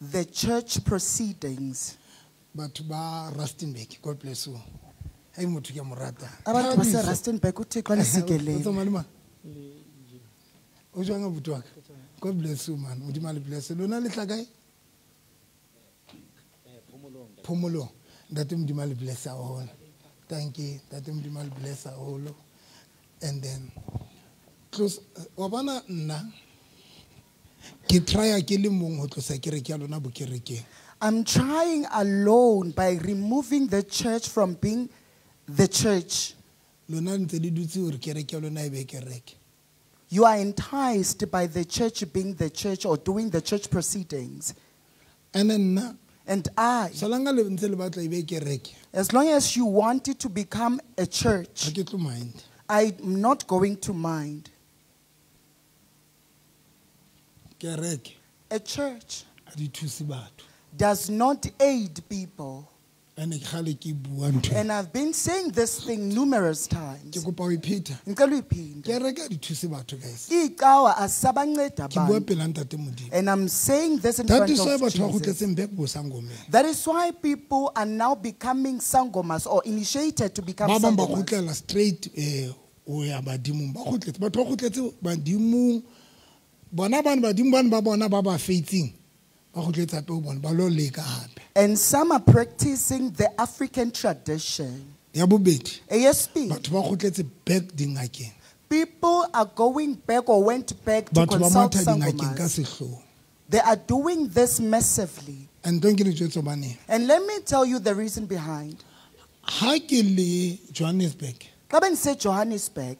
The church proceedings. Batho ba Rustenburg, God bless you. Hey motho ke a mo rata. Abantu base Rustenburg uThixo O anisikelele. tsamaya le mang? O jwang abuti wa ka? God bless you man. Modimo a le bless. Lona le tla kae? Phomolong. Ntate Modimo a le bless haholo. Thank you. Ntate Modimo a le bless haholo. And then tlos wa bona nna ke try ke le mong ho tlosa kereke ya lona bokerekeng. I'm trying alone by removing the church from being the church. Lona ntse le dutse hore kereke ya lona e be kereke. You are enticed by the church being the church or doing the church proceedings. And then nna And I, solanga le ntse le batla e be kereke. as long as you want it to become a church, Ha ke tlo mind. I'm not going to mind. Kereke A church ha di thuse batho. does not aid people. Ene ke kgale ke bua ntho. And I've been saying this thing numerous Ke times. kopa ho ipheta. Ngicela uyiphinde. Kereke ha di thuse batho guys. Icawa asabanceda Ke bua abantu. pela ntate Modimo. And I'm saying this in That front is why of batho ba Jesus. kgutletseng back bosangomeng. That is why people are now becoming sangomas or initiated to become Ba bang ba sangomas. kgutlela straight ho ya badimong. Ba kgutletse, batho ba kgutletse badimong. Bona bana badimo bana ba bona ba ba feitseng. Ba kgutletse hape ho bona, ba lo leka hape. And some are practicing the African tradition. Ya bobedi, Eyesibili, batho ba kgutletse back dingakeng. people are going back or went back to Batho ba consult matha dingakeng ka sangomas. sehloho. They are doing this massively. And don't ke le jwetse hobaneng. And let me tell you the reason behind. Ha ke le Johannesburg, Xa bendise-Johannesburg,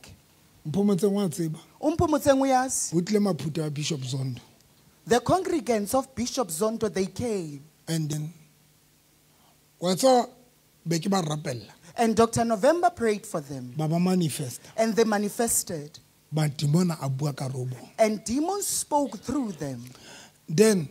Mphomotseng wa tseba, uMpumutseng uyazi, ho tlile maphutha a Bishop Zondo. the congregants of Bishop Zondo, they came. And then, wa tseba, be ke ba rapella. And Dr. November prayed for them. Ba ba manifesta. And they manifested. Badimona a bua ka ro bona. And demons spoke through them. Then,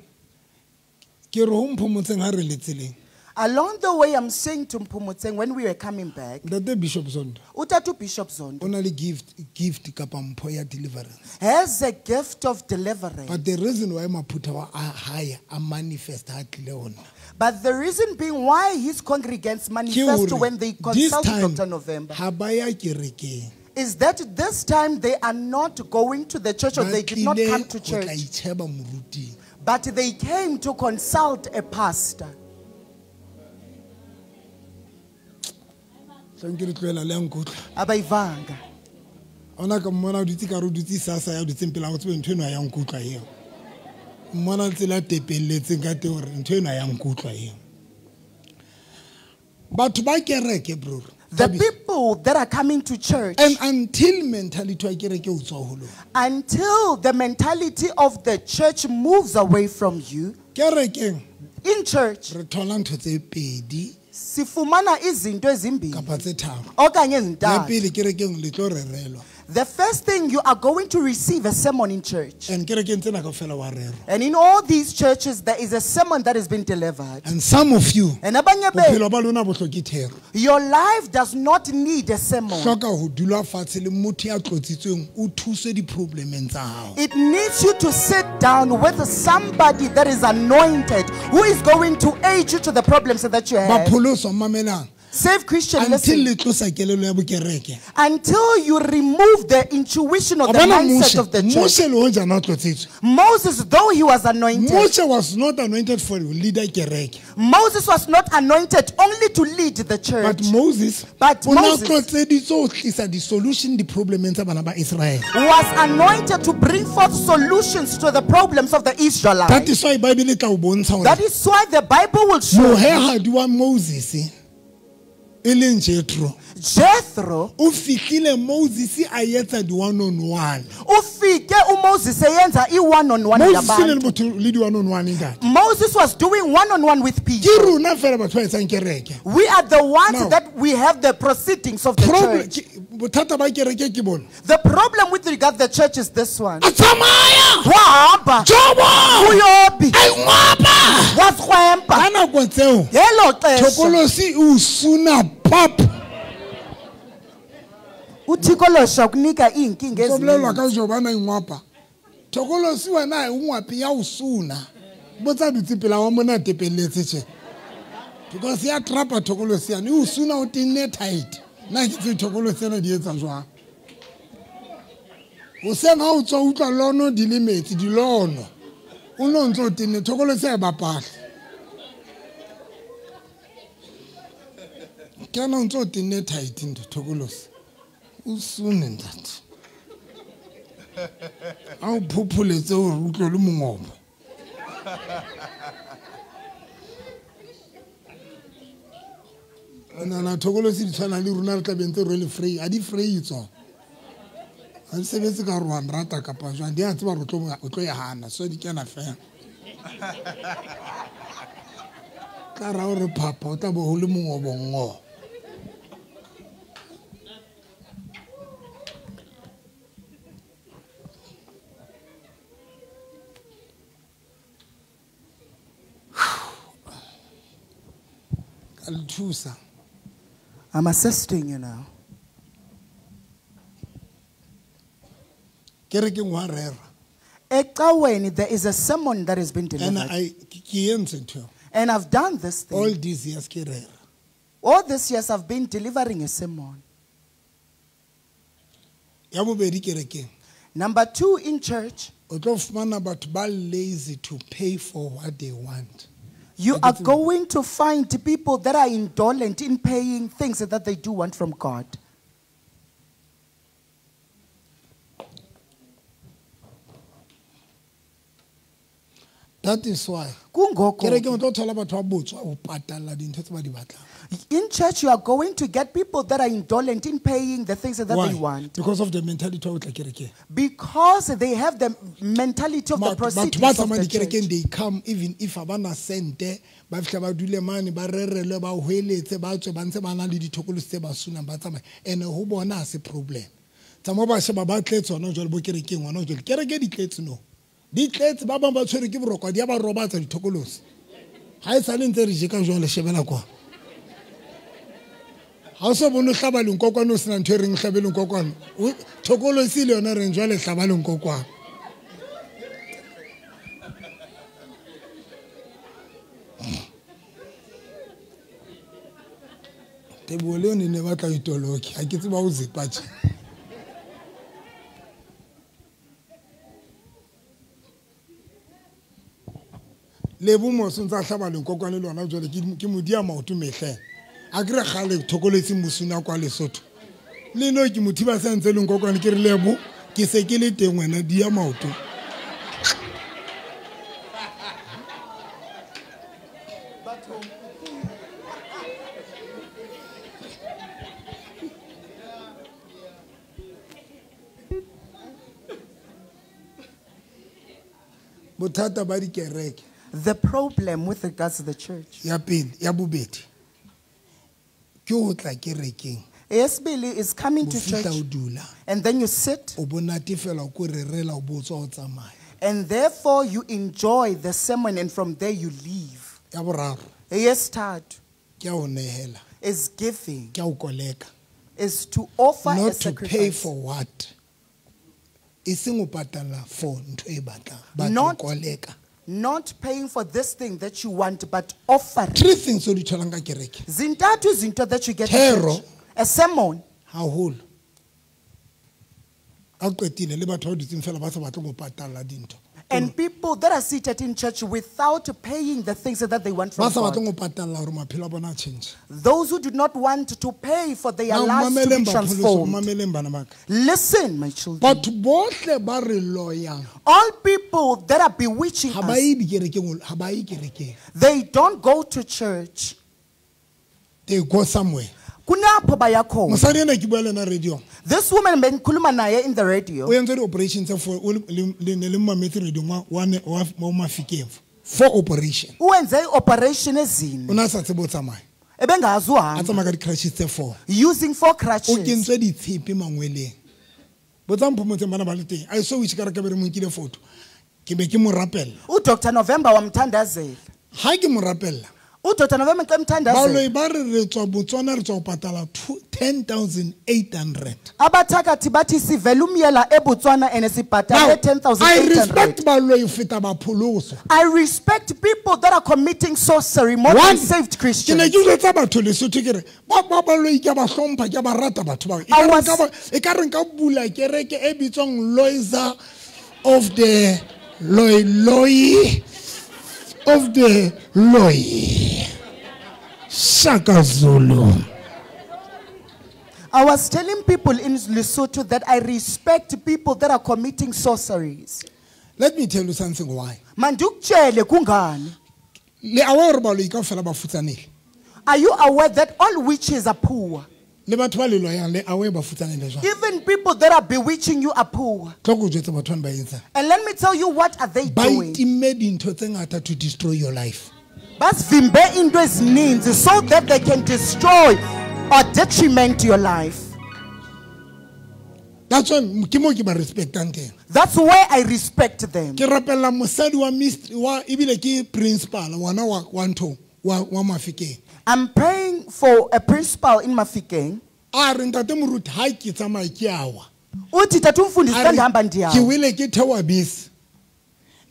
ke re ho Mphomotseng ha re le tseleng. Along the way, I'm saying to Mpumutseng when we were coming back, Ntate Bishop Zondo, Utatu Bishop Zondo o na le gift kapa mpho ya deliverance. has a gift of deliverance. But the reason why maphutha wa a hae a manifest ha tlile ho nna. But the reason being why his congregants Ke manifest hore when they this consult time, Dr. November ha ba ya kerekeng. is that this time they are not going to the church or Ba they did not tlile come to ho tla church, itjheba moruting. but they came to consult a pastor. Tlang ke le tlohela le ya nkutlwa. Abayivanga. Ona ka mmona o dutse ka re o dutse sasa ya dutseng pela go tsebe ntho eno ha ya nkutlwa eo. Mmona tsela a tepelletseng ka teng hore ntho eno ha ya nkutlwa eo. Batho ba kereke bro. The people that are coming to church, And until mentality ya kereke o tswa ho lona. until the mentality of the church moves away from you, Kerekeng in church, re thola ntho tse pedi sifumana izinto ezimbili kapa tse tharo. okanye Ya ezintathu. pele kerekeng le tlo rerelwa. The first thing, you are going to receive a sermon in church. And kerekeng tsena kaofela wa rerwa. And in all these churches, there is a sermon that has been delivered. And some of you, And abanye benu, bophelo ba lona bo hloke thero. your life does not need a sermon. Hloka ho dula fatshe le motho ya tlotsitsweng o thuswe di-problemeng tsa hao. It needs you to sit down with somebody that is anointed, who is going to aid you to the problems that you have. Bapholoswa mamelang. Save Christian, Until listen. le tlosa kelello ya bokereke. Until you remove the intuition or Wa the bona mindset Moshe, of the church. Moshe le hoja na tlotsitswe. Moses, though he was anointed, Moshe was not anointed for leader kereke. Moses was not anointed only to lead the church. But Moses, But o na Moses- tlotseditswe ho tlisa di-solution di-problemeng tsa bana ba Israel. Was anointed to bring forth solutions to the problems of the Israelites. That is why Bible e tla o bontsha hore That is why the Bible will show mohehadi wa Moses e leng Jethro, Jethro o fihlile Moses a etsa di-one on one. ufike uMoses eyenza i-one on one Moses e ne le nabantu. motho le di-one on one ntate. Moses was doing one on one with Ke people. rona fela batho ba etsang kereke. We are the ones Now- that we have the proceedings of the church. Bothata ba kereke ke bona. The problem with regard the church is this one. A tsamaya! Wahamba Jobo! uYobi A ingwapa! wazikrwempa Ka nako tseo, ngelo xesha thokolosi e o suna pap. uThikolosha ukunika iinkinga So bolelwa ezininzi. ka Jobo a na ingwapa. Thokolosi wena ha e ngwape ya o suna. Botsa dutse pela wa mona tepelletse tje. Because ya trapa thokolosi yane o suna o tenne tight. Nna ke tse thokolosi tsena di etsa jwang. Hoseng ha o tswa utlwa lono di le metsi di lono. O no ntse o tenne thokolosi e bapala. Ke na ntse o tenne tight ntho thokolosi. O sune ntate. A o phopholetse hore o utlwe le mongobo. Nna thokolosi di tshwana le rona re tla be ntse re le free, a di free tsona. Ha di sebetse ka hore wa nrata kapa jwang, di a tseba hore o tlo e hana, so di kena fela. Tla ra hore phapha o tla bo ho le mongobo ngo. Ka le thusa. I'm assisting you now. Kerekeng wa rera. Ecaweni, there is a sermon that has been delivered. And I ke entse ntho eo. And I've done this thing. All these years ke rera. All these years I've been delivering a sermon. Ya bobedi kerekeng. Number two, in church, O tlo fumana batho ba lazy to pay for what they want. You are going to find people that are indolent in paying things that they do want from God. That is why. Kungoko. Kerekeng o tlo thola batho ba botswa ho patalla dintho tse ba di batlang. In church, you are going to get people that are indolent in paying the things that Why? they want. Because of the mentality of kereke. Because they have the mentality of the Batho proceedings ba of the tsamayang dikerekeng, church. they come even if ha ba na sente, ba fihla ba dule mane, ba rerelwe, ba hweletse, ba tswe, ba ntse ba na le dithokolosi tse ba sunang, ba tsamaya. And ho bona ha se problem. Tsamaya ba sheba ba tletse hona jwale bo kerekeng hona jwale. Kereke di tletse no. Di tletse, ba bang ba tshwerwe ke boroko, di a ba robatsa dithokolosi. Ha e sale ntse re je ka jwale, shebela kwa. Ha o so bone o hlaba lenkokwane o sena ntho e reng o hlabe lenkokwane. Thokolosi le yona reng jwale hlaba lenkokwane. Teboho le yone ne batla ho itoloke. Ha ke tseba ho zepa tje. Lebo mose o ntsa hlaba lenkokwane le yona jwale ke mo dia maoto mehleng. A ke re kgale thokolotsi mosuna kwa Lesotho. Le no ke mothiba sa ntse lenkokwane ke re Lebo ke se ke le teng wena dia maoto. Bothata ba dikereke. The problem with regards to the church. Ya pele, ya bobedi. Ke ho tla kerekeng. Eyesibili is coming to Bo fihla church. o dula. And then you sit. O bo natefela ko rerela, o bo tswa o tsamaya. And therefore you enjoy the sermon and from there you leave. Ya boraro. Eyesithathu. Ke a ho nehela. Is giving. Ke a ho koleka. Is to offer a Not to pay sacrifice. for what? E seng ho patala for ntho e batlang, but Not ho koleka. Not paying for this thing that you want, but offering. Three things o di tholang ka kereke. Zintathu izinto that you get at Thero. church. A sermon. Haholo. A qetile le batho ba dutseng fela ba sa batleng ho patalla dintho. And people that are seated in church without paying the things that they want from Ba sa God. batleng ho patalla hore maphelo a bona a change. Those who do not want to pay for their Now, lives to be mameleng bapholosi, transformed. mameleng bana ba ka. Listen, my children. Batho bohle ba re loyang. All people that are bewitching Ha ba us, ye dikerekeng, ha ba ye kerekeng. they don't go to church. They go somewhere. Kunapho baya khona. Mosadi ena ke bua le ena radio. This woman bengikhuluma naye in the radio. O entse di-operation tse four, o le ne le mmametse radio wa Mafikeng. 4 operation. Uwenze i-operation ezine. O ne a sa tsebe ho tsamaya. Ebengazi uhamba. A tsamaya ka di-crutches tse 4. Using 4 crutches. O kentswe ditshepe mangweleng. Botsa Mphomotseng bana ba le teng. I saw which ka re ka be re mo nkile photo. Ke be ke mo rapella. U Doctor November wamthandazela. Ha ke mo rapella. UDr November xa emthandazela. Baloi ba re re tswa Botswana re tswa ho patala 10,800. Abathakathi bathi sivela umyela eBotswana and sibhatale Now, 10,800. I respect baloi ho feta bapholoso. I respect people that are committing sorcery more than saved Ke Christians. ne ke jwetsa batho Lesotho ke re, ba baloi ke a ba hlompha, ke a ba rata batho bao. E I ka re was nka ba, e ka re nka bula kereke e bitswang Loiza of the Loi Loi of the Loi Shaka Zulu. I was telling people in Lesotho that I respect people that are committing sorceries. Let me tell you something why. Mandukutshele kungani? Le aware hore baloi kaofela ba futsanehile. Are you aware that all witches are poor? Le batho ba le loyang le aware ba futsanehile jwang? Even people that are bewitching you are poor. Tlo ko jwetsa batho bana ba etsang. And let me tell you what are they Ba doing. itimme dintho tse ngata to destroy your life. Basivimbe into ezininzi so that they can destroy or detriment your life. That's why ke mo ke ba respectang teng. That's where I respect them. Ke rapella mosadi wa mystery wa ebile ke principal ngwana wa ntho wa Mafikeng. I'm praying for a principal in Mafikeng. A re ntate moruti ha ke tsamaye ke awa. Uthi tata umfundisi A xa re, ndihamba ndiyawa. Ke wele ke theoha bese.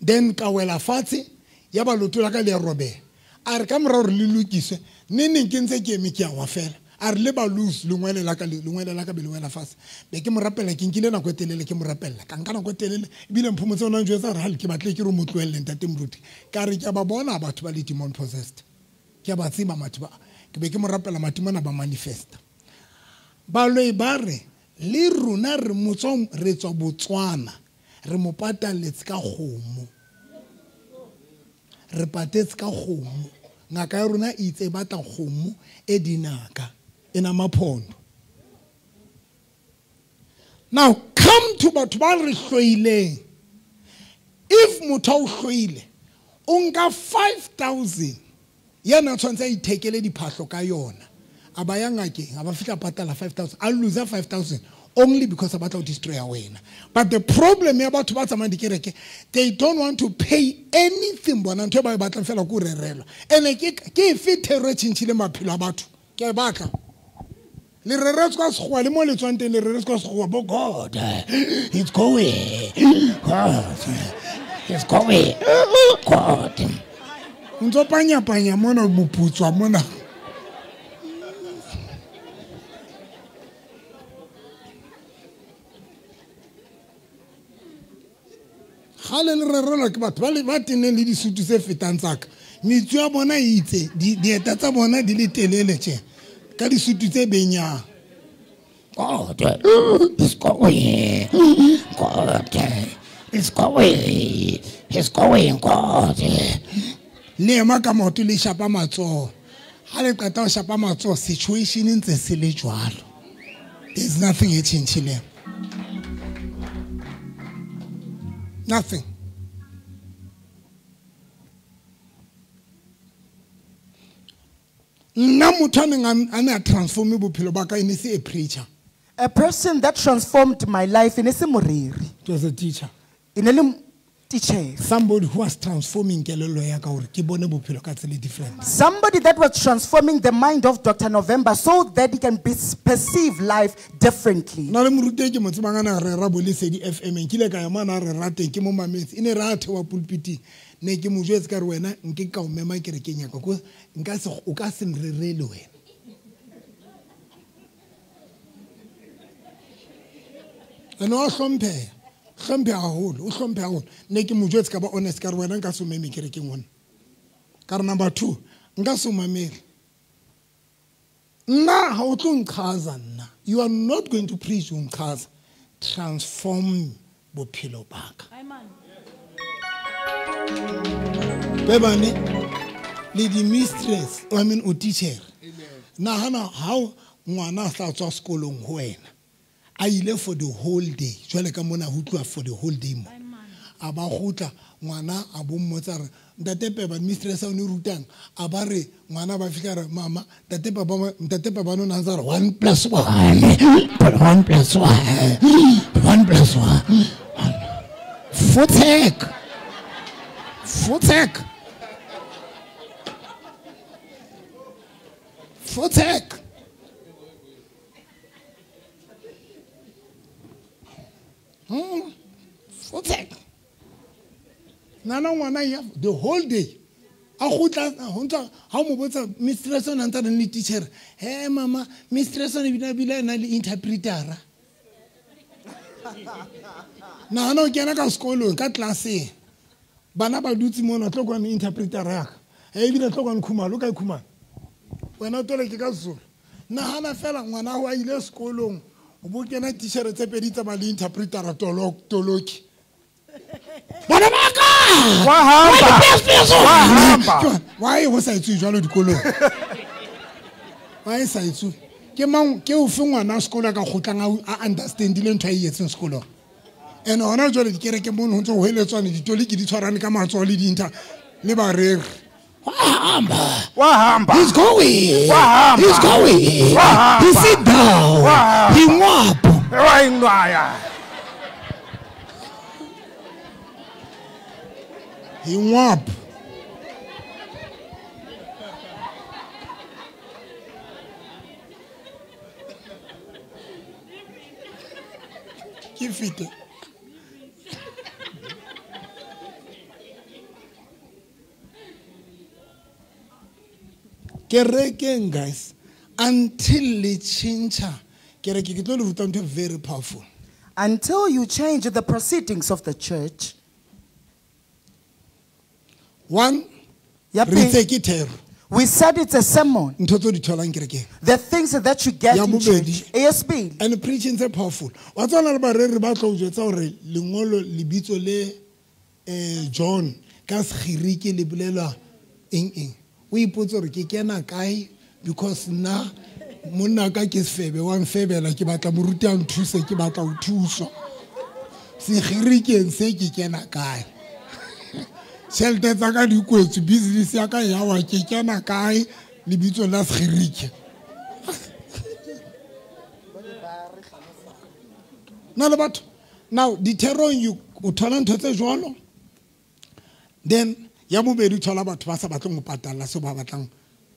Then ka wela fatshe ya ba leoto la ka le a robeha. A re ka mora hore le lokiswe, neneng ke ntse ke eme ke awa fela. A re le ba loose lengwele la ka le, lengwele la ka be le wela fatshe. Be ke mo rapela, ke nkile nako e telele ke mo rapella. Ka nka nako e telele, ebile Mphomotse o na njwetsa hore ha ke batle ke re o mo tlohelle ntate moruti. Ka re ke a ba bona batho ba le demon possessed. Ke a ba tseba batho ba. Ke be ke mo rapela matimona ba manifesta. Baloi ba re le rona re motswa re tswa Botswana, re mo patalletse ka kgomo. Re patetse ka kgomo. Ngaka ya rona e itse e batla kgomo e dinaka, e na maphondo. Now come to batho ba re hloileng. If motho a o hloile, o nka 5,000 yena o tshwanetse a ithekele diphahlo ka yona. A ba ya ngakeng, a ba fihla patala 5,000, a lose 5,000 only because a batla ho destroy wena. But the problem ya batho ba tsamayang dikereke, they don't want to pay anything. Bona ntho e ba e batlang fela ke ho rerelwa. Ene ke efe thero e tjhentjhileng maphelo a batho? Ke a e batla. Le reretswe ka sekgowa, le mo le tswang teng le reretswe ka sekgowa. Bo God, it's going. God, it's going. God. O ntso panya-panya mona, moputswa mona. Kgale le rerelwa ke batho ba le ba teneng le disutu tse fetang tsa ka. Metsu ya bona e itse, dieta tsa bona di le telele tje, ka disutu tse benyang. God, it's going. God, it's going. It's going, God. Le ema ka maoto le shapa matsoho. Ha le qeta ho shapa matsoho, situation e ntse se le jwalo. There's nothing e tjhentjhileng. Nothing. Nna motho a neng a ne a transforme bophelo ba ka, e ne se a preacher. A person that transformed my life, e ne se moreri. It was a teacher. E ne le teacher. Somebody who was transforming kelello ya ka hore ke bone bophelo ka tsela e different. Somebody that was transforming the mind of Dr. November so that he can perceive life differently. Nna le moruti e ke mo tsebang a ne a rera bo Lesedi FM, nkile ka ya mane a rera teng, ke mo mametse. E ne re a theoha pulpiting. Ne ke mo jwetse ka re wena nke ka o mema kerekeng ya ka, ko nka se, o ka se nrerele wena. Ene wa hlompheha. Hlomphe haholo, o hlomphe haholo. Ne ke mo jwetse ka ba honest ka re wena nka se o meme kerekeng ona. Ka re number 2, nka se o mamele. Nna ha o tlo nqhaza nna. You are not going to preach o nqhaza. Transform bophelo ba ka. Amen. Bebane le di mistress, I mean o teacher. Nahana how ngwana a sa tswa sekolong ho wena. A ile for the whole day. Jwale ka mona ho tloha for the whole day mo. A ba kgutla ngwana a bo mmotsa re ntate Peba mistress o ne rutang, a ba re ngwana ba fihla re mama ntate Peba, ntate Peba no ntse re 1 plus 1 1 plus 1 1 plus 1. Fotsek. Fotsek. Fotek. Fotek. Nana ngwana ya the whole day. A gotla ho ntsa ha o mo botsa mistress o ntsa le teacher. He mama, mistress o bina bile na le interpreter. Nahana o kena ka sekolong ka classeng. Bana ba dutse mona tlo kwa interpreter ya ka. E bile tlo kwa Khumalo ka Khumalo. Wena o tole ke ka Zulu. Nahana fela ngwana wa ile sekolong o bo kena teacher tse pedi tsa ba le interpreter toloki. Bana ba ka. Wa hamba. Why ho sa etswe jwalo dikolong? Why sa etswe? Ke mang ke o fe ngwana sekolo ka kgotlang a understandile ntho a e etseng sekolong. And hona jwale dikereke mono ho ntse ho heletswane ditoliki di tshwarane ka matsoho le dintlha le bareri. Wahamba. Wahamba. He's going. Wahamba. He's going. Wahamba. He sit down. Wahamba. He ngwapo. He ngwapo. Ke fite. Kerekeng, guys, until le change, kereke ke tlo le ruta ntho very powerful. Until you change the proceedings of the church. One, re tse ke thero. We said it's a sermon. Ntho tse di tholang kerekeng. The things that you get in church. ASB. And preaching is powerful. Wa tswana le bareri ba tlo jwetsa hore lengolo lebitso le John ka Segiriki le bolelwa eng eng. O ipotse hore ke kena kae because nna monna ka ke sefebe wa mfebela ke batla moruti a nthuse ke batla ho thuswa. Segirikeng se ke kena kae? Tjhelete tsa ka di kwetswe, business ya ka ya wa ke kena kae lebitso la Segiriki? Na le batho now ditherong you o thola ntho tse jwalo, then ya bobedi thola batho ba sa batleng ho patala seo ba batlang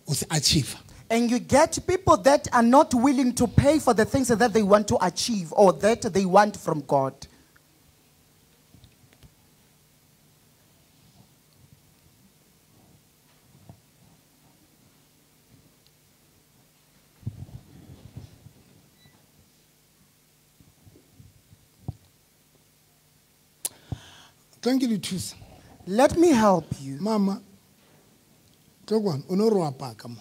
ho se achieve. And you get people that are not willing to pay for the things that they want to achieve or that they want from God. Thank you, Thusa. Let me help you. Mama, tlo kwana, o no re wa paka mo.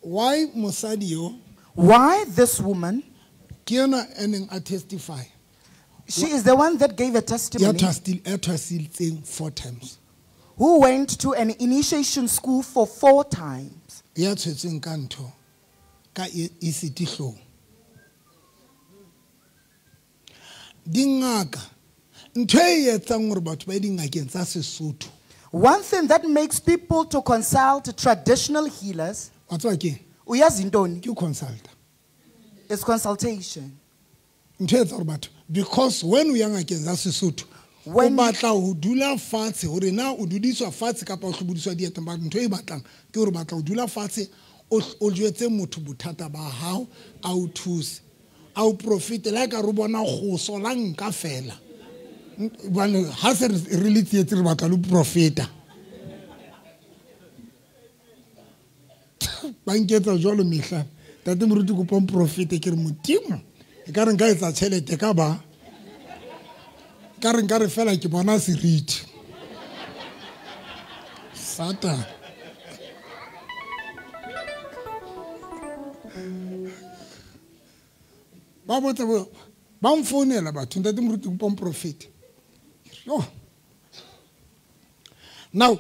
Why mosadi yo? Why this woman? Ke yena a neng a testify. She is the one that gave a testimony. Ya thwasilitseng 4 times. Who went to an initiation school for 4 times. Ya tshwetseng ka ntho ka ECT hlong. Dingaka ntho e etsang hore batho ba dingakeng tsa Sesotho. One thing that makes people to consult traditional healers. Wa tseba ke? Uyazi ntoni? Ke consult. It's consultation. Ntho e etsang hore batho, because when o ya ngakeng tsa Sesotho o batla ho dula fatshe hore na o dudiswa fatshe kapa o hlobodiswa dieteng, ba ntho e batlang ke hore batla ho dula fatshe o jwetse motho bothata ba hao a o thuse. A o profite la ka re bona go sola nka fela. Bane ha se re le tsietse re batla le profeta. Ba nketsa jwalo mehla. Tate moruti kopa profete ke re Modimo. E ka re nka etsa tjhelete ka ba. Ka re nka re fela ke bona seriti. Satan. Ba botsa ba mfounela batho ntate moruti kopa profete. Yo. Now,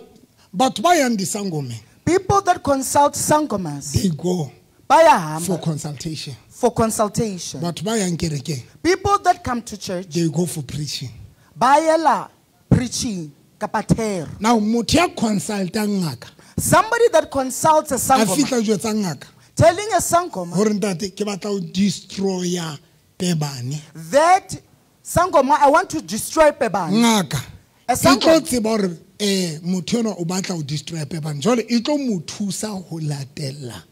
batho ba yang disangomeng. People that consult sangomas, they go bayahamba for consultation. For consultation. Batho ba yang kerekeng. People that come to church, they go for preaching. Bayela preaching kapa thero. Now, motho ya consultang ngaka. Somebody that consults a sangoma. A fihla jwetsa ngaka. Telling a sangoma. Hore ntate ke batla ho destroya Pebane. That sangoma, I want to destroy Pebane. Ngaka. A E tlo sangoma. tseba hore Motho enwa o batla ho destroy bana. Jwale e tlo mo thusa ho latella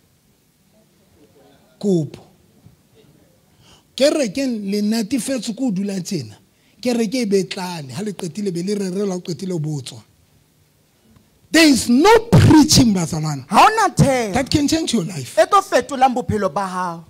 kopo. Kerekeng le natefetswe ke ho dula tjena. Kereke e be tlale, ha le qetile be le rerelwa, o qetile o botswa. There is no preaching, bazalwane, Ha hona thero that can change your life. e tlo fetolang bophelo ba hao.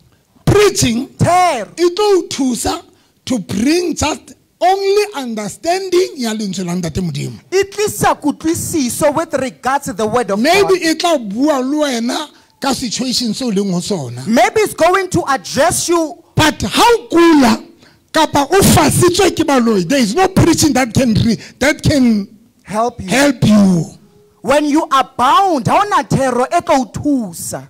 Preaching Thero e tlo o thusa to bring just only understanding ya lentswe la Ntate Modimo. e tlisa kutlwisiso with regards to the word of Maybe God. e tla bua le wena ka situation seo leng ho sona. Maybe it's going to address you. But ha o kula kapa o fasitswe ke baloi, there is no preaching that can Help you. help you. When you are bound, ha hona thero e tlo o thusa.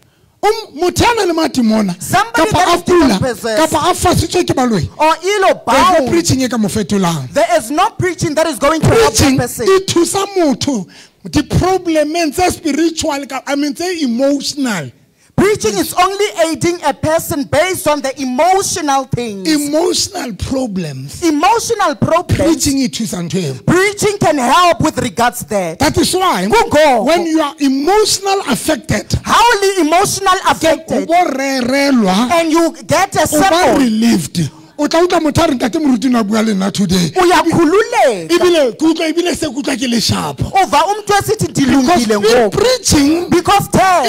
Motho a nang le madimona Somebody kapa that a is demon kula possessed. kapa a fasitswe ke baloi, Or ill or there is no bound, preaching e ka mo fetolang. there is no preaching that is going to help that Preaching person. e thusa motho di-problemeng tse spiritual, I mean tse emotional. Preaching is only aiding a person based on the emotional things. Emotional problems. Emotional problems. Preaching e thusa ntho eo. Preaching can help with regards that. That is why Kungoko. when you are emotional affected, How the emotional o affected, bo rerelwa, and you get a o ba sermon, relieved. O tla utlwa motho a re ntate moruti o ne a bua le nna today. uyakhululeka. Ebile ke utlwa, ebile se ke utlwa ke le sharp. Uva umuntu esithi Because ndilungile in ngoku. preaching, Because e tell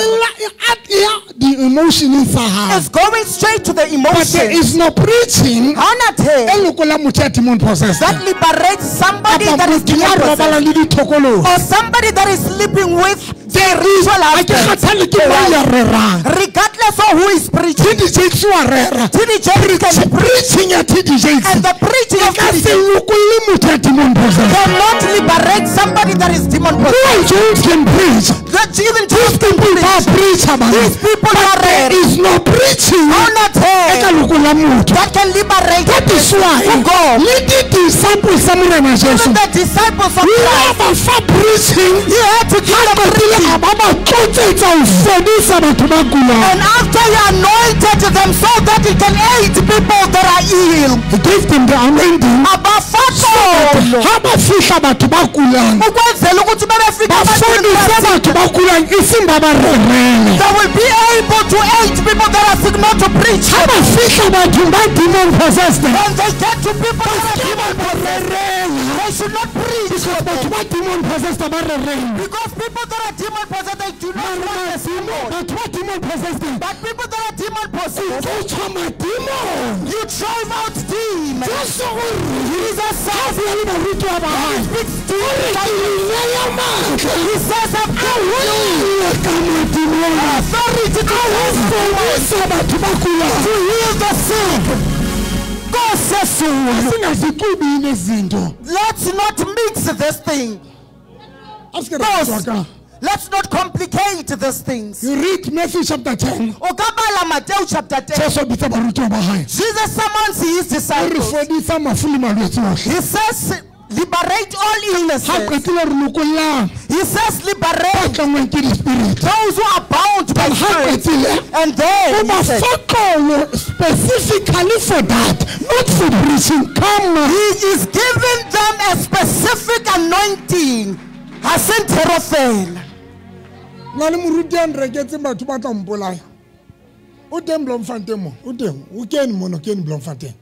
e ya di-emotioneng tsa hao. is going straight to the But there emotion. is no preaching Ha hona e thero lokolang motho ya demon possessed. that liberates somebody Kapa that is motho ya demon possessed. robalang le dithokolosi. Or somebody that is sleeping with There is, spiritual ha ke husbands. kgathale ke mang ya rerang. Regardless of who is preaching. TD Jakes wa rera. TD Jakes can preach. Preaching ya TD Jakes And the preaching e of ka TD se Jakes lokolle motho ya demon possessed. cannot liberate somebody that is demon possessed. Who James can preach? That even Jesus can People ba preach. preacher bana. These people But are there rare. is no preaching Ha hona e ka thero lokollang motho. that can liberate That is why God. le di-disciples tsa Morena Jesu Even the disciples of o ile a Christ, ba fa preaching. he had to give Ha them qetile preaching. a ba ba tlotsetsa ho fodisa batho ba kulang. And after he anointed them so that he can aid people that are ill. He gave them the anointing. Abafa tlolo. Ha ba fihla batho ba kulang, Ukwenzela ukuthi bebefika ba ebantwini fodise batho ba kulang, eseng ba ba rerele. They will be able to aid people that are sick, not to preach. Ha ba fihla bathong ba demon possessed, When they get to people that are demon possessed, they should not preach for batho them. ba demon possessed ba rerele. Because people that are demon possessed, they do not want the sermon. Batho ba demon possessed, But people that are demon possessed, o tshwa madimon. you drive out demons. Jesu o re, Jesus ha says, bua le barutiwa ba hae, speaks to o re, ke le neya matla He says, I've a given ho you leleka madimona, authority to a ho fodisa batho ba kulang. to heal the sick. Nkosi Yesu. Singazixubi izinto. Let's not mix this thing. A se ke ra tswaka. Let's not complicate these things. You read Matthew chapter 10. O ka bala Matthew chapter 10. Jesu o bitsa barutiwa ba hae. Jesus summons his O re disciples. fodisa mafu le malwetse ohle. He says, liberate all Ha illnesses. qetile re lokollang He says, ba liberate tlangwang ke di-spirit. those who are bound by Ha spirits. qetile And o then ba he said, fa tlolo specifically for that, not for preaching. Come on. he is giving them a specific anointing. Ha se thero fela. Na le moruti a nreketseng batho ba tla mpolaya. O teng Bloemfontein mo, o teng, o kene mono, kene Bloemfontein.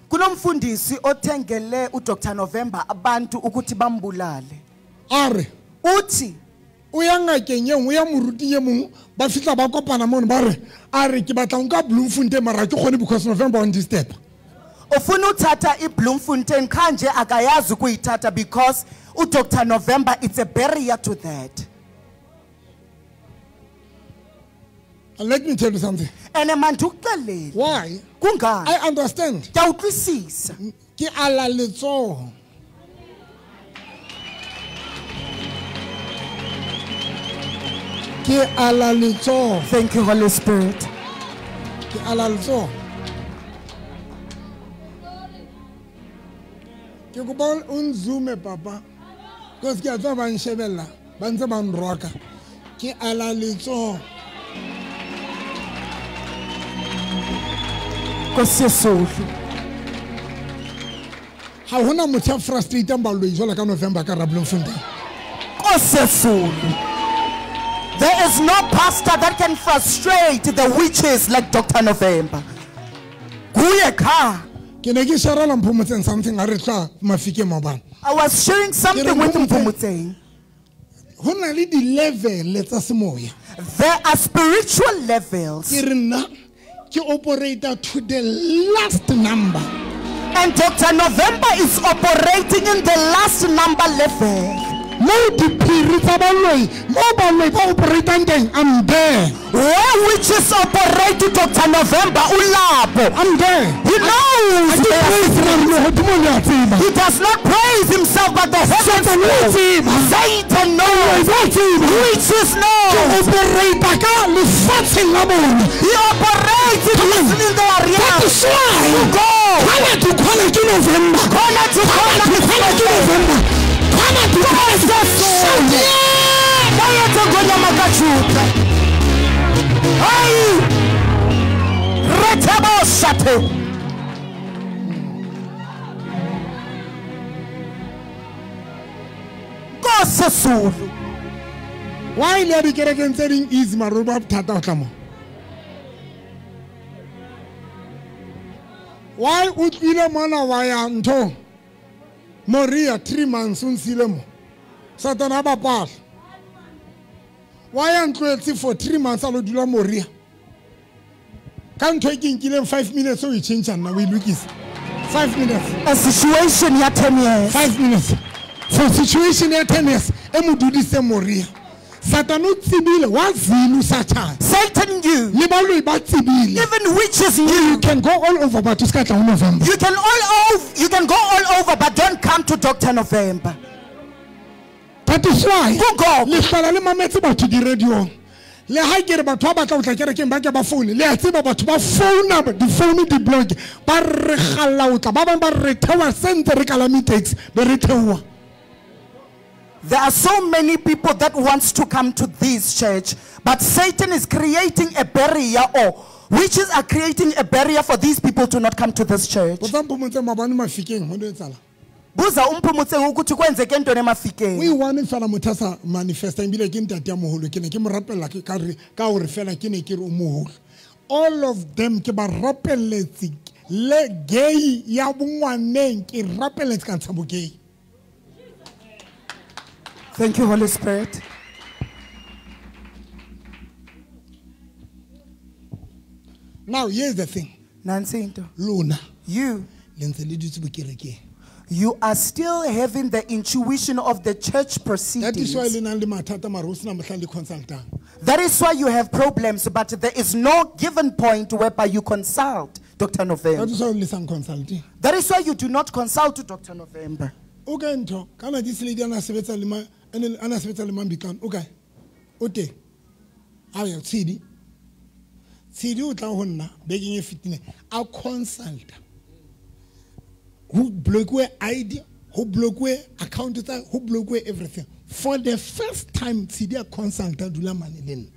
Kunomfundisi othengele uDr November abantu ukuthi bambulale. A re Uthi o ya ngakeng e nngwe, o ya moruting e mongwe, ba fihla ba kopana mono, ba re, a re ke batla ho nka Bloemfontein mara ha ke kgone because November on this step. ufuna uthatha iBloemfontein kanje akayazi ukuyithatha because uDr November it's a barrier to that. And let me tell you something. Ene mandikuxelele Why? kungani I understand. ke a utlwisisa. Ke ala letsoho. Ke ala letsoho. Thank you Holy Spirit. Ke ala letsoho. Ke kopa o nzume papa. Because ke a tseba ba nshebella, ba ntse ba nroka. Ke ala letsoho. Nkosi Yesu. Ha hona motho ya frustrating baloi jwalo ka November ka ra Bloemfontein. There is no pastor that can frustrate the witches like Dr. November. I was sharing something with Mpumutseng. There are spiritual levels. To the last number. And Dr. November is operating in the last number level. I'm there. Where witches operate, Dr. November, ulapho. I'm there. He knows. He does not praise himself, but the heavens know. Satan knows. Witches know. He operates in the area. That is why. Go. Corner to corner to November. Corner to corner to November. Why le di kerekeng tse ding easy mara ba bothata ho tla mo? Why o tlile mona wa ya ntho? Moria 3 months o nsile mo. Satan a bapala. Why a ntloetse for 3 months a lo dula Moria? Ka ntho e ke nkileng 5 minutes o e change nna o e lokisa. 5 minutes. A situation ya 10 years. 5 minutes. For situation ya 10 years e mo dudise Moria. Satan o tsebile wa zulu Satan. Satan knew. Le baloi ba tsebile. Even witches knew. You can go all over but o ska tla ho November. You can go all over but don't come to Dr. November. That is why le hlala le mametse batho di radio. Le ha ke re batho ba batla ho tla kerekeng ba ke ba phone. Le a tseba batho ba phone di phone di block ba re galla o tla ba bang ba re thewa sentse re kalame taxi be re thewa. There are so many people that wants to come to this church, but Satan is creating a barrier, or witches are creating a barrier for these people to not come to this church. Buza uMpumutseng ukuthi kwenzeke ntoni emafikeng. We want fela motho a sa manifesta ebile ke ntate ya moholo ke ne ke mo rapella ke ka re ka hore fela ke ne ke re o moholo. All of them ke ba rapelletse le gay ya bongwaneng ke rapelletse ka ntsha bo gay. Thank you, Holy Spirit. Now, here's the thing. Nansi, Luna, you are still having the intuition of the church proceedings. That is why That is why you have problems, but there is no given point whereby you consult Dr. November. That is why you do not consult Dr. November. Okay, ntho kana this lady ana sebetsa le ma ana sebetsa le Mambikane. Okay. O teng. A ya Tshidi. Tshidi o tla ho nna bekeng e fetile a consult. Ho blockwe ID, ho blockwe account tsa, ho blockwe everything. For the first time Tshidi a consult dula mane le nna.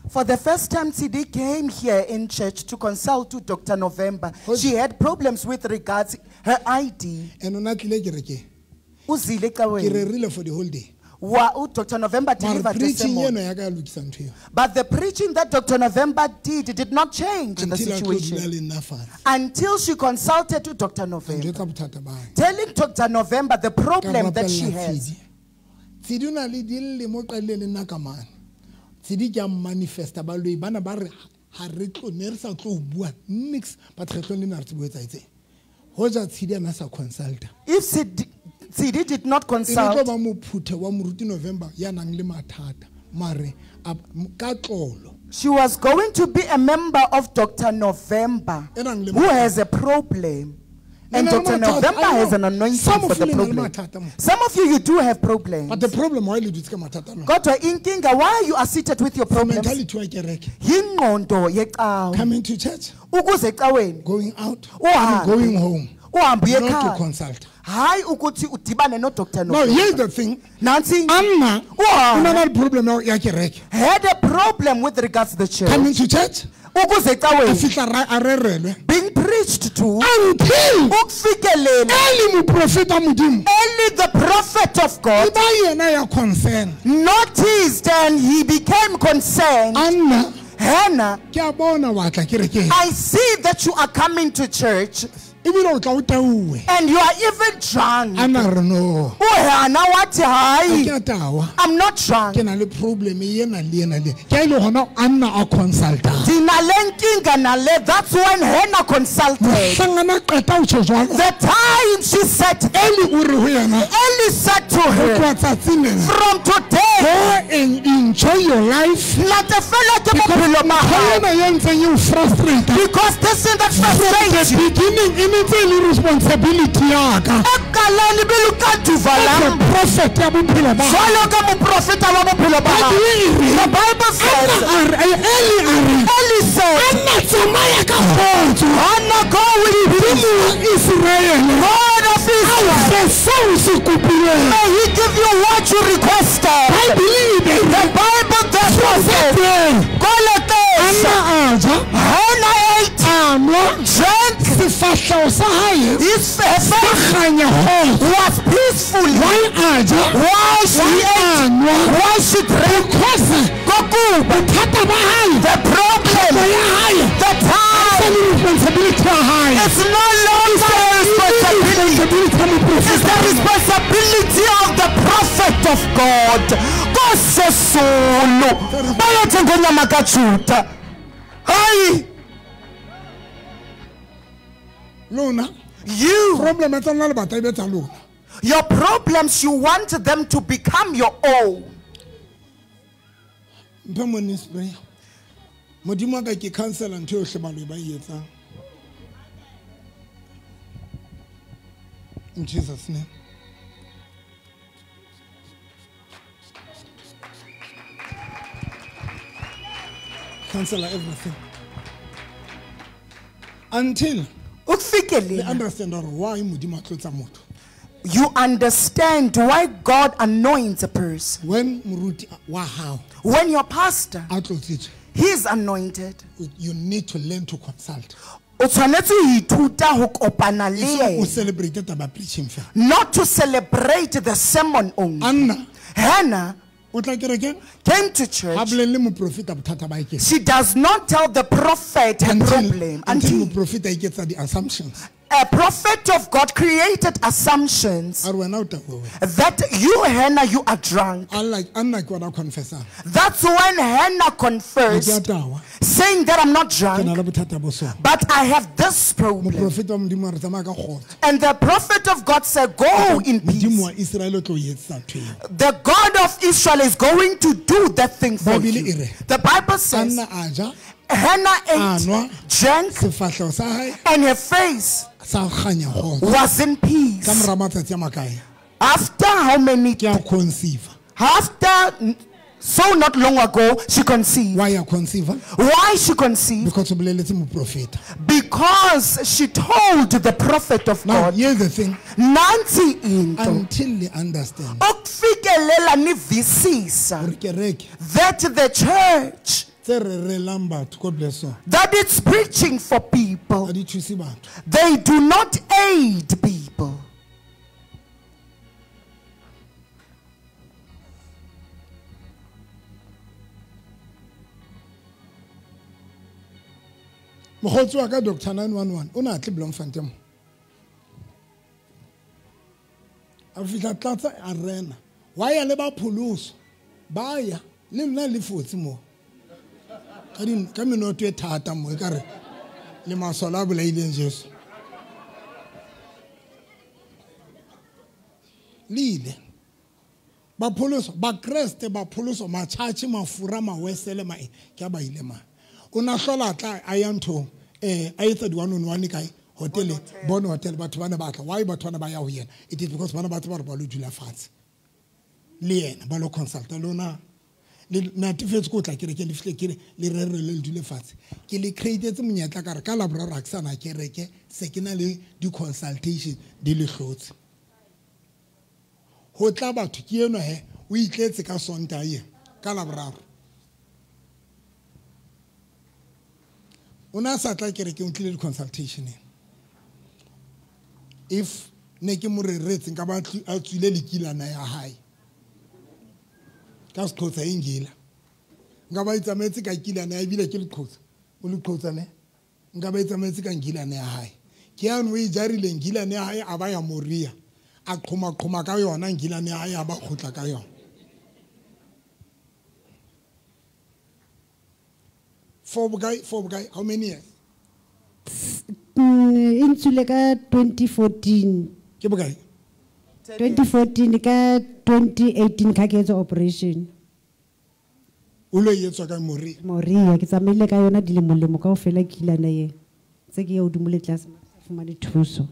For the first time, Tshidi came here in church to consult to Dr. November. She had problems with regards her ID. And ona tlile kerekeng. Uzile Ke rerile for the whole day. Dr. November delivered the sermon. But the preaching that Dr. November did not change the situation. Until she consulted to Dr. November. Telling Dr. November the problem that she has. Tshidi o na le dilemo qadile le nna ka mane. Tshidi ke a manifesta baloi bana ba re ha re tlo ne re sa tlo bua nix but re tlo le nna re tsebo etsaetseng. Hoja Tshidi ana sa consulta. If Tshidi did not consult, e tlo ba mophuthe wa moruti November ya nang le mathata mare ka tlolo. She was going to be a member of Dr. November who has a problem. And Dr. November has an anointing for the problem. Some of you do have problems. But the problem, why you Kodwa inkinga, why you are seated with your problems? Yingqondo yecawe. Coming to church, Ukuze ecaweni. going out, and going home. Uhambe uye Not to ekhaya. consult. Hayi ukuthi udibane no Dr. Now November. here's the thing. Nansi Anna, Uhambe. o na le problem ya kereke. Had a problem with regards to the church. Coming to church, Ukuze a ecaweni. fihla a rerelwe. Being preached preached to. Until Ukufikelela Eli moprofeta Modimo Eli the prophet of God e ba yena ya concern. noticed and he became concerned. Anna, Hannah, ke a bona wa tla kerekeng. I see that you are coming to church Ebile o tla o tauwe. and you are even drunk. Anna re no. UHannah wathi Ha ke hayi, a tawa. I'm not drunk. Ke na le problem ena le ena le. Ke a ile hona Anna a consulta. Ndinale nkinga nale. That's when Hannah consulted. Mohlang ana qeta ho tjho jwalo. The time she said, Eli o re ho yena, Eli said to ho her, tloha tsatsing lena, from today, go and enjoy your life. natefela ke Because bophelo ba ntho hao. ena e ntseng e o frustrate Because this thing that from the frustrates you, beginning e ne ntse e le responsibility ya ka ekuqaleni beluxanduva as a lam prophet ya bophelo ba hao. jwalo ka moprofeta wa bophelo ba hao. Bibele e re, The Bible says, Anna a re, Eli a re, Eli said, Anna tsamaya ka kgotso. Hannah, go with peace. Modimo wa Israele God of a o Israel, fe seo o se kopileng. may he give you what you requested. Bibele e be The Bible therefore says, re, Kolekesha, Anna a ja, Hannah ate, a nwa, drank, sefahleho sa hae his her sa face kganya kgotso. was peaceful. Why a ja? Why she Why ate? a nwa? Why she drank? Because Kokuba, bothata ba hae, the problem, nako ya hae, the e time, le responsibility ya hae. it's no longer a responsibility. Responsibility ya moprofeta. It's the responsibility of the prophet of God. Kosesulu. Bayothi ngonyama kaJuda. Hayi, Lona, you, problem tsa lona le batla e be tsa lona. your problems, you want them to become your own. Mphe morning spray. Modimo wa ka ke cancela ntho yohle baloi ba e etsang. In Jesus' name. Cancel everything. Until they Ukufikelela. understand hore why Modimo a tlotsa motho. You understand why God anoints a person. When moruti wa hao When your pastor, a tlotsitswe, he's anointed. you need to learn to consult. O tshwanetse ho ithuta ho kopana le Eseng o yena. celebrate taba preaching fela. Not to celebrate the sermon only. Anna Hannah o tla kerekeng came to ha church. bolelle moprofeta bothata ba hae ke. She does not tell the prophet her problem Until until moprofeta a iketsa di-assumptions. a prophet of God created assumptions A re wena o tauwe wena. that you, Hannah, you are drunk. Anna ke wena a confessang. That's when Hannah Ha ke a confessed, tawa. saying that I'm not Ke na drunk, le bothata bo so. but I have this problem. Moprofeta wa Modimo a re tsamaya ka kgotso. And the prophet of God said, go in Modimo peace. wa Israel o tlo o etsetsa ntho eo. The God of Israel is going to do that thing for Bibele you. e re, The Bible says, Anna a ja, Hannah a ate, nwa, drank, sefahleho sa hae and her face sa kganya kgotso. was in Ka peace. mora matsatsi a makae? After how many? Ke a conceive. After so not long ago, she conceived. Why a conceive? Why she conceived? Because o boleletse moprofeta. Because she told the prophet of Now, God, here's the thing. Nansi into Until they understand ukufikelela nivisisa hore kereke that the church tse rerelang batho, God bless you, that it's preaching for people, ha di thuse batho. they do not aid people. Mokgotsi wa ka Dr. 911 o ne a tle Bloemfontein mo. A fihla tlatsa a rena. Wa ya le ba pholoso. Ba ya le nna le fotse mo. Ka menoto e thata mo ekare le masole a bolaileng Jesu. Le ile. Ba pholoso, ba Kreste ba pholoso, matjhatjhe, mafura, mawesele, ma eng, ke a ba ile mane. O na hlola tla a ya nthong, a etsa di one on one kae? Hotel, Bon Hotel, batho bana ba tla. Why batho bana ba ya ho yena? It is because bana ba tseba hore ba lo dula fatshe. Le yena ba lo consulta lona. Le natefetse ko tla kereke le fihle ke le rere le dule fatshe. Ke le createtse monyetla ka re ka Laboraro ha ke sa na kereke, se ke na le di-consultation di le hlotse. Ho tla batho ke enwa he, o itletse ka Sontaha e, ka Laboraro. O na sa tla kerekeng, o tlile di-consultation-eng. If ne ke mo reretse nka ba a tswile lekilana ya hae. Ka Sexhosa ingila. Nka ba itsamaetse ka kilana ebile ke Lexhosa. O Lexhosa ne? Nka ba itsamaetse ka ngilana ya hae. Ke yane o e jarile ngilane ya hae a ba ya Moria. A qhoma ka yona ngilane ya hae a ba kgutla ka yona. For bokae, how many years? E ntswile ka 2014. Ke bokae? 2014 ka 2018 ka ke etsa operation. O lo etswa ka Moria. Moria ke tsamaile ka yona dilemo-lemo kaofela kilana ye. Tse ke ya hodimo le tlase fumane thuso.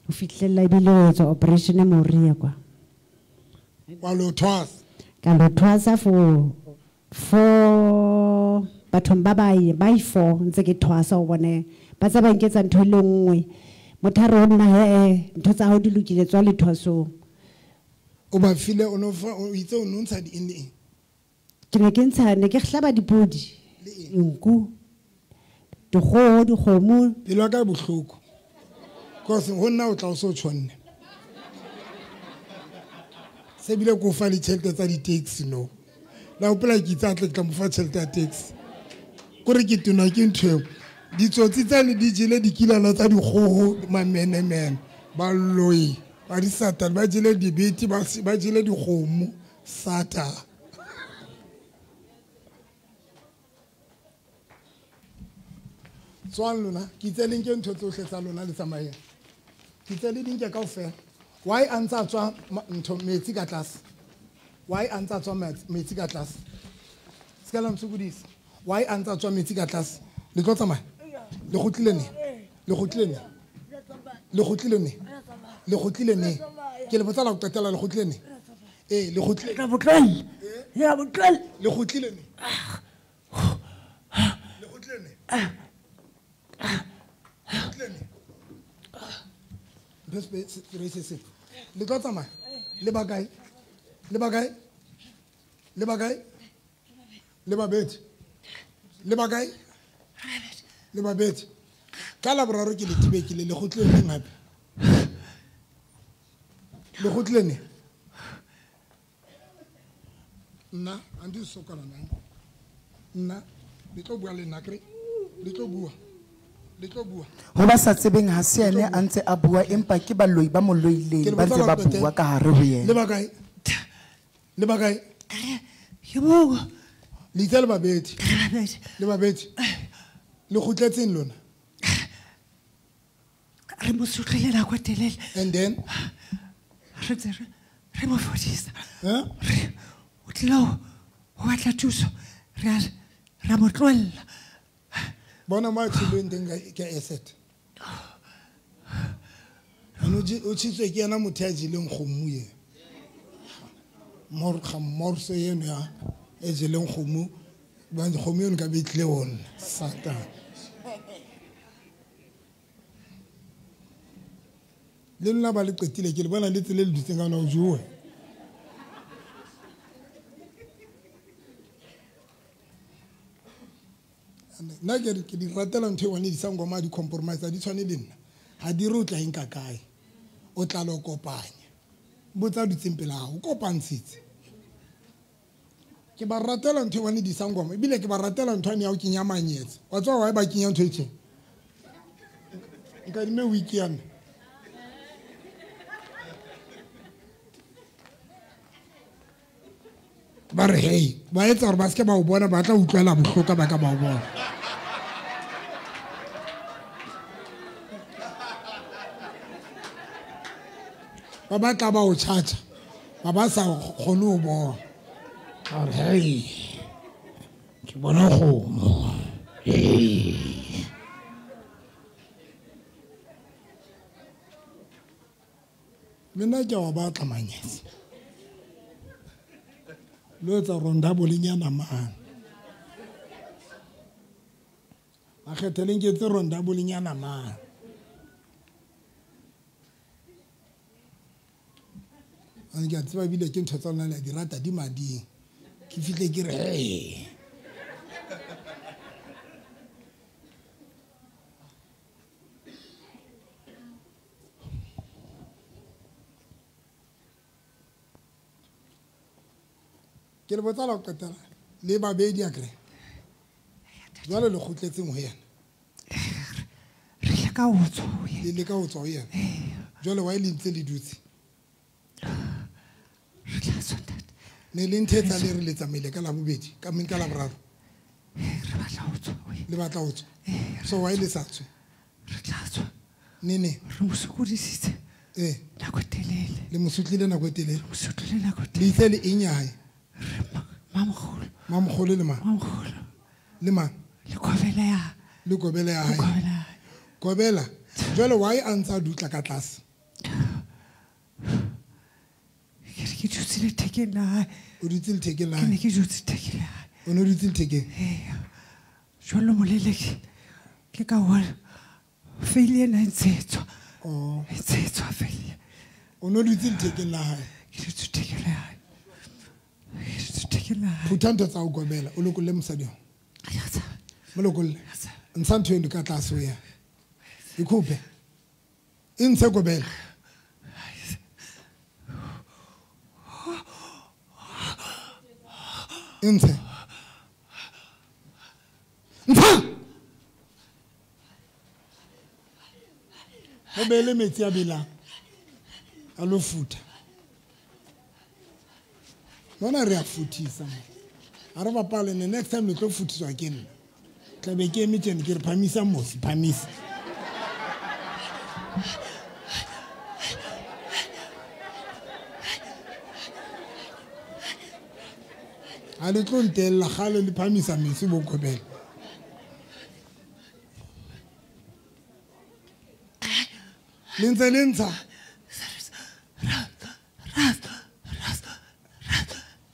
Ho fihlella ebile o etsa operation Moria kwa. Wa lo thwasa. Ka lo thwasa for bathong ba ba four ntse ke thwasa o bone ba tsa ba nketsa ntho le nngwe. Motho a re ho nna he ntho tsa hao di lokile tswa le thwasong. O ba file o no fa o itse o no ntsha di eng le eng? Ke ne ke ntsha ne ke hlaba dipodi, nku, dikgoho, dikgomo. Pelo ya ka e bohloko. Cause ho nna o tla o so tshwanne. Se bile ko fa ditjhelete tsa di-taxi no. La hopola ke itse a tle ke tla mo fa tjhelete ya taxi. Kore ke tenwa ke ntho eo. Ditsotsi tsane di jele dikilana tsa dikgoho mamenemene. Baloi ba disatane ba jele dibete ba jele dikgomo sata. Tswang lona ke itse le nke ntho tsohle tsa lona le tsamayeng. Ke itse le di nke kaofela. Why a ntsa tswa ntho metsi ka tlase? Why a ntsa tswa metsi ka tlase? Se ka la ntshokodisa. Why a ntsa tswa metsi ka tlase? Le tlo tsamaya? Le kgutlile ne? Le kgutlile ne? Le kgutlile ne? Le kgutlile ne? Ke le botsa la ho qetela le kgutlile ne? Eh, le kgutlile. Re botlwelle. Ya botlwelle. Le kgutlile ne? Le kgutlile ne? Kgutlile ne? Ntho le tlo tsamaya? Le ba kae? Le ba kae? Le ba kae? Le babedi. Le ba kae? Le babedi. Ka laboraro ke le thibekile le kgutlile neng hape? Le kgutlile neng? Nna a ndi sokola nang. Nna le tlo bua le nna kere? Le tlo bua. Le tlo bua. Ho ba sa tsebeng ha se ene a ntse a bua empa ke baloi ba mo loileng ba ntse ba bua ka hare ho yena. Le ba kae? Le ba kae? Ke bua. Le itse le babedi. Le babedi. Le kgutletseng lona? Re mo sotlile nako e telele. And then? Re ntse re mo fodisa. Eh? O tlile ho batla thuso. Re a mo tlohella. Bona mo a tshilweng teng ka asset. Ano o tshitswe ke yena motho ya jeleng kgomo ye. Mor ga morso eno ya e jeleng kgomo, ba kgomo eno ka be tlile ona Satan. Le lona ba le qetile ke le bona le tsele le dutseng ka ona o jowe. Nna ke re ke di ratela ntho e one di sangoma di compromise di tshwane le nna. Ha di re o tla enka kae? O tla lo kopanya. Botsa dutseng pele ha o kopantshitse. Ke ba ratela ntho e one di sangoma ebile ke ba ratela ntho ane ya ho kenya manyetse. Wa tswa wa ba kenya ntho e tjhe. Nka dime week ya me. Ba re hey, ba etsa hore ba se ke ba o bona ba tla utlwela bohloko ba ka ba o bona. Ba batla ba o tjhatjha, ba ba sa kgone ho bona. Ba re hey, ke bona kgomo. Hey. Nna ke wa batla manyetse. Lo etsa ronda bolenyana mane. Makgetheleng ke etse ronda bolenyana mane. Ke a tseba ebile ke ntho tsa lona le a di rata di mading. Ke fihle ke re hey. Ke le botsa la ho qetela le babedi akere. Jwale le kgutletseng ho yena. Re leka ho tswa ho yena. Le leka ho tswa ho yena. Jwale why le ntse le dutse? Re tla tswa ntate. Ne le nthetsa le re le tsamaile ka labobedi, ka meng ka laboraro. Re batla ho tswa ho yena. Le batla ho tswa. So why le sa tswe? Re tla tswa. Nene. Re mo sokodisitse. Nako e telele. Le mo sotlile nako e telele. Re mo sotlile nako e Le telele. itse le eng ya hae? Re mamogolo. Mamogolo le mang? Mamogolo. Le mang? Le kobela ya. Le kobela ya hae. Kobela ya hae. Kobela. Jwale why a ntsa dutla ka tlase? Ke re ke dutse lethekeng la hae. O dutse lethekeng la Ke ne hae? ke dutse lethekeng la hae. O ne o dutse lethekeng? Ee. Jwale moleleki ke ka hore feile ena e ntse e tswa. Oh. E ntse e tswa feile. O ne o dutse lethekeng la hae? Ke dutse lethekeng la hae. Ke dutse lethekeng la hae. Phutha ntho tsa ho kobela, o lokolle mosadi oo. Ya tsamaya. Mo lokolle. Ya tsamaya. Ntsha ntho eno ka tlase ho yena. Ikhuphe. E ntshe kobela. E ntshe. Ntsha! O beele metsi a belang. A lo futha. Mona re a futhisa mo. Ha re bapale ne next time le tlo futhiswa ke nna. Tla be ke eme tjena ke re phamisa mosi, phamisa. Ha le tlo ntella kgale le phamisa metsi bo kobela. Le ntse le ntsha.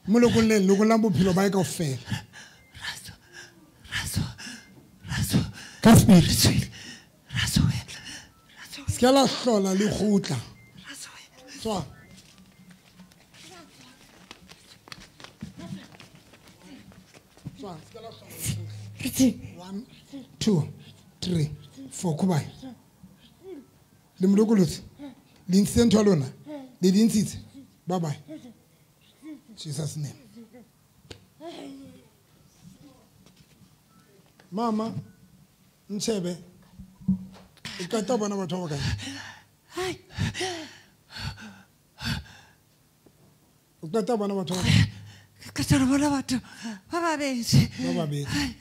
Mo lokolleng, lokollang bophelo ba hae kaofela. Ka spirit. Se ka la hlola le kgutla. Tswa. Tswa, se ka la hlola le kgutla. 1 2 3 4 kubai. Le mo lokolotse. Le ntshitse ntho ya lona. Le di ntshitse. Bye bye. Jesus name. Mama, ntshebe. O qeta ho bona batho ba bakae? O qeta ho bona batho ba bakae? Ke qeta ho bona batho ba babedi. Ba babedi.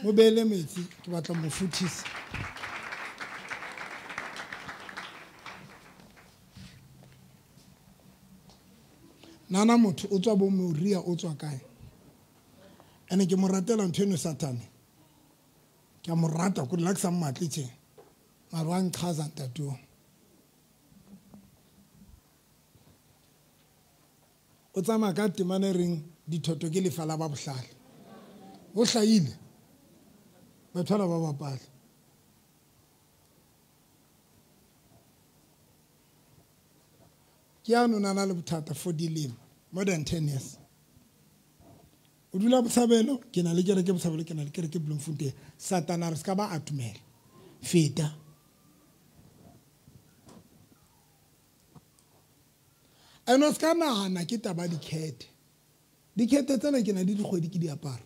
Mo beele metsi, ke batla mo futhisa. Nana motho o tswa bo Moria, o tswa kae? Ene ke mo ratela ntho eno Satane. Ke a mo rata ko la ke sa mmatle tje. Mara wa nqhaza ntate oo. O tsamaya ka temana e reng dithoto ke lefa la ba bohlale. Ho hlahile. Batho ba bapala. Ke ano na le bothata for dilemo, more than 10 years. O dula Botshabelo, ke na le kereke Botshabelo, ke na le kereke Bloemfontein. Satana re ska ba atumela. Feta. Eno ska nahana ke taba dikhethe. Dikhethe tsena ke na le dikgwedi ke di apara.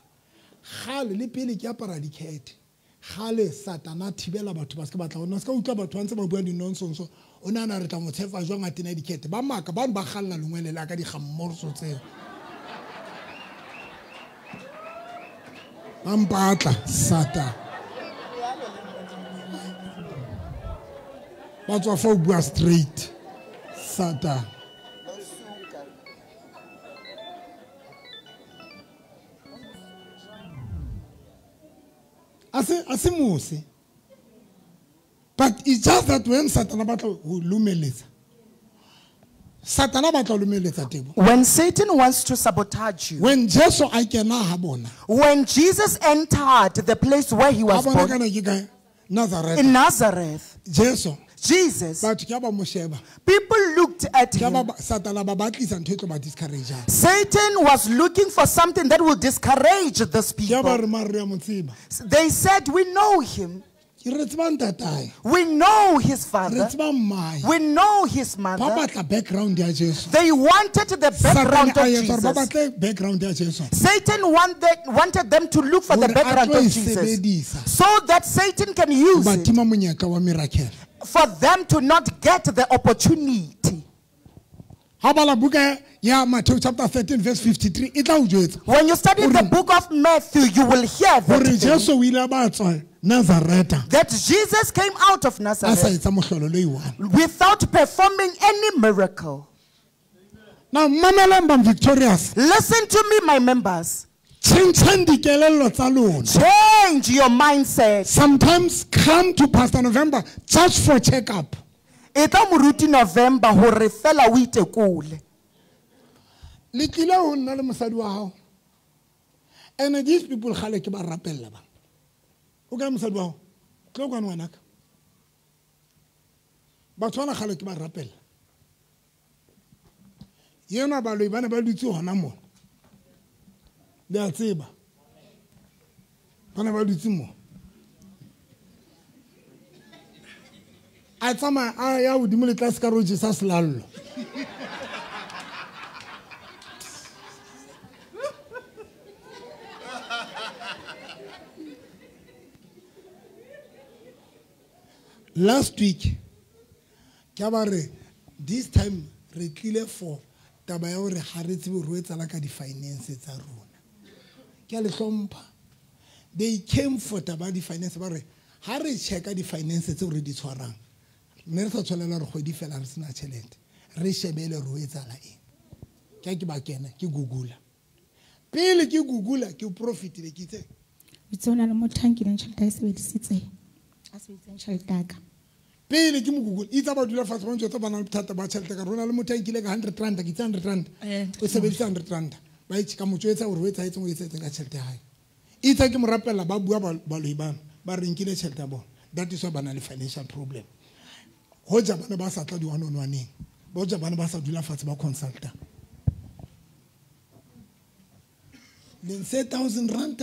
Kgale le pele ke apara dikhethe. Kgale Satana thibela batho ba se batla hona ska utlwa batho ba ntse ba bua di nonsense. O nahana re tla mo tshepa jwang a tena dikhethe. Ba maka ba ba kgalla lengwele la ka dikgammorso tseo. Ba mpatla Satan. Ba tswa fa o bua straight. Satan. Ase mose. But it's just that when Satan batla ho lumeletsa. Satan batla ho lumeletsa tebo. When Satan wants to sabotage you. When Jesu a kena ha bona. When Jesus entered the place where he was Ha bona born. kana ke kae? Nazareth. In Nazareth. Jesu. Jesus. Batho ke ba mo sheba. People looked at Ke him. ba Satan ba batlisa ntho e tlo ba discourage. Satan was looking for something that will discourage these Ke ba people. re mare re a mo tseba. They said, we know him. We know his father. We know his mother. They wanted the background of Jesus. Satan wanted them to look for the background of Jesus, so that Satan can use it for them to not get the opportunity. Matthew chapter 13 verse 53. When you study the book of Matthew, you will hear that that Jesus came out of Nazareth without performing any miracle. Now, victorious. Listen to me, my members. Change your mindset. Sometimes come to Pastor November just for checkup. Etla moruti November hore fela o itekole. Le tlile ho nna le mosadi wa hao. And these people kgale ke ba rapella ba. O kae mosadi wa hao? Tlo kwano ngwanaka. Batho bana kgale ke ba rapella. Yena baloi bana ba dutse hona mo. Le a tseba. Bana ba dutse mo. A tsamaya a ya hodimo le tlase ka ro jesa selallo. Last week, ke ba re this time re tlile for taba ya hore ha re tsebe hore ho etsahala ka di-finance tsa rona. Ke a le hlompha. They came for taba ya di-finance ba re ha re checka di-finance tseo re di tshwarang, mme re sa tshwanela hore kgwedi fela re sena tjhelete, re shebele hore ho etsahala eng. Ke ha ke ba kena ke googla. Pele ke googla ke profitile ke itse. Itse hona le motho a nkileng tjhelete a e sebedisitseng. A sebedisitseng tjhelete ya ka. Pele ke mo google itse ba dula fatshe ba ntse ba na le bothata ba tjhelete ka rona le motho a nkile ka 100 rand ke itse 100 rand. O sebedisa 100 rand. Ba itse ka motho etsa hore o etsahetseng o etsahetseng ka tjhelete ya hae. Itse ke mo rapella ba bua baloi bana ba re nkile tjhelete ya bona. That is why ba na le financial problem. Hoja bana ba sa tla di one on one-eng. Hoja bana ba sa dula fatshe ba consulta. Le ntse 1000 rand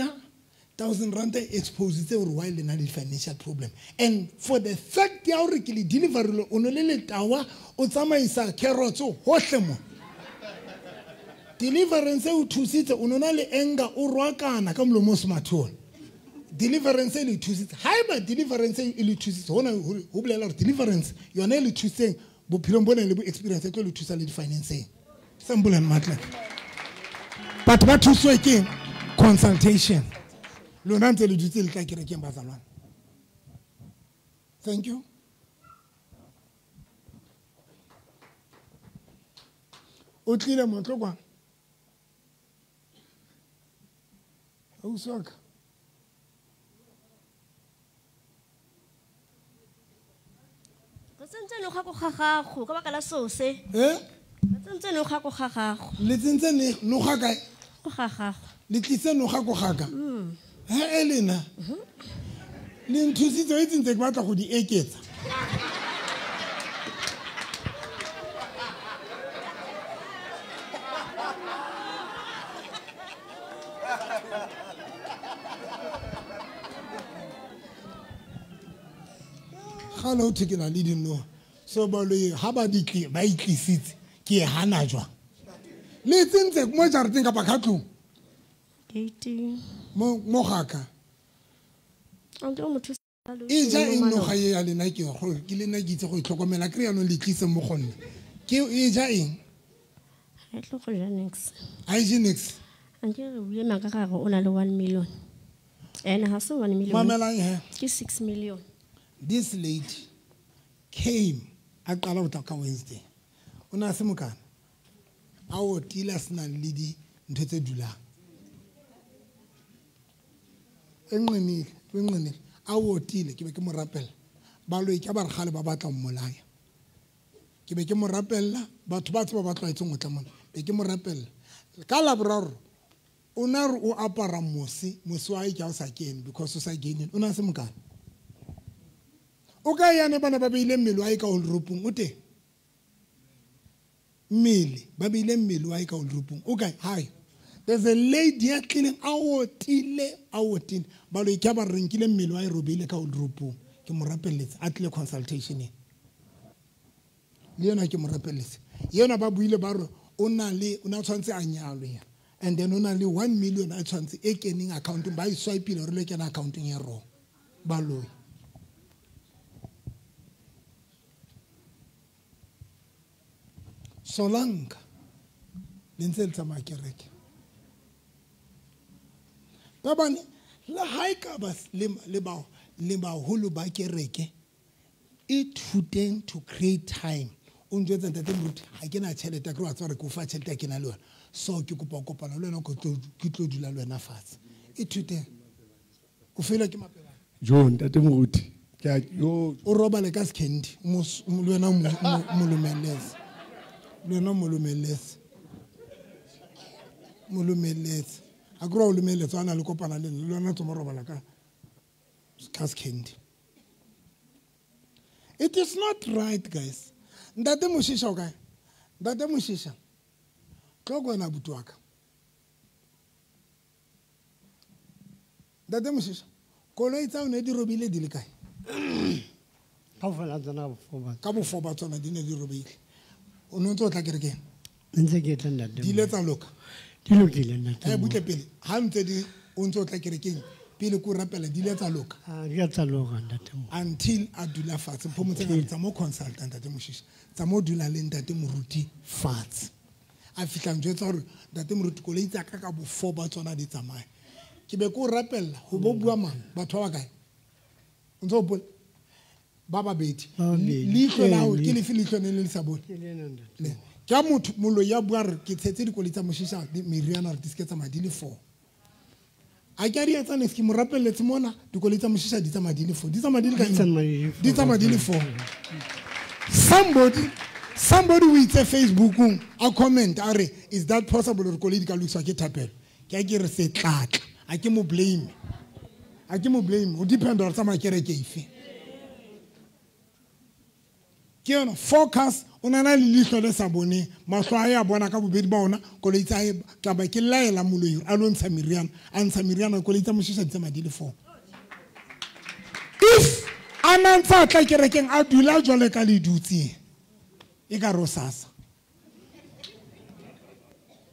1000 rand expose tse hore why le na le financial problem. And for the fact ya hore ke le delivery o no le letawa o tsamaisa carrots hohle mo. Deliverance o thusitse o no na le anger o rwakana ka molomo o semathong. Deliverance e le thusitse. Haeba deliverance e le thusitse hona ho bolela hore deliverance yona e le thusitseng bophelong bona le bo experience e tlo le thusa le di-financeng. Simple and matlak. But ba thuswe ke consultation. Lona ntse le dutse le tla kerekeng bazalwane. Thank you. O tlile motlo kwa. Ausi wa ka. Re tsentse noga ko ga gago ka baka la sose. Eh? Re tsentse noga ko ga gago. Le tsentse noga kae? Ko ga gago. Le tlise noga ko ga ka. He Elena. Le nthusitse o itse ntse ke batla go di eketsa. Gale o thwe ke na le dinoha. So baloi ha ba di tle ba itlisitse ke e hana jwang. Le tsentse mo jarateng kapa ka tlung? Gating. Mo ga ka. E ja eng noga e ya lena ke gore ke lena ke itse go itlhokomela kry yanong le tlise mo go nna. Ke e ja eng? Ha e tlo go ja nix. Ha e je nix. Anke re bue maka ga re o na le 1 million. Ene ha se 1 million. Mamelang he. Ke 6 million. This lady came a qala ho tla ka Wednesday. O na se mokana. A otile a sena le di ntho tse dulang. Enqinile, enqinile. A otile ke be ke mo rapella. Baloi ke ba re kgale ba batla mmolaya. Ke be ke mo rapella, batho ba tseba ba tlwaetseng ho tla mona. Be ke mo rapella. Ka Laboraro o na re o apara mose, mose wa hae ke ha o sa kene because o sa kene. O na se mokana. O ka yane bana ba beile mmele wa hae ka wardrobe-ong o teng? Mmele, ba beile mmele wa hae ka wardrobe-ong. O kae? Hae. There's a lady ya tlileng a otile, a otile. Baloi ke ba re nkile mmele wa hae robeile ka wardrobe-ong. Ke mo rapelletse a tlile consultation e. Le yena ke mo rapelletse. Yena ba buile ba re o na le o na tshwantse a nyalwe ya. And then o na le 1 million a tshwantse e keneng accountong ba e swipile hore le kena accountong ya wrong. Ba loyi. Solanka le ntse le tsamaya kereke. Ba bane le ha e ka ba le baholo ba kereke ithuteng to create time. O njwetsa ntate moruti ha ke na tjhelete ke re wa tswa re ke o fa tjhelete ke na le yona. So ke kopa kopana le wena ke tlo dula le wena fatshe. Ithuteng. O fela ke mapela. Jo ntate moruti ke yo o robale ka skendi le wena mo lumeletse. Le wena mo lumeletse. Mo lumeletse. A kry o lumeletse a na le kopana le nna le wena tso mo robala ka skendi. It is not right, guys. Ntate Moshisha o kae? Ntate Moshisha. Tlo ko wena abuti wa ka. Ntate Moshisha, koloi tsa o ne di robile di le kae? Kaofela tsona ka bofo. Ka bofo ba tsona di ne di robile. O ne o ntse o tla kerekeng? Ntse ke tla ntate. Di ile tsa loka? Di lokile ntate. Butle pele. Ha ntse di o ntse o tla kerekeng pele ko rapela di ile tsa loka? Di a tsa loka ntate. Until a dula fatshe. Mpho motseng tsa mo consultant ntate Moshisha. Tsa mo dula le ntate moruti fatshe. A fihla njwetsa hore ntate moruti koloi tsa ka ka bofo ba tsona di tsamaya. Ke be ko rapella ho bo bua mang batho ba bakae? O ntse o hopola? Ba babedi. Leihlo la hao ke lefe leihlo ne le sa bone? Ke lena ntate. Ke a motho moloi ya bua re ke tshetse dikoloi tsa Moshisha meriana re di se ke tsamaya di le 4. A ke a di etsa next ke mo rapelletse mona dikoloi tsa Moshisha di tsamaya di le 4. Di tsamaya di le kae? Di tsamaya di le 4. Somebody o itse Facebookong a comment a re is that possible hore koloi di ka lokiswa ke thapelo? Ke a ke re se tlatla. A ke mo blame. A ke mo blame. O depend hore tsamaya kereke efe. Ke yona focus o na le leihlo le sa boneng mahlo a ya bona ka bobedi ba ona koloi tsa hae ka ba ke laela moloi a lo ntsha meriana a ntsha meriana koloi tsa Moshisha di tsamaya di le 4. If a na ntse a tla kerekeng a dula jwale ka le dutse e ka ro sasa.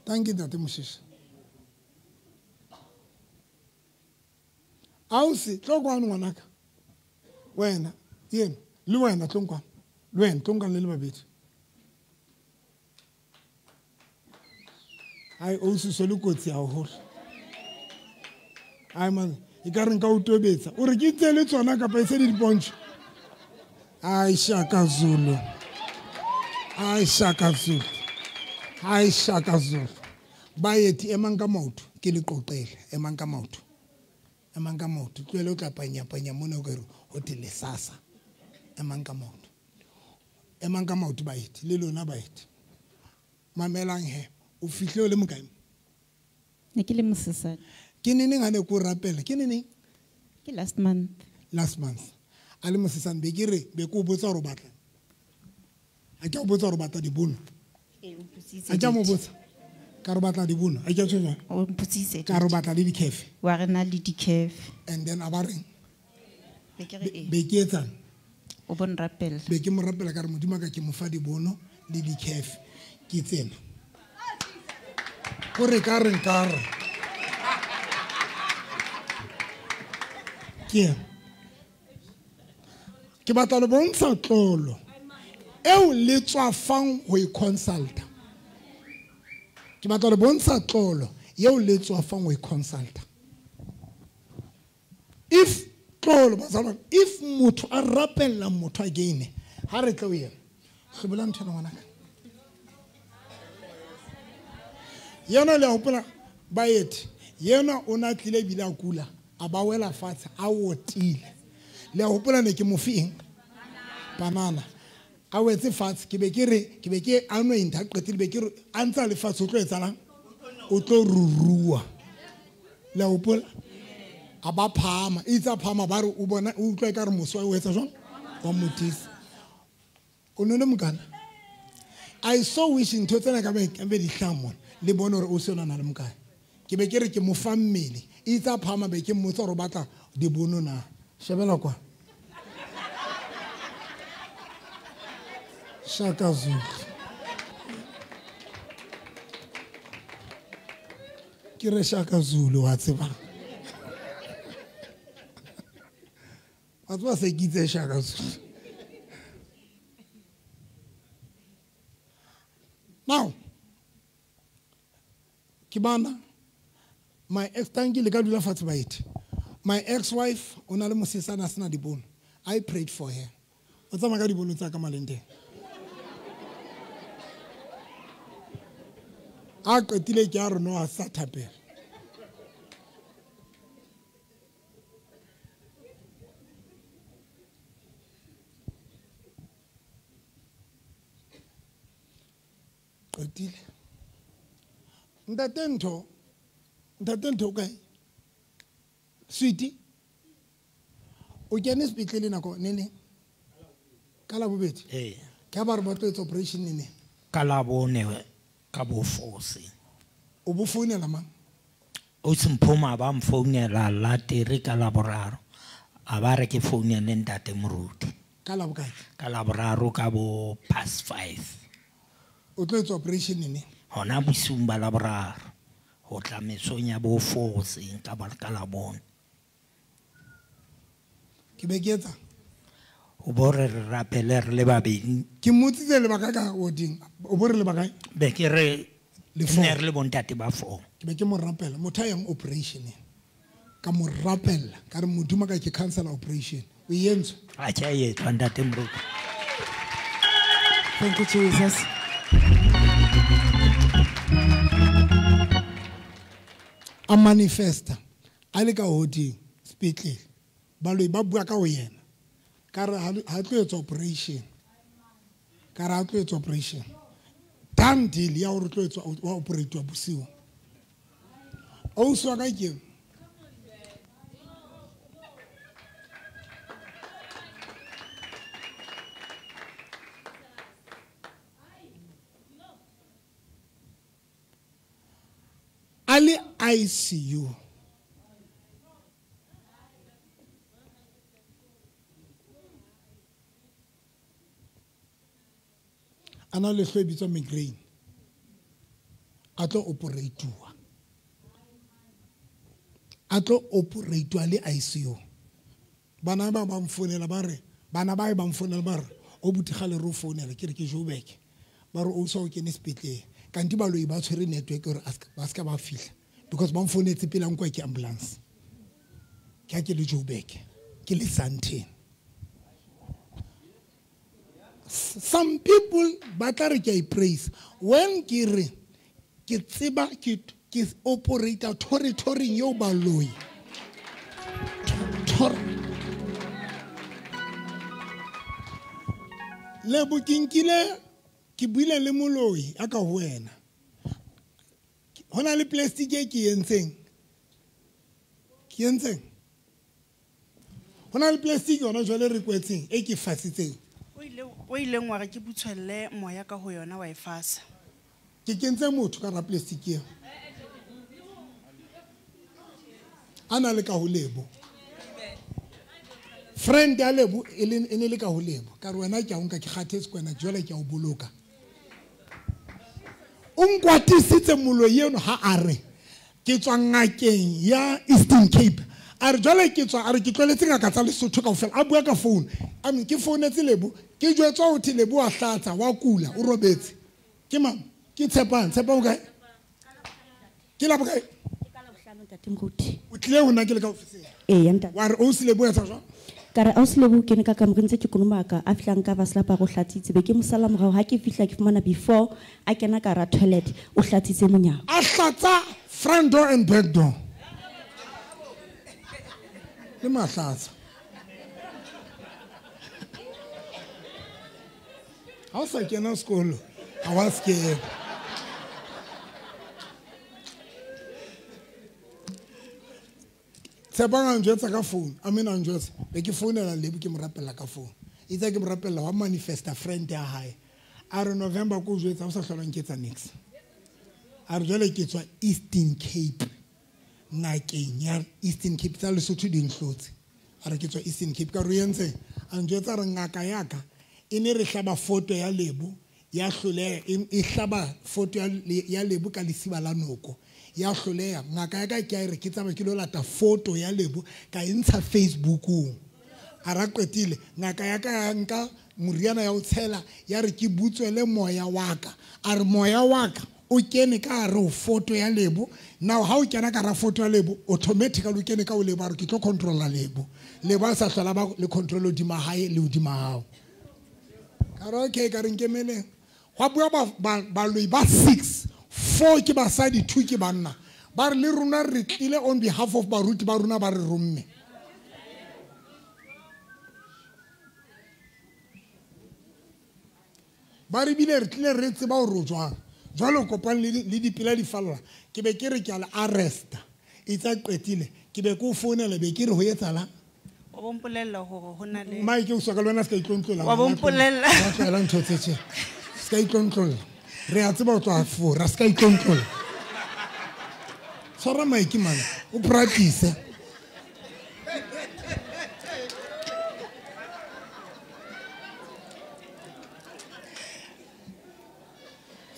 Thank you ntate Moshisha. Ausi tlo kwano ngwanaka. Wena yena le wena tlo kwano. Le wena tlo nkang le le babedi. Ai ausi so le kotsi haholo. Ai man e ka re nka o tobetsa. O re ke tse le tsona kapa e se di dipontšho. Ai shaka Zulu. Ai shaka Zulu. Ai shaka Zulu. Baeti emang ka maoto ke le qoqele emang ka maoto. Emang ka maoto tlohele o tla panya panya mona o ka re ho te le sasa. Emang ka maoto. Emang ka maoto baeti le lona baeti. Mamelang he o fihle o le mokae? Ne ke le mosesane. Ke neneng ha ne ko rapela? Ke neneng? Ke last month. Last month. A le mosesane be ke re be ko botsa hore o batla. A ke o botsa hore o batla dibono. Ee, o mpotsitse. A ke mo botsa. Ka re batla dibono. A ke tjho jwang? O mpotsitse. Ka re batla le dikhefe. Wa re na le dikhefe. And then a ba reng? Be ke re be ke etsang? O bo nrapela. Be ke mo rapela ka re Modimo ka ke mo fa dibono le dikhefe. Ke tsena. Ko re ka re nka re. Ke ke batla le bontsha tlolo eo le tswafang ho e consulta. Ke batla le bontsha tlolo eo le tswafang ho e consulta. If tlolo bazalwane, if motho a rapella motho again, ha re tlo yena. Hlobola ntho ena ngwanaka. Yena le hopola baeti, yena o na tlile ebile a kula, a ba wela fatshe a otile. Le hopola ne ke mo fe eng? Banana. A wetse fatshe ke be ke re ke be ke a nwe intha qetile be ke re a ntsa le fatshe o tlo etsalang? O tlo rurua. Le hopola a ba phama, itse a phama ba re o bona o utlwa e ka re moswa o etsa jwang? Wa motisa. O none mokana. I so wish ntho tsena ka be di hlaha mona le bone hore o se ona le mokae. Ke be ke re ke mo fa mmele, itse a phama be ke mmotsa hore o batla dibono na. Shebela kwa. Shaka Zulu. Ke re Shaka Zulu wa tseba. Wa tseba se ke itse Shaka Zulu. Now, ke bana, my ex tanki le ka dula fatshe ba ete. My ex-wife o na le mosesana a sena dibono. I prayed for her. O tsamaya ka dibono tsa ka malenteng. A qetile ke a re no a sa thapela. Qetile. Ntate Ntho kae? Sweetie. O kene sepetlele nako ne neng? Ka Labobedi? Ee. Ke ba re ba tlo etsa operation ne neng? Ka Labone ka bo 4. O bo founela mang? O Semphoma ba mfounela latere ka Laboraro. A ba re ke founele ntate Moruti. Ka Labokae? Ka Laboraro ka bo 5:30. O tlo etsa operation ne neng? Hona bosiung ba Laboraro. Ho tla mesong ya bo 4 ka ba ka Labone. Ke be ke etsa? O bo re re rapele re le babedi. Ke mmotsitse lebaka ka oding. O bo re lebaka? Be ke re Le ne re le bontate ba 4. Ke be ke mo rapela motho a yang operation. Ka mo rapela ka re Modimo ka ke cancel operation. O e entswe? A tjha e etswa ntate Moruti. Thank you Jesus. A manifesta a le ka hodimo sepetlele. Baloi ba bua ka ho yena. Ka re ha tlo etsa operation. Ka re ha tlo etsa operation. Done deal ya hore tlo etswa wa operate bosiu. Ausi wa ka ke a le ICU. A na le hlooho e bitswa migraine. A tlo operate-uwa. A tlo operate-uwa le ICU. Bana ba ba mfounela ba re, bana ba ba mfounela ba re, o buti kgale re o founela, ke re ke Joburg. Ba re o sa o kene sepetlele. Kanti baloi ba tshwere network hore ba ska ba fihla. Because ba mfounetse pele a nkwa ke ambulance. Ke ha ke le Joburg, ke le Sandton. Some people ba tla re ke a praise when ke re ke tseba ke operator territory eo baloi. Lebo ke nkile ke buile le moloi a ka ho wena. Ho na le plastic e ke entseng. Ke entseng. Ho na le plastic yona jwale re kwetseng e ke fasitseng. O ileng wa re ke butshwelle moya ka ho yona wa e fasa. Ke kentse motho ka ra plastic eo. A na le ka ho Lebo. Friend ya Lebo e ne le ka ho Lebo. Ka re wena ke a o nka ke kgathetse kwena jwale ke a o boloka. O nkwatisitse moloi eno ha a re ke tswa ngakeng ya Eastern Cape. A re jwale ke tswa a re ke tlweletse ngaka tsa Lesotho kaofela. A bua ka phone. I mean ke founetse Lebo. Ke jwetswa ho the Lebo wa hlatsa wa kula o robetse. Ke mang? Ke Tshepang. Tshepang o kae? Ke la bokae? Ke ka Labohlano ntate Moruti. O tlile ho nna ke le ka ofising. Ee, ntate. Wa re ausi Lebo ya tsa jwang? Ka re ausi Lebo ke ne ka kamoreng tse ke kolomaka a fihlang ka vaslapa go hlatsitse be ke mosala morao ha ke fihla ke fumana before a kena ka ra toilet o hlatsitse monyako. A hlatsa front door and back door. Le mahlatsa. Ha o sa kena sekolo, ha wa se kena. Tshepang a njwetsa ka phone, I mean a njwetsa. Be ke founela Lebo ke mo rapella ka phone. Itse ke mo rapella wa manifesta friend ya hae. A re November ko jwetsa o sa hlola nketsa niks. A re jwale ke tswa Eastern Cape. Ngakeng ya Eastern Cape tsa Lesotho di nhlotse. A re ke tswa Eastern Cape ka re o entse. A njwetsa re ngaka ya ka E ne re hlaba foto ya Lebo ya hloleha, e hlaba foto ya Lebo ka lesiba la noko ya hloleha. Ngaka ya ka ke a re ke tsamaya ke lo lata foto ya Lebo ka e ntsha Facebookong. A ra qetile ngaka ya ka ya nka moriana ya o tshela ya re ke butswele moya wa ka. A re moya wa ka o kene ka re o foto ya Lebo. Now ha o kena ka ra foto ya Lebo automatically o kene ka o Lebo, a re ke tlo controlla Lebo. Lebo a sa hlola ba le control hodima hae le hodima hao. Ka re okay, ka re nkemeleng. Hwa bua baloi ba 6, 4 ke basadi, 2 ke banna. Ba re le rona re tlile on behalf of baruti ba rona ba re romme. Ba re bile re tlile re tseba hore o jwang. Jwalo kopang le dipela di falla. Ke be ke re ke a le arresta. E tsa qetile. Ke be ke o founela be ke re ho etsahala. Wa bo mpolella hore ho na le Mike o soka le wena se ka itlontlolla. Wa bo mpolella. Wa tlohela ntho tse tje. Se ka itlontlolla. Re a tseba o tswa fora, se ka itlontlolla. Tshwara Mike man, o practice.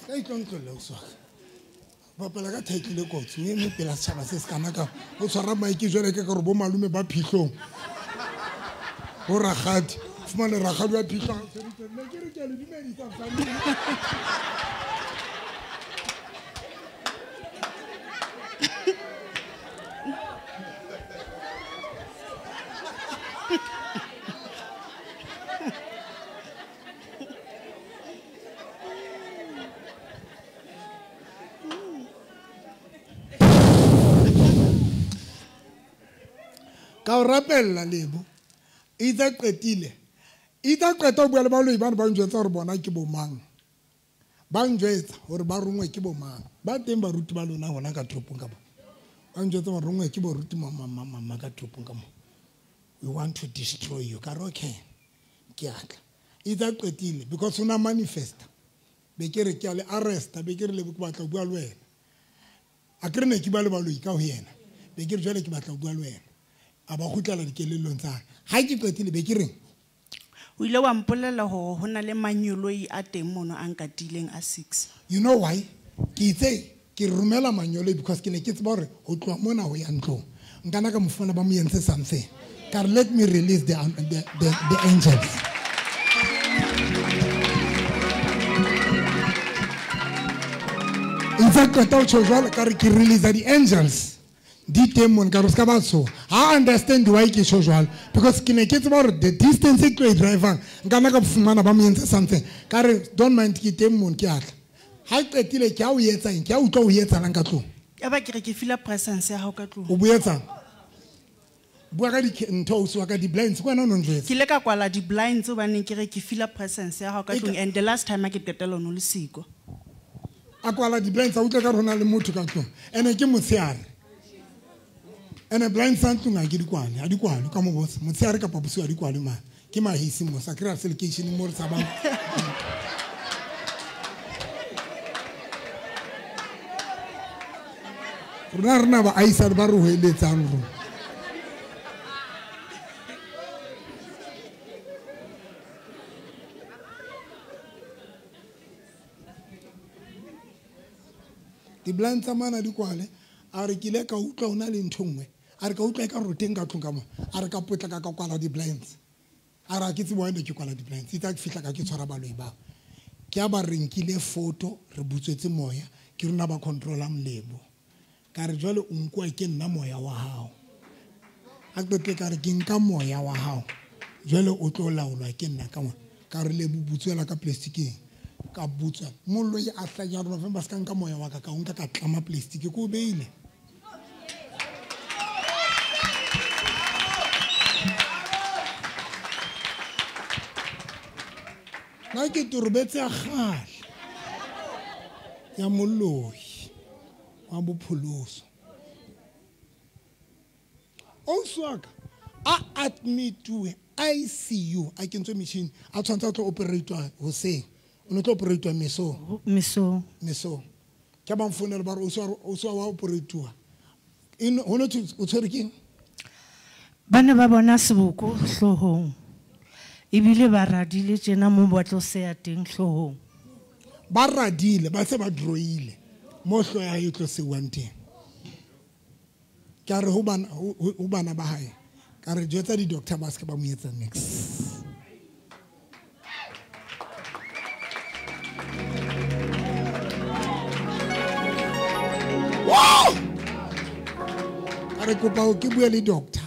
Ka itlontlolla o soka. Bapala ka title kotsi, o eme pela setjhaba se sekana ka o tshwara Mike jwale ke ka re bo malome ba phihlong. Bo rakgadi, fumane rakgadi wa phihlong. Nna ke re ke a le dumedisa mosadi. Ka o rapella Lebo. Itse qetile. Itse qeta ho bua le baloi bana ba njwetsa hore bona ke bo mang. Ba njwetsa hore ba rongwe ke bo mang. Ba teng baruti ba lona hona ka toropong ka mo. Ba njwetsa ba rongwe ke boruti mama ka toropong ka mo. We want to destroy you. Ka re okay. Ke a tla. Itse qetile because ona manifesta. Be ke re ke a le arresta, be ke re Lebo ke batla ho bua le wena. A ke re ne ke bua le baloi ka ho yena. Be ke re jwale ke batla ho bua le wena. A ba kgutlela dikelellong tsa hae. Ha ke qetile be ke reng? O ile wa mpolella hore ho na le manyoloi a teng mono a nkatileng a 6. You know why? Ke itse ke romela manyoloi because ke ne ke tseba hore ho tloha mona ho ya ntlong. Nkana ka mo fumana ba mo entse something. Ka re let me release the angels. Itse qeta ho tjho jwalo ka re ke release the angels. Di teng mona ka re se ka ba tshoha. Ha understand why ke tjho jwalo because ke ne ke tseba hore the distance e tlo e drivang nkana ka fumana ba mo entse something. Ka re don't mind ke teng mona ke atla. Ha qetile ke a o etsang, ke a utlwa o etsalang ka tlung. Ya ba ke re ke feel presence ya hao ka tlung. O boetsang? Bua ka di ntho o swa ka di blinds kwa na o njwetsa. Ke ile ka kwala di blinds hobane ke re ke feel presence ya hao ka tlung and the last time ke qetela no le siko. A kwala di blinds a utlwa ka rona le motho ka tlung. Ene ke motsheare. Ene blind sa ntlong ha ke di kwale, ha di kwale ka mo botsa. Motsheare kapa bosiu ha di kwale ma. Ke mahisi mo sa kry-a se lekeisheneng mo re tshabang. Rona rena baahisane ba re hoeletsang rona. Di-blind tsa mana di kwale, a re ke ile ka utlwa ho na le ntho nngwe. A re ka utlwa e ka roteng ka tlung ka mo. A re ka potlaka ka kwala di-blinds. A re ha ke tsebe why ne ke kwala di-blinds. Itse ha ke fihla ka ke tshwara baloi bao. Ke a ba re nkile photo, re butswetse moya, ke rona ba controlang Lebo. Ka re jwale o nkuwa ke nna moya wa hao. Ha ke tle ka re ke nka moya wa hao. Jwale o tlo laolwa ke nna ka mona. Ka re Lebo butswela ka plasticeng. Ka butswa. Moloi a hlanya rona November se ka nka moya wa ka ka o nka ka tlama plastic ke o beile. Nna ke torobetse ya kgale ya moloi wa bopholoso. Ausi wa ka a admituwe ICU, a kentswe metjhini, a tshwanetse a tlo operatwa hoseng. O ne tlo operatwa mesong. Mesong. Mesong. Ke ba mfounela ba re ausi wa operatuwa. Ho no thwe o tshwerwe ke eng? Ba ne ba bona seboko hloohong. Ebile ba radile tjena mo ba tlo seya teng hloohong. Ba radile, ba se ba drawile mo hloho ya hae e tlo seuwang teng. Ke a re ho bana ba hae, ka re jwetsa di-doctor ba se ke ba mo etsa niks. Wow! Ka re kopa ke bue le doctor.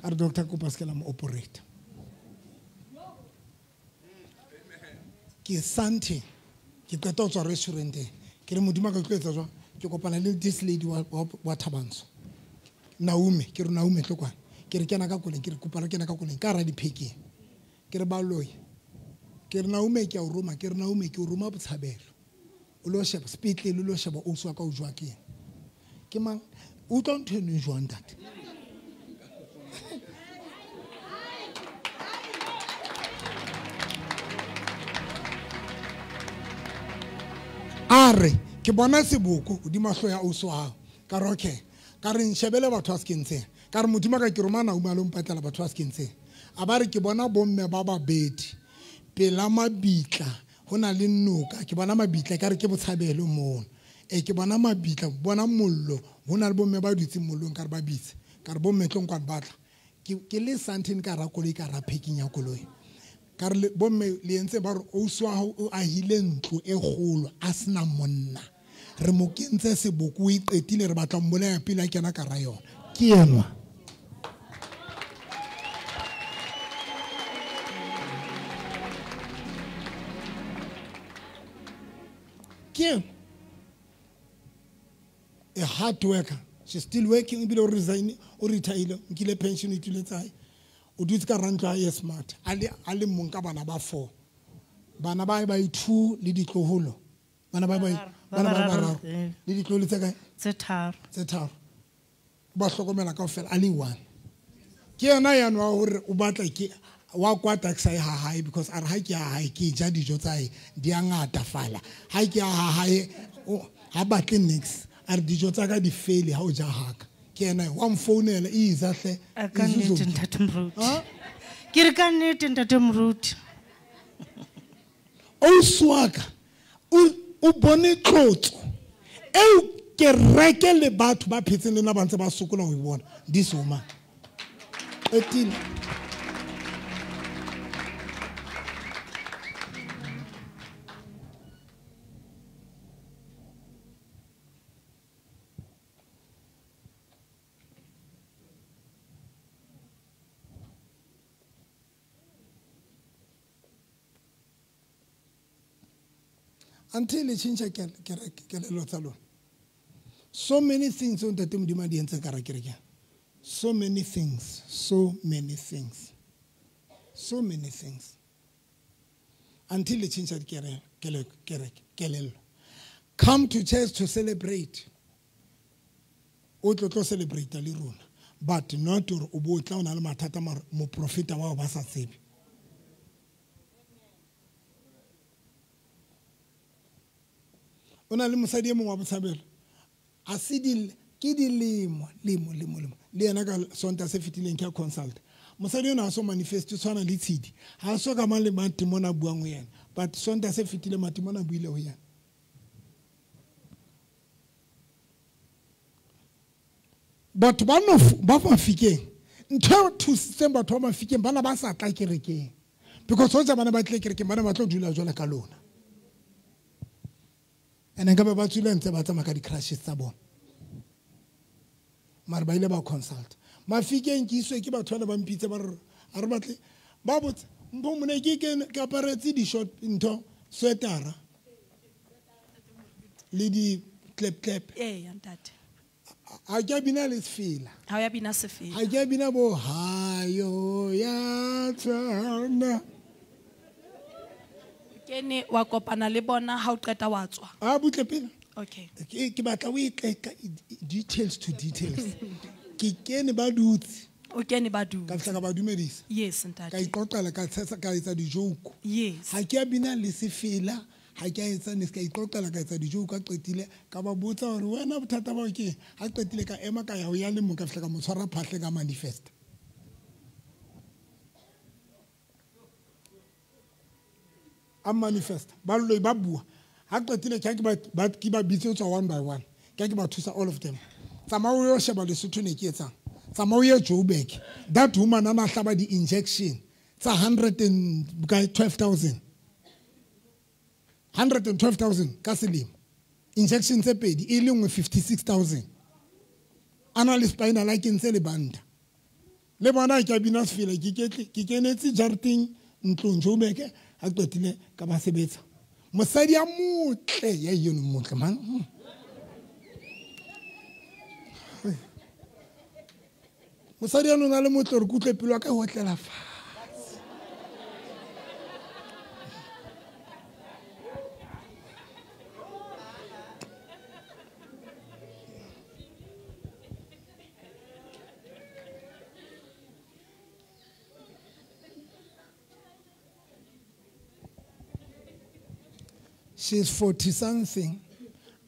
A re doctor kopa se ke la mo operate. Ke Sante, ke qeta ho tswa restauranteng. Ke re Modimo a ka tlo etsa jwang? Ke kopana le this lady wa Thabantsho. Naume, ke re Naume tlo kwana. Ke re kena ka koleng, ke re kopa re kena ka koleng ka hara diphekeng. Ke re baloi. Ke re Naume ke a o roma, ke re Naume ke o roma Botshabelo. O lo sheba sepetlele, o lo sheba ausi wa ka o jwa ke eng. Ke mang? O utlwa ntho eno e jwang ntate? A re ke bona seboko hodima hlooho ya ausi wa hao. Ka re okay. Ka re nshebele batho ba se kentseng. Ka re Modimo ka ke roma Naume a lo mpatlela batho ba se kentseng. A ba re ke bona bomme ba babedi pela mabitla ho na le noka. Ke bona mabitla ka re ke Botshabelo mono. Ke bona mabitla, bona mollo, ho na le bomme ba dutseng mollong ka re ba bitse. Ka re bomme tlong kwana ba tla. Ke le Sandton ka ra koloi ka ra parking ya koloi. Ka re bomme le entse ba re ausi wa hao o ahile ntlo e kgolo a sena monna. Re mo kentse seboko o e qetile re batla mmolaya pele a kena ka ra yona. Ke enwa. Ke a hard worker. She's still working ebile o resign, o retire, nkile pension e tule tsa hae. O dutse ka rantlo ya hae smart. A le mong ka bana ba 4. Bana ba hae ba 2 le ditloholo. Bana ba bararo. Le ditloholo tse kae? Tse tharo. Tse tharo. Ba hlokomela kaofela a le 1. Ke yena yana wa hore o batla ke wa kwata ke sa ye ha hae because a re ha ke ha hae ke ja dijo tsa hae di a ngatafala. Ha ke ha hae ha batle niks. A re dijo tsa ka di fele ha o ja haka. Ke yena wa mfounela e iza hle. Ka nnete ntate Moruti. Ke re ka nnete ntate Moruti. Ausi wa ka o bone tlotso eo kereke le batho ba phetseng le nna ba ntse ba sokola ho e bona. This woman. Qetile. Until le tjhentjha kelello tsa lona. So many things o ntate Modimo a di entseng ka hara kereke. So many things, so many things. So many things. Until le tjhentjha kelello. Come to church to celebrate. O tlo celebrate le rona. But not hore o bo tla o na le mathata mara moprofeta wa ba sa tsebe. O na le mosadi e mong wa Botshabelo. A se di ke dilemo, lemo, lemo, lemo. Le yena ka Sontaha se fetileng ke a consult. Mosadi ona ha so manifest tshwana le tshidi. Ha so ka mang le matimona a buang ho yena. But Sontaha se fetileng matimona a buile ho yena. Batho ba no ba Mafikeng. Ntho e thusitseng batho ba Mafikeng bana ba sa tla kerekeng. Because hoja bana ba tle kerekeng bana ba tlo dula jwalo ka lona. Ene nkabe ba tswile ntse ba tsamaya ka di-crushes tsa bona. Mara ba ile ba consult. Mafikeng ke iswe ke batho bana ba mpitse ba re a re batle ba botse mpho mone ke ke aparetse di-short ntho sweatera le di-clap clap. Ee, ntate. Ha ke a bina le sefela. Ha o ya bina sefela. Ha ke a bina bo hayo ya tshwana. Kene wa kopana le bona ha o qeta wa tswa. A butle pele. Okay. Ke batla o e tle ka details to details. Ke kene ba dutse. O kene ba dutse. Ka fihla ka ba dumedisa. Yes, ntate. Ka iqoqela ka tshesa ka etsa di-joke. Yes. Ha ke a bina le sefela, ha ke a etsa ne ka iqoqela ka etsa di-joke ka qetile ka ba botsa hore wena bothata ba ke ha qetile ka ema ka ya ho ya le mong ka fihla ka mo tshwara phahle ka manifest. A manifest. Ba loi ba bua. Ha qetile ke ba ke ba bitse ho tswa one by one. Ke ba thusa all of them. Tsamaya o yo sheba Lesotho ne ke etsang. Tsamaya o ye Joburg. That woman a na hlaba di-injection tsa 112,000. 112,000 ka selemo. Injection tse pedi e le nngwe 56,000. A na le spinal a kentse lebanta. Le bona ke a bina sefela ke ketle ke kenetse jarateng ntlong Joburg ha qetile ka ba sebetsa. Mosadi a motle ya yeno motle man. Mosadi a nona le motle re kutle pelo ka ho tlela fatshe. She's 40 something,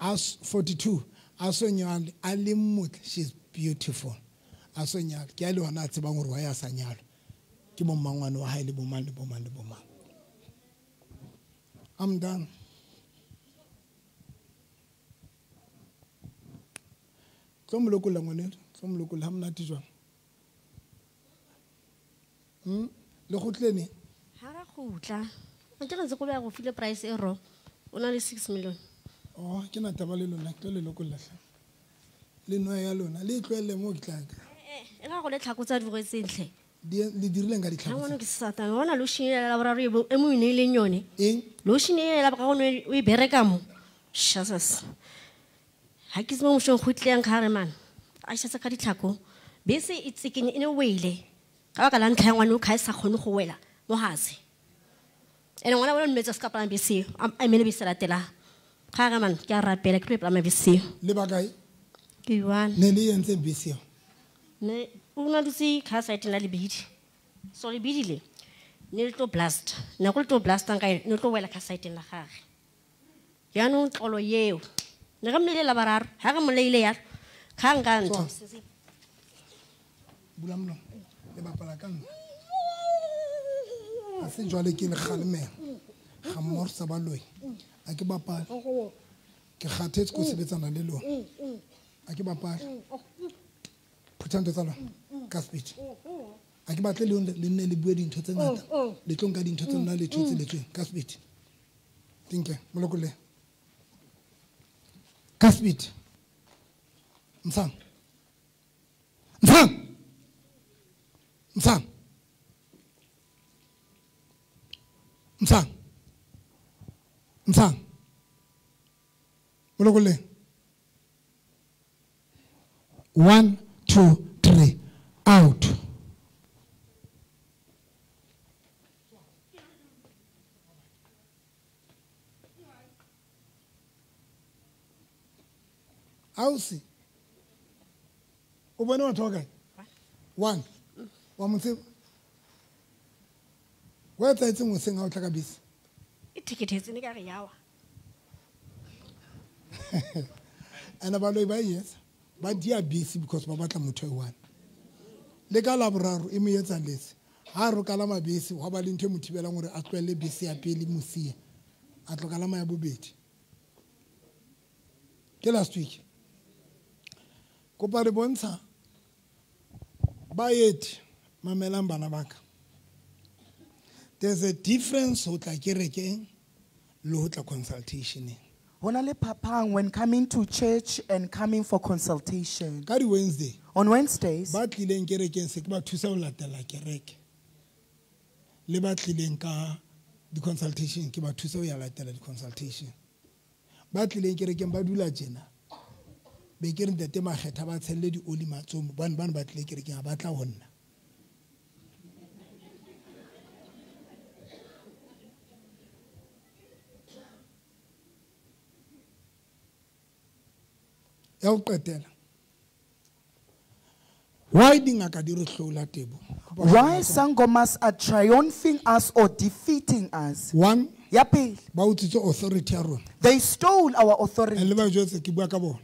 as 42. Asonyal alimut, she's beautiful. Asonyal, ke a le hona a tsebang hore wa ya sa nyalwa. Ke bo mmangwane wa hae le bo mang le bo mang le bo mang. I'm done. Tlo mo lokolla ngwaneso, tlo mo lokolla ha monate jwang. Le kgutle neng? Ha ra kgutla. Ke re ntse ko beha go file price e wrong. O na le 6 million. Oh, ke na taba le lona, ke tlo le lokolla hle. Le nwa ya lona, le tlohelle moo ke tla ka. E ga go le tlhako tsa dirwetseng tlhe. Le dirileng ka ditlhako? Ha ngwana ke satane, wa bona lotion ya la boraro e mo e neileng yone. Eng? Lotion e la boraro o e bereka mo. Jesus. Ha ke tsebe mo shong kgutleng ka re man. A shatsa ka ditlhako. Bese e tsekenye e ne wele. Ka baka la ntlha ya ngwana o kha e sa kgone go wela mo hase. Ene ngwana wa mmetsa ska palama bese, a emele bese latela. Ga re man ke a rapela ke tlo palama bese. Le ba kae? Ke one. Ne le entse bese. Ne o na dutse ka side la lebidi. So lebidi le ne le tlo blast. Ne go le tlo blastang ka ne tlo wela ka side la gagwe. Jaanong tlolo yeo. Ne re mmele la bararo, ha re moleile ya. Kha nka ntho. Bula molomo. Le bapala ka nna. A se jwale ke le kgalemela. Ga mmoho sa baloi. A ke bapale. Ke kgathetse ko sebetsana le lona. A ke bapale. Phutha ntho tsa lona ka speech. A ke batle le nne le bue dintho tse ngata. Le tlo nka dintho tsa lona le thotse le tsweng ka speech. Tinke molokolle. Ka speech. Msang. Msang. Msang. Msang. Msang. Molokolle. 1 2 3 out. Ausi. O bone batho ba kae? 1. Wa mo tseba? Wa etsahetseng hoseng ha o tla ka bese? E thekethetse ne ka re yawa. Ene baloi ba e etsa. Ba dia bese because ba batla motho e one. Le ka laboraro e mo etsa letse. Ha re kalama bese hwa ba le ntho e mo thibelang hore a tlohelle bese ya pele mosia. A tlo kalama ya bobedi. Ke last week. Kopa re bontsha baeti mamelang bana ba ka. There's a difference ho tla kerekeng le ho tla consultation. Ho na le phapang when coming to church and coming for consultation. Ka di Wednesday. On Wednesdays. Ba tlileng kerekeng se ke ba thusa ho latela kereke. Le ba tlileng ka di consultation ke ba thusa ho ya latela di consultation. Ba tlileng kerekeng ba dula tjena. Be ke re ntate Makgetha ba tshelle di oli matsomo bane bane ba tlile kerekeng ha ba tla ho nna. Ya ho qetela. Why dingaka di re hlola Tebo? Why sangomas are triumphing us or defeating us? One, Ya pele. Ba utswitse authority ya rona. They stole our authority. And le ba jwetse ke bua ka bona.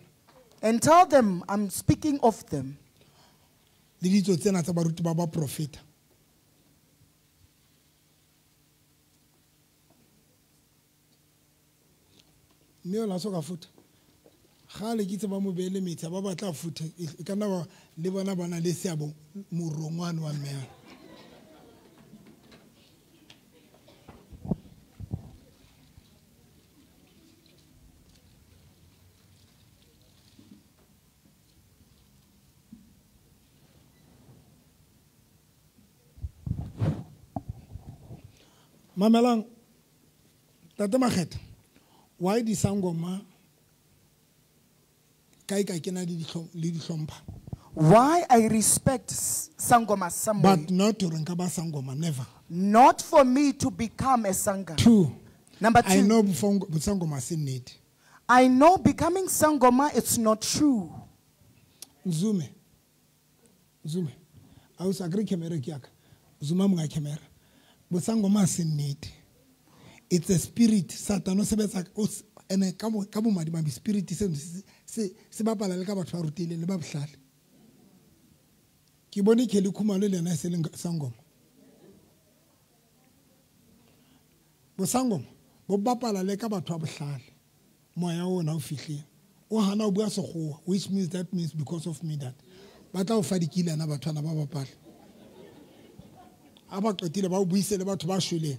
And tell them I'm speaking of them. Le ditso tsena tsa baruti ba baprofeta. Mme o la so ka futha. Gale ke itse ba mo beele metsi ba batla futha e ka nna le bona ba na le seabo morongwane wa mme. Mamelang Tate Makgetha, why di sangoma kae ka ke na le dihlompha? Why I respect sangoma somewhere. But not to nka ba sangoma, never. Not for me to become a sangoma. Two. Number two. I know sangoma se nnete. I know becoming sangoma, it's not true. Nzume. Nzume. I was agree camera ke yaka. Zuma monga camera. Bosangoma se nnete. It's a spirit. Satan o sebetsa ene ka bo madimabe spirit se se bapala le ka batho ba rutileng le ba bohlale. Ke bone Kelly Khumalo le yena e se leng sangoma. Bosangoma bo bapala le ka batho ba bohlale. Moya ona o fihlile. O hana o bua sekgowa, which means that means because of me that. Ba tla o fa dikilana bathwana ba bapala. A ba qetile ba o buise le batho ba shweleng.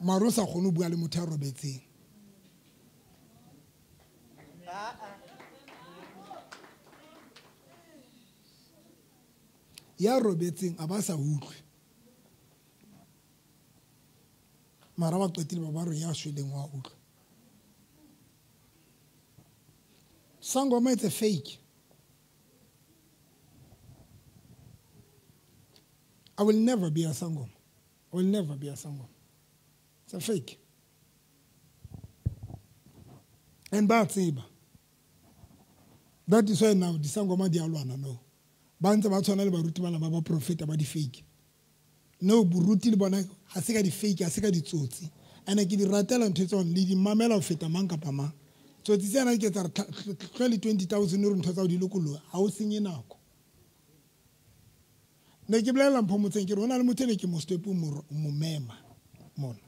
Mara o sa kgone ho bua le motho ya robetseng. Ya robetseng a ba sa utlwe. Mara ba qetile ba ba re ya shweleng wa utlwa. Sangoma it's a fake. I will never be a sangoma. I will never be a sangoma. It's a fake. And ba tseba. That is why now the sangoma di a lwana no. Ba ntse ba tshwana le baruti bana ba ba profeta ba di fake. No boruti le bona ha se ka di fake, ha se ka ditsotsi. Ene ke di ratela ntho tsa le di mamela ho feta mang kapa mang. Tsotsi tsena ke tsa re tlhole 20,000 re ntho tsa o di lokoloha, ha o senye nako. Ne ke bolela mpho motseng ke re hona le motho ene ke mo step mo mema mona.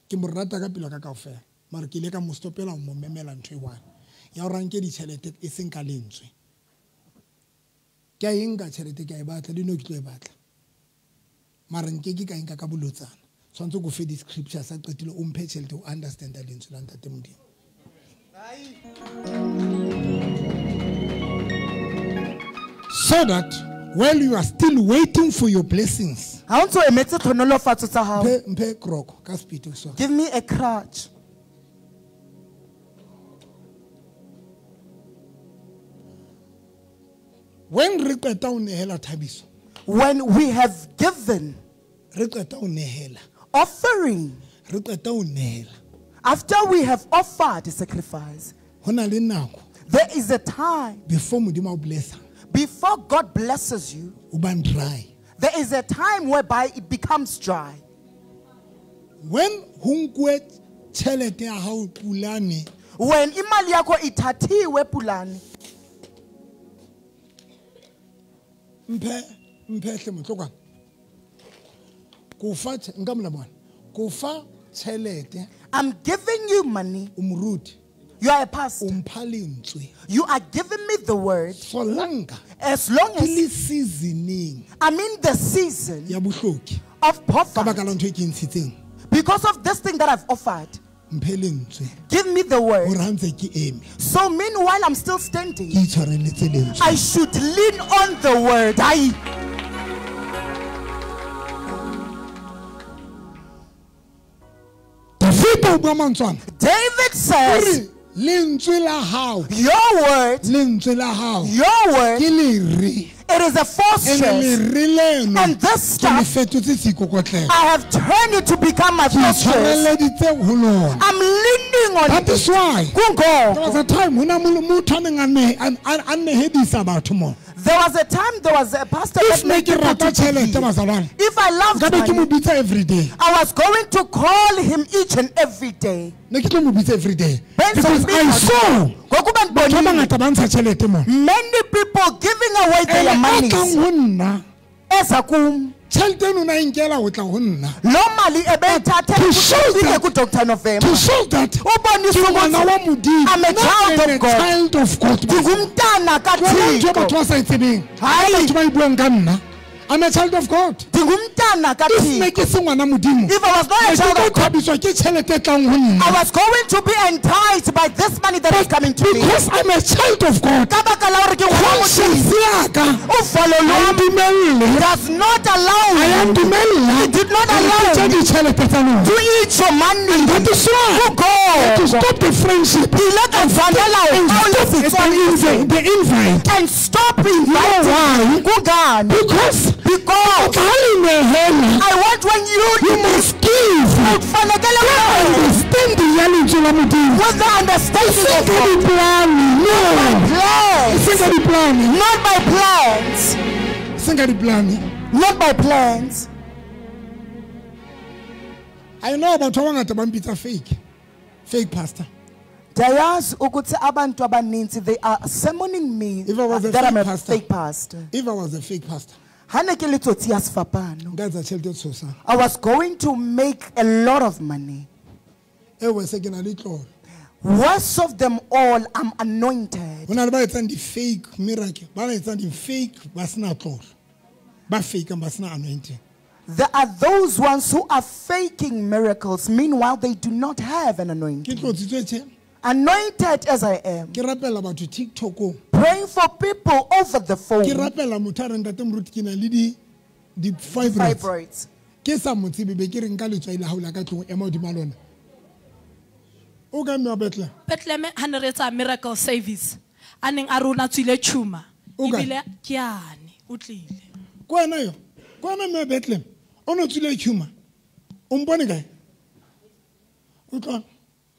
Ke mo rata ka pelo ka kaofela. Mara ke ile ka mo stopela mo memela ntho e one. Ya o ranke ditjhelete e seng ka lentswe. Ke a e nka tjhelete ke a e batla le no ke tlo e batla. Mara nke ke ka e nka ka bolotsana. Tshwantse go fe di-scripture sa qetile o mphe tjhelete o understand lentswe la Ntate Modimo. So that while you are still waiting for your blessings, Ha o ntso emetse tlhonolofatso tsa hao. Mphe kroko ka speed so. Give me a crutch. When re qeta ho nehela thabiso, when we have given, re qeta ho nehela, offering, re qeta ho nehela, after we have offered a sacrifice, ho na le nako, there is a time before Modimo o blessa, before God blesses you, o bang dry. There is a time whereby it becomes dry. When ho nkuwe tjhelete ya hao Pulane, when imali yakho ithathiwe Pulane, mphe hle motlokwana. Ko fa nka molamo. Ko fa tjhelete. I'm giving you money. O moruti. You are a pastor. O mpha lentswe. You are giving me the word. Solanka. As long as ke le seasoning. I'm in the season ya bohloki. of poverty. Ka baka la ntho e ke ntshitseng. Because of this thing that I've offered. Mphe lentswe. Give me the word. Hore ha ntse ke eme. So meanwhile I'm still standing. Ke itshwareletse lentswe. I should lean on the word. I David says, Lentswe la hao. Your word, Lentswe la hao. Your word, Ke leri. It is a fortress. Ene leri leno. And this Ke le stuff, fetotse seikokotlelo. I have turned it to become my Ke fortress. itshwareleditse ho lona. I'm leaning on That it. is why Kungoku. there was a time when motho a neng a nehedisa batho mo. There was a time there was a pastor If that ne made ke people rata to tjhelete believe. bazalwane, If I loved nkabe ke mo money, bitsa every day. I was going to call him each and every day. Ne ke tlo mo bitsa every day. Benzo Because I Mbika- saw Ngokuba batho ba ngibonile bangata ba ntsha tjhelete mo. many people giving away their Ene a monies. tlang ho nna, Eza kum. Tšhelete eno na e nkela go tla go nna. Lo mali ebeyithathe To show ufike that- ku-Dr. November. To show that Ubonise ke ngwana ukuthi wa Modimo. I'm a Not child I'm of a God. child of God. Ndingumntana Wena ntho e batho kaThixo. ba sa e tsebeng. Hayi. Batho ba e buang ka nna. I'm a child of God. Ndingumntana If ne kaThixo. ke se ngwana Modimo, If I was not a ne ke child tlo of God, thabiswa ke tšhelete e tlang ho nna. I was going to be enticed by this money that is coming to me. Because I'm a child of God. Ka baka la hore ke ngwana wa Conscience Modimo. ya ka Uvalo ha e lwami dumelle. does not allow Ha ya me ntumella It did not hore ke allow je me ditjhelete tsa lona. to eat your money. That is why Go. to stop the friendship Ke ile ka tshwanela ho and kgaola stop the setswalle the invite. and stop You know inviting. why? Kungani? Because Because ha le nehela, I want when you you must give. kufanele Understanding ya lentswe la Modimo. with the understanding Seng of ka God. diplane, no. Plans. Seng ka diplane. Not by plans. Seng ka diplane. Not by plans. I know batho ba bangata ba mpitsa fake. Fake pastor. Ndiyayazi ukuthi abantu abaninzi they are summoning me If I was a that I'm fake a pastor. fake pastor. If I was a fake pastor, Ha ne ke le tsotsi ya sefapano. nka etsa tjhelete e tshosang. I was going to make a lot of money. E worse ke na le tlolo. Worst of them all, I'm anointed. Ho na le ba etsang di-fake miracle, ba etsang di-fake ba sena tlolo. Ba fakeang ba sena anointing. There are those ones who are faking miracles. Meanwhile, they do not have an Ke anointing. tlotsitswe tje. Anointed as I am, Ke rapela batho TikTokong. praying for people over the Ke phone. rapela motho a reng ntate moruti ke na le di-fibroids. Fibroids. Ke sa mo tsebe be ke re nka letswai la hao la ka tlung ema hodima lona. O kae mme wa Bethlehem? Bethlehem ha ne re etsa miracle service a neng a rona tswile tshuma O kae? ebile ke yane o tlile. Ke wena yo? Ke wena mme wa Bethlehem? O no tswile tumor. O mpone kae? O tlo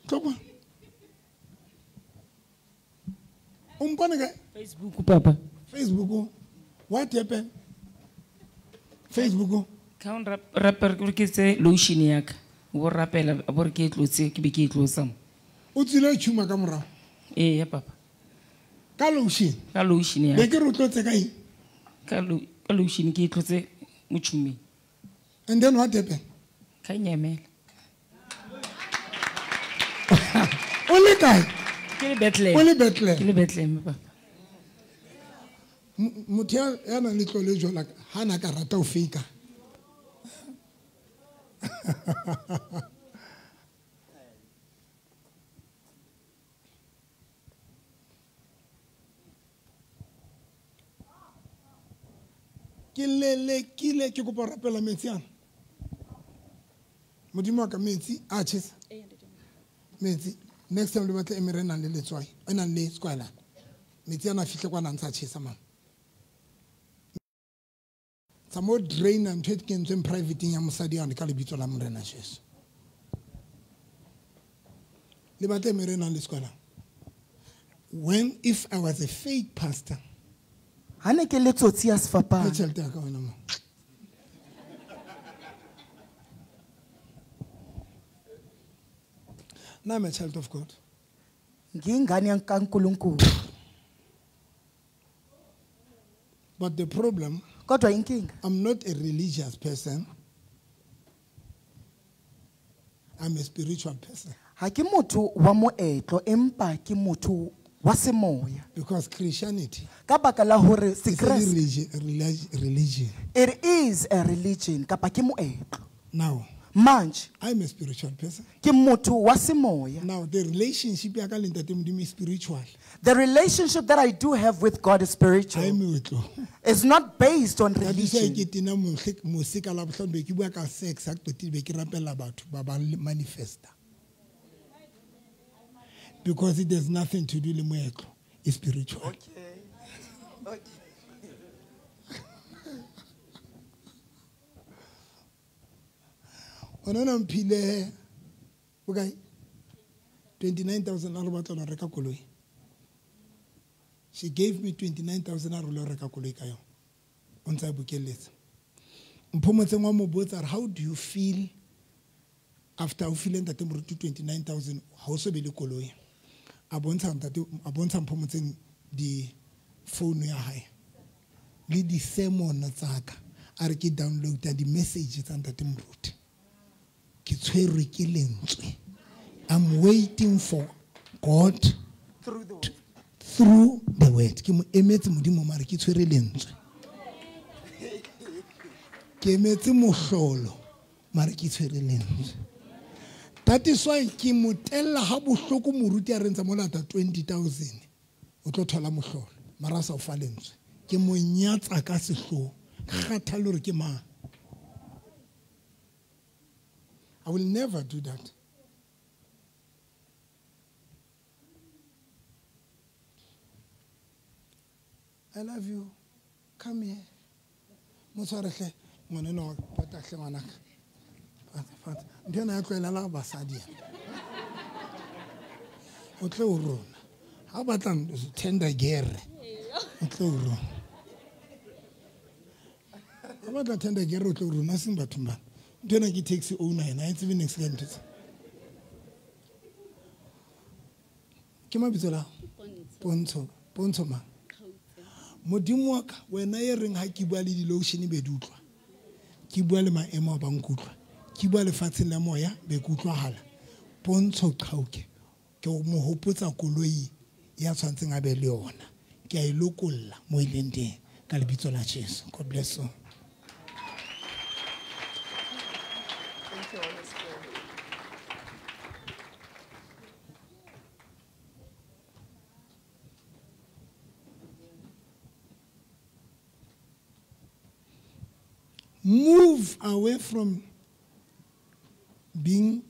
tlo kwa. O mpone kae? Facebook papa. Facebook. What happened? Facebook. Ka o rapela ke ke tse lotion ya ka. O bo rapela a bo re ke e tlotse ke be ke e tlotsa mo. O tswile tumor ka morao. Ee ya papa. Ka lotion. Ka lotion ya. Be ke re o tlotse ka eng? Ka lotion ke e tlotse mo tshumeng. And then what happened? Ka nyamela. O le kae? Ke le Bethlehem. O le Bethlehem. Ke le Bethlehem papa. Motho ya nang le tlolo e jwalo ha na ka rata ho fake. Ke lelekile ke kopa ho rapela metsi ana. Modimo wa ka metsi a tjhesa. Metsi next time le batle emere e nang le letswai, e nang le skwalane. Metsi ana a fihle kwana a ntse a tjhesa mama. Tsa mo drain ntho e kentsweng private-eng ya mosadi yane ka lebitso la Morena Jesu. Le batle emere e nang le skwalane. When if I was a fake pastor, Ha ne ke le tsotsi ya sefapano. Ke tjhelete ya ka wena mo. Now I'm a child of God. Ngiyingane kaNkulunkulu. But the problem, Kodwa inkinga, I'm not a religious person. I'm a spiritual person. ha ke motho wa moetlo empa ke motho wa semoya. Because Christianity Ka baka la hore is a Sekreste, religion. it is a religion kapa ke moetlo. Now, Manje, I'm a spiritual person. ke motho wa semoya. Now, the relationship ya ka le Ntate Modimo is spiritual. The relationship that I do have with God is spiritual. Ha e moetlo. It's not based on That is why religion. ke tena mose ka Labohlano be ke bua ka sex, ha ke qetile be ke rapella batho ba ba manifesta. Because it has nothing to do le moetlo. It's spiritual. Okay. Okay. Ona na mphile bokae? 29,000 a re batla ho reka koloi. She gave me 29,000 a re lo reka koloi ka yona. O ntse a bokelletsa. Mpho motseng wa mo botsa re, how do you feel after o file ntate Moruti 29,000 ha o so be le koloi? A bontsha ntate, a bontsha Mpho motseng di phone ya hae le di sermon tsa ka. A re ke downloada di-message tsa ntate Moruti. Ke tshwerwe ke lentswe. I'm waiting for God through the word. Through the word. Ke mo emetse Modimo mare ke tshwere lentswe. Ke emetse mohlolo mare ke tshwere lentswe. That is why ke mo tella ha bohloko moruti a re ntse mo lata 20,000. O tlo thola mohlolo mara sa o fa lentswe. Ke mo nyatsa ka sehloho. Kgathalo hore ke mang. I will never do that. I love you. Come here. Mo tshware hle, ngwana enwa wa ka, pata hle ngwanaka. Pata, pata. Ntho ena ya tlohela la basadi ena. O tle o rona. Ha o batla tender gere, o tle o rona. Ha o batla tender gere, o tle o rona, seng bathong bana. Ntho ena ke taxi owner ena, ha e tsebe niks ka ntho tse. Ke mabitso la? Pontsho. Pontsho mang? Modimo wa ka, wena e reng ha ke bua le di-lotion be di utlwa. Ke bua le maemo a ba nkutlwa. Ke bua lefatsheng la moya be ke utlwahala. Pontsho Qhauke, ke mo hopotsa koloi ya tshwantseng a be le yona. Ke a e lokolla mo e leng teng ka lebitso la Jesu. God bless you. Thank you, Holy Spirit. Move away from being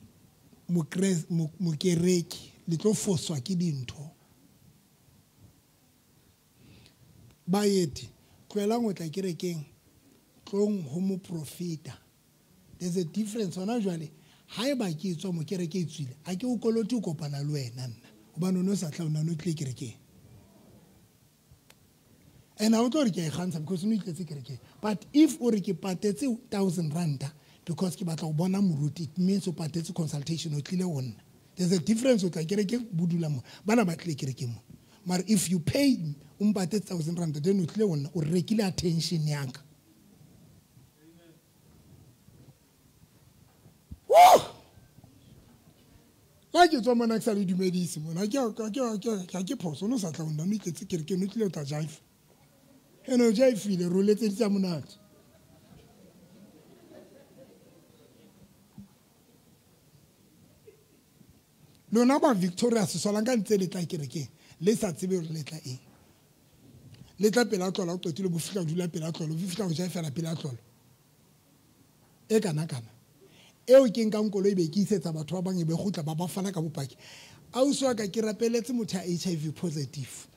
mokereki, le tlo foswa ke dintho. Baeti, tlohelang ho tla kerekeng, tlong ho moprofeta. There's a difference. Hona jwale, haeba ke tswa mo kereke e tswile, ha ke o kolote ho kopana le wena nna. Hobane o no sa tla, o na no tlile kerekeng. And I would re ke a ikgantsha because o no itletse kerekeng. But if o re ke patetse 1,000 ranta because ke batla ho bona moruti, it means o patetse consultation, o tlile ho nna. There's a difference o tla kerekeng, bo dula mo. Bana ba tlile kerekeng mo. Mara if you pay o mpatetse 1,000 ranta, then o tlile ho nna, o rekile attention ya ka. Woo! Ha ke tswa mona ke sa le dumedise mona, ha ke phoso, o no sa tla ho nna, o no itletse kerekeng, o tlile ho tla jive. Ene o jaifile, re o letseditse ha monate. Lona ba Victoria Seswalang ka ntse le tla kerekeng, le sa tsebe hore le tla eng. Le tla pela tlolo, o qetile bo fihla o dula pela tlolo, bo fihla o jaifela pela tlolo. E kana kana. Eo ke nkang koloi be ke isetsa batho ba bang e be kgutla ba ba fana ka bopaki. Ausi wa ka ke rapeletse motho ya HIV positive.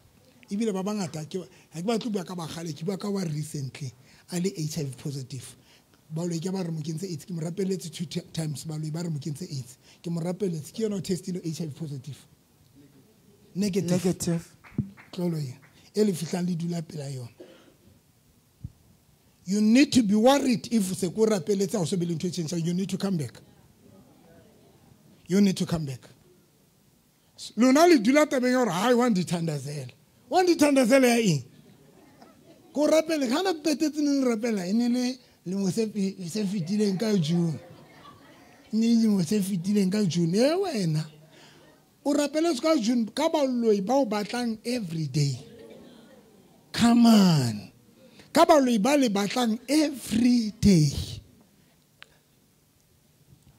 Ebile ba bangata ke ha ke batle ho bua ka bakgale, ke bua ka wa recently a le HIV positive. Baloi ke ba re mo kentse AIDS, ke mo rapeletse 2 times, baloi ba re mo kentse AIDS. Ke mo rapeletse, ke yona o testile HIV positive. Negative. Negative. Tlolo e, e le fihlang le dula pela yona. You need to be worried if se ko rapeletse ha o so be le ntho e tjhentjhang. You need to come back. You need to come back. Lona le dula tabeng ya hore ha wa ndithandazela. Wa ndithandazela ya eng? Ko rapele, ha na qetetse neng rapela, e ne le lemo se fetileng ka June. Ne lemo se fetileng ka June. E wena. O rapeletse ka June ka baloi ba o batlang every day. Come on. Ka baloi ba le batlang every day.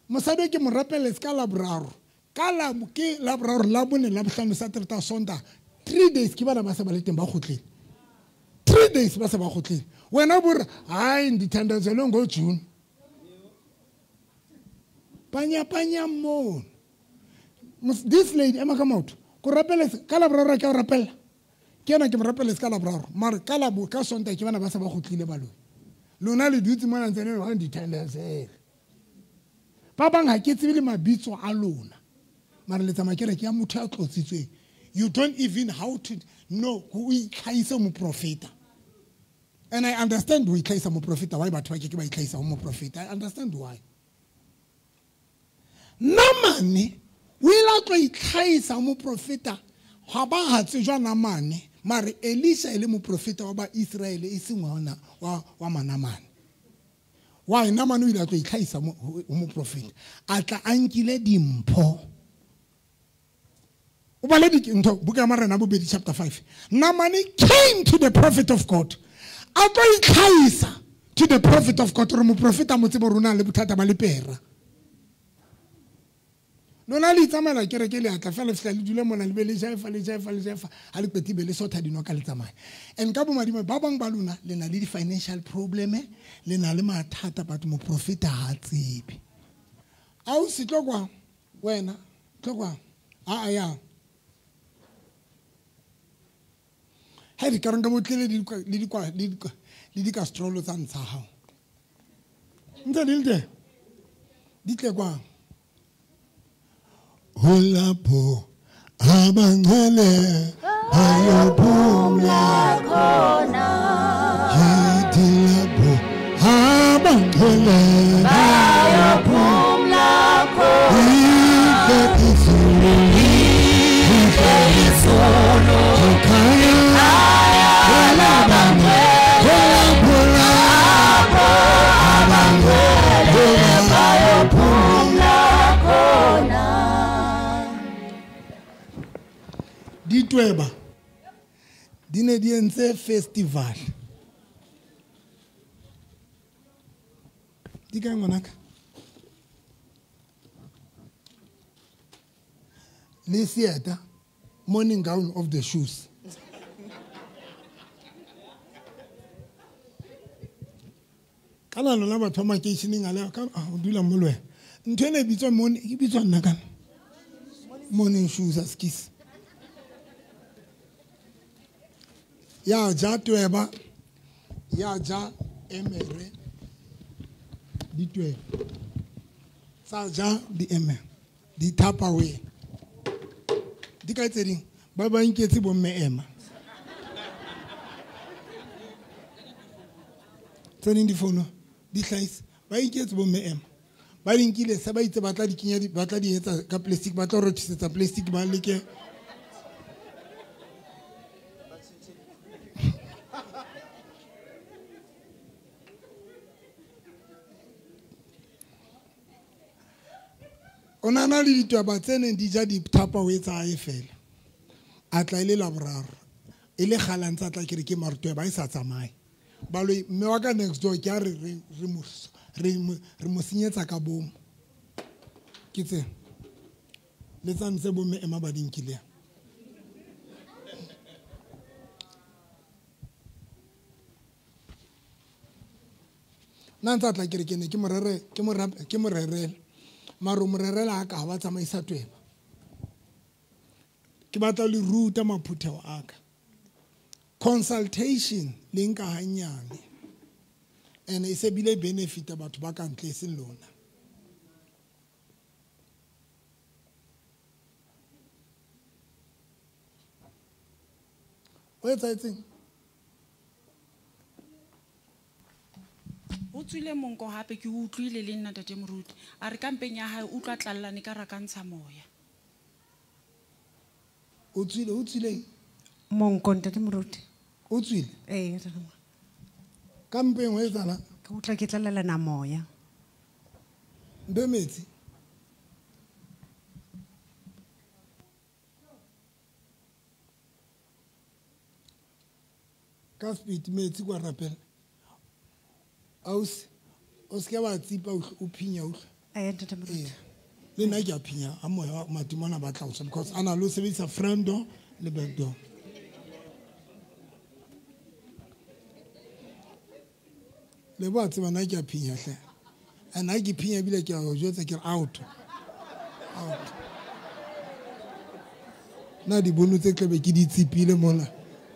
Mosadi ke mo rapeletse ka Laboraro. Ka la ke Laboraro, Labone, Labohlano, Satereta, Sontaha. 3 days ke bana ba se ba le teng ba kgutlile. 3 days ba se ba kgutlile. Wena o bore, hai, ndithandazele ngo June. Panya panya mo. This lady ema ka maoto. Ko rapeletse ka Laboraro ke o rapela. Ke yena ke mo rapeletse ka Laboraro. Mare ka Labo ka Sontaha ke bana ba se ba kgutlile baloi. Lona le dutse mona ntse le re ndithandazele. Ba bang ha ke tsebe le mabitso a lona. Mare le tsamaya kereke ya motho ya tlotsitsweng. You don't even how to know who itlhahisa moprofeta. And I understand who itlhahisa moprofeta, why batho ba ke ke ba itlhahisa ho moprofeta. I understand why. Namane o ile a tlo itlhahisa moprofeta, ha ba ha tsejwa Namane, mare Elisha e le moprofeta wa ba Israele e seng wa Manamane. Why Namane o ile a tlo itlhahisa ho moprofeta, a tla a nkile dimpho. O bale ntho buka ya Marena bobedi chapter 5. Namane came to the prophet of God. A tlo itlhahisa to the prophet of God re moprofeta mo tsebe rona le bothata ba lepera. Lona le itsamaela kereke le atla fela fihla le dule mona le be le jaifa le jaifa le jaifa ha le qetile be le sotha dinoka le tsamaya. And ka bomadimo ba bang ba lona le na le di financial problem, le na le mathata, but moprofeta ha tsebe. Ausi tlo kwa wena, tlo kwa. A a ya. Ha di ka re nka bo tlele le di castrolo tsa ntsha hao. Ntse di le teng? Di tle kwa. Holapho abangcwele bayophumla khona. Yithi lapho abangcwele bayophumla khona. Lihle izulu, lihle izulu, ikhaya labangcwele, lapho abangcwele bayophumla khona. Ditweba di ne di entse festival. Di kae ngwanaka? Le seeta, morning gown of the shoes. Kana lona batho ba makeisheneng a le ka o dula mo le wena. Ntho ena e bitswa morning, e bitswa nna kana? Morning shoes a skis. Ya ja tweba, ya ja emere, di tweba. Tsa ja di emere, di Tupperware. Di kae tse ding? Ba ba nketse bo mme ema. Tse ding di fono, di hlahisa, ba iketse bo mme ema. Ba di nkile se ba itse ba tla di kenya, ba tla di etsa ka plastic, ba tla rothisetsa plastic ba leke. O na na le ditweba tse neng di ja di-Tupperware tsa hae fela. A tla e le Laboraro, e le kgale a ntse a tla ke re ke mare tweba e sa tsamaye. Baloi mme wa ka next door ke a re re mo senyetsa ka bomo. Ke tse le tsane tse bomme ema ba di nkileng. Nna ntse a tla ke re ke ne ke mo rere, ke mo rap, ke mo rerela. Maro mo rerela a ka ba tsamaisa tweba. Ke batla le ruta maphutheo a ka. Consultation le nka hanyane. And e se bile benefit batho ba ka ntle e seng lona. O etsahetseng? O tswile monko hape ke utlwile le nna ntate Moruti. A re ka mpeng ya hae utlwa tlallane ka ra ka ntsha moya. O tswile, o tswile? Monko ntate Moruti. O tswile? Ee, ntate Moruti. Ka mpeng ho etsahala? Ke utlwa ke tlalelana moya. Mpe metsi. Ka speed metsi kwa rapela. Ausi, o se ke wa tsipa o phinya utlwa. Ee, ntate Moruti. Ee. Le nna ke a phinya ha moya wa matimona ba tla utswa because ana lo sebedisa front door le back door. Le bo a tseba nna ke a phinya hle. And ha ke phinya ebile ke a o jwetsa ke re out. Out. Nna dibono tse tlabe ke di tsipile mona.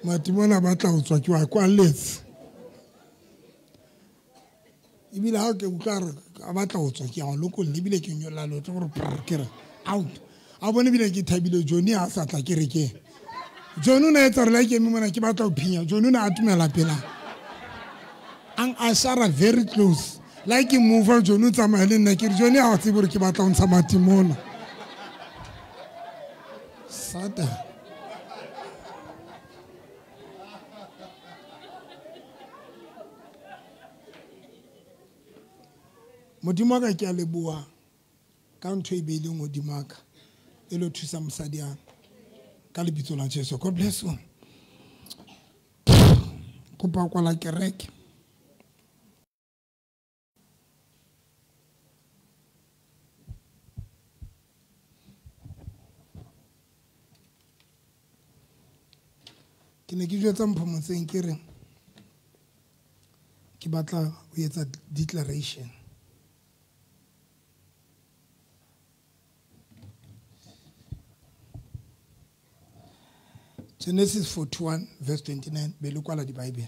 Matimona ba tla utswa ke wa kwalletse. Ebile ha ke utlwa re a batla ho tswa ke a lokolla ebile ke nyolla lotho gore prr ke re out. A bone ebile ke thabile Johnny ha sa tla kerekeng. Johnny o ne a etsa hore le ha ke eme mona ke batla ho phinya. Johnny o ne a atumela pela. Ang ashara very close. Le ha ke move Johnny o tsamaya le nna ke re Johnny ha o tsebe hore ke batla ho ntsha matimona. Satan. Modimo wa ka ke a leboha ka ntho e beileng hodimo wa ka e lo thusa mosadi ana ka lebitso la Jesu. God bless you. Kopa kwala kereke. Ke ne ke jwetsa Mpho motseng ke re ke batla ho etsa declaration. Genesis 41 verse 29 be le kwala di Bible.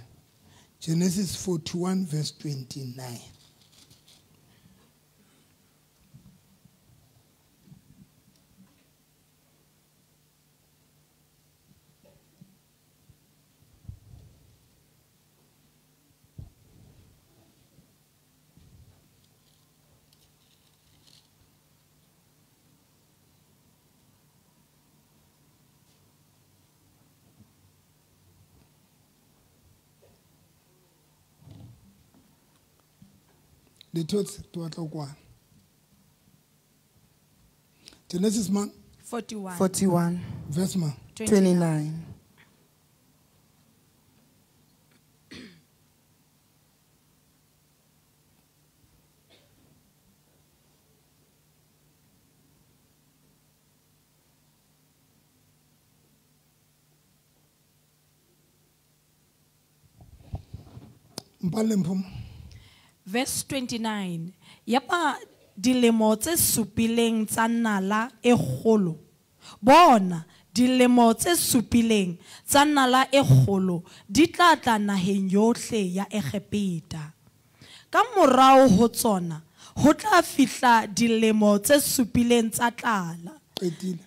Genesis 41 verse 29. Dithotse to batla ho kwana. Genesis man 41. 41. Verse man 29. Mpalle Mpho. Verse 29. Yaba dilemo tse supileng tsa nala e kgolo. Bona dilemo tse supileng tsa nala e kgolo di tla tla naheng yohle ya Egepeta. Ka morao ho tsona ho tla fihla dilemo tse supileng tsa tlala. Qetile.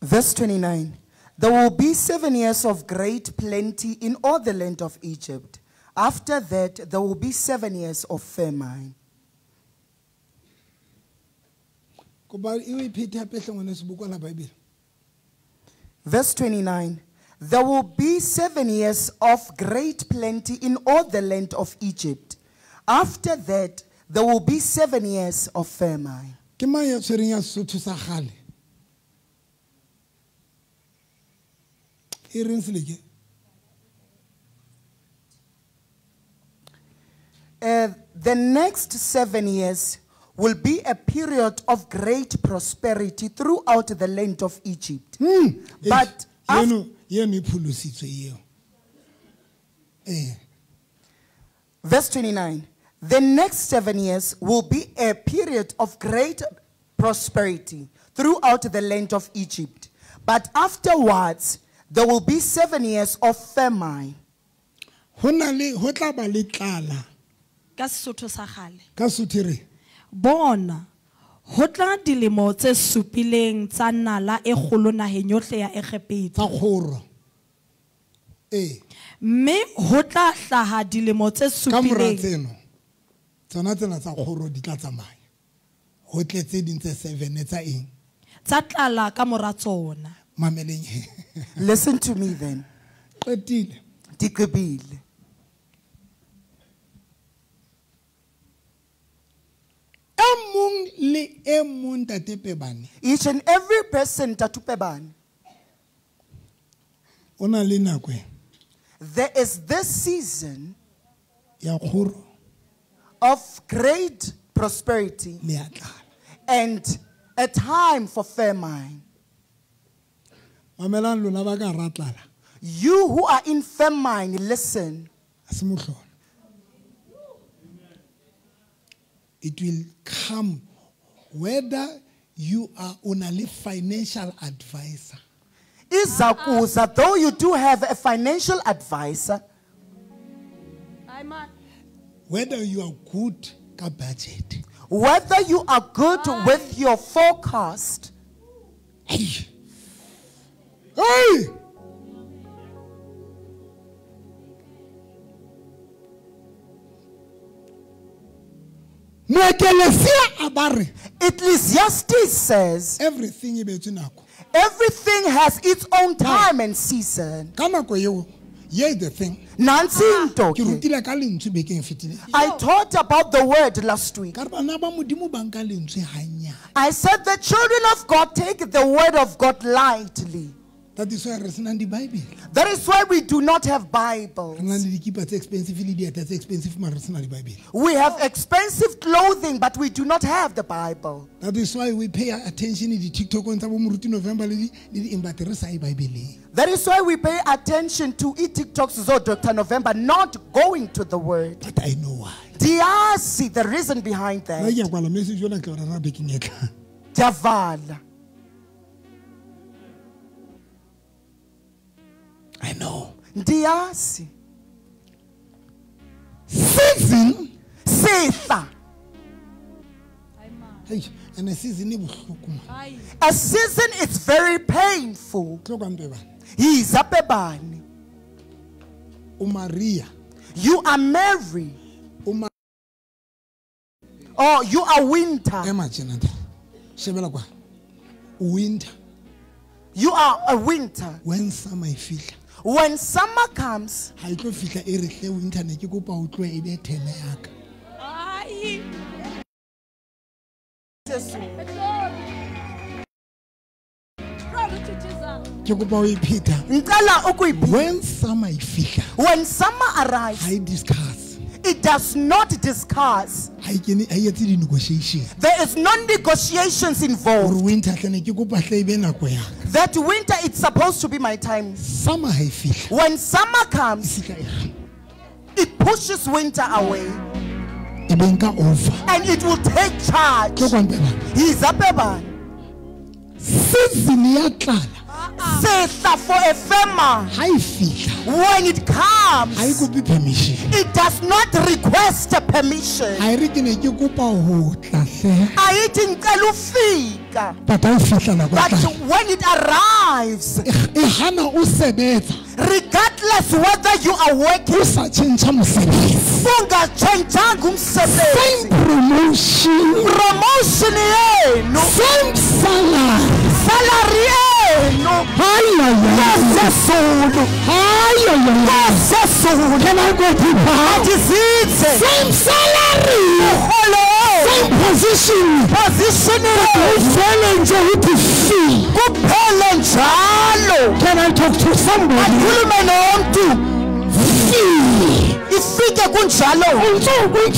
Verse 29. There will be 7 years of great plenty in all the land of Egypt. After that, there will be 7 years of famine. Verse 29. There will be 7 years of great plenty in all the land of Egypt. After that, there will be 7 years of famine. Ke mang ya tshwereng ya Sesotho sa kgale? E reng seleke? The next 7 years will be a period of great prosperity throughout the land of Egypt. But verse 29, the next 7 years will be a period of great prosperity throughout the land of Egypt. But afterwards, there will be 7 years of famine. Ho na le, ho tla ba le tlala. Ka Sesotho sa kgale. Ka Sesotho re. Bona, ho tla dilemo tse supileng tsa nala e kgolo naheng yohle ya Egepeta. Tsa kgoro. Mme ho tla hlaha dilemo tse Ka mora supileng. tseno, tsona tsena tsa kgoro di tla tsamaya. Ho tle tse ding tse 7 tsa eng? Tsa tlala ka mora tsona. Mameleng he. Listen to me then. Qetile. Diqebile. E mong le e mong Ntate Pebane. Each and every person, Ntate Pebane. O na le nako e. There is this season Ya kgoro. of great prosperity Le ya tlala. and a time for famine. Mamelang lona ba ka ra tlala. You who are in famine, listen. Ha se mohlolo. It will come whether you are on a financial advisor. Izakuza, though you do have a financial advisor, whether you are good ka budget, whether you are good with your forecast, hey, hey. Moekelesia a ba re, Ecclesiastes says, everything e beetswe nako. Everything has its own time and season. Ka nako eo Here's the thing. Nansi into Ke rutile ka lentswe bekeng e fetileng. I taught about the word last week. Ka re bana ba Modimo ba nka lentswe hanyane. I said the children of God take the word of God lightly. That is why re senang di-Bible. That is why we do not have Bibles. Re na le dikipa tse expensive le dieta tse expensive mara re sena di-Bible. We have expensive clothing, but we do not have the Bible. That is why we pay attention in di-TikTok tsa bo Moruti November le di-eng, but re sa ye Bible-eng. That is why we pay attention to e-TikToks zo Dr. November, not going to the word. But I know why. Diasi, the reason behind that. Nna ke a kwala message yona ke tla o rera bekeng e tlang. Diavala. I know. Ndiyazi. Season. Sehla. Hey, and a season e bohloko man. A season is very painful. Tlo kwa Mpebane. Yiza Pebane. O Maria. You are Mary. O Ma- Oh, you are winter. Ema tjena ntate. Shebela kwa. Winter. You are a winter. When summer e fihla. When summer comes, Ha e tlo fihla e re hle winter ne ke kopa o tlohe e be theme ya ka. Ke kopa o e pheta. Ngicela ukuyiphinda. When summer e fihla, When summer arrives, ha e discuss. it does not discuss. Ha e kene, ha e etse di-negotiation. There is no negotiations involved. Hore winter hle ne ke kopa hle e be nako ya ka. That winter, it's supposed to be my time. Summer ha e fihla, When summer comes, e fihla e re, it pushes winter away. E be nka over. And it will take charge. Tlo kwa Mpebane. Yiza Pebane. Season ya tlala. Sehla for a famine. Ha e fihla, When it comes, ha e kope permission. it does not request a permission. Ha e re ke ne ke kopa ho tla hle. Ayithi ngicela ufika. But ha e fihla nako ya But tlala, when it arrives, e hana o sebetsa. regardless whether you are working, O sa tjhentjha mosebetsi. ungatshentshanga umsebenzi. Same promotion. Promotion yenu. Same salary. Salary yenu. Ay, ay, ay. Sesulu. Ay, ay, ay. Sesulu. Can I go deeper? Athi Same salary. Mholo. Same position. Position yenu. Uvele nje uthi fi. Kuphele njalo. Can I talk to somebody? Akhulume nomntu. Fi. Ifike kunjalo. Untso good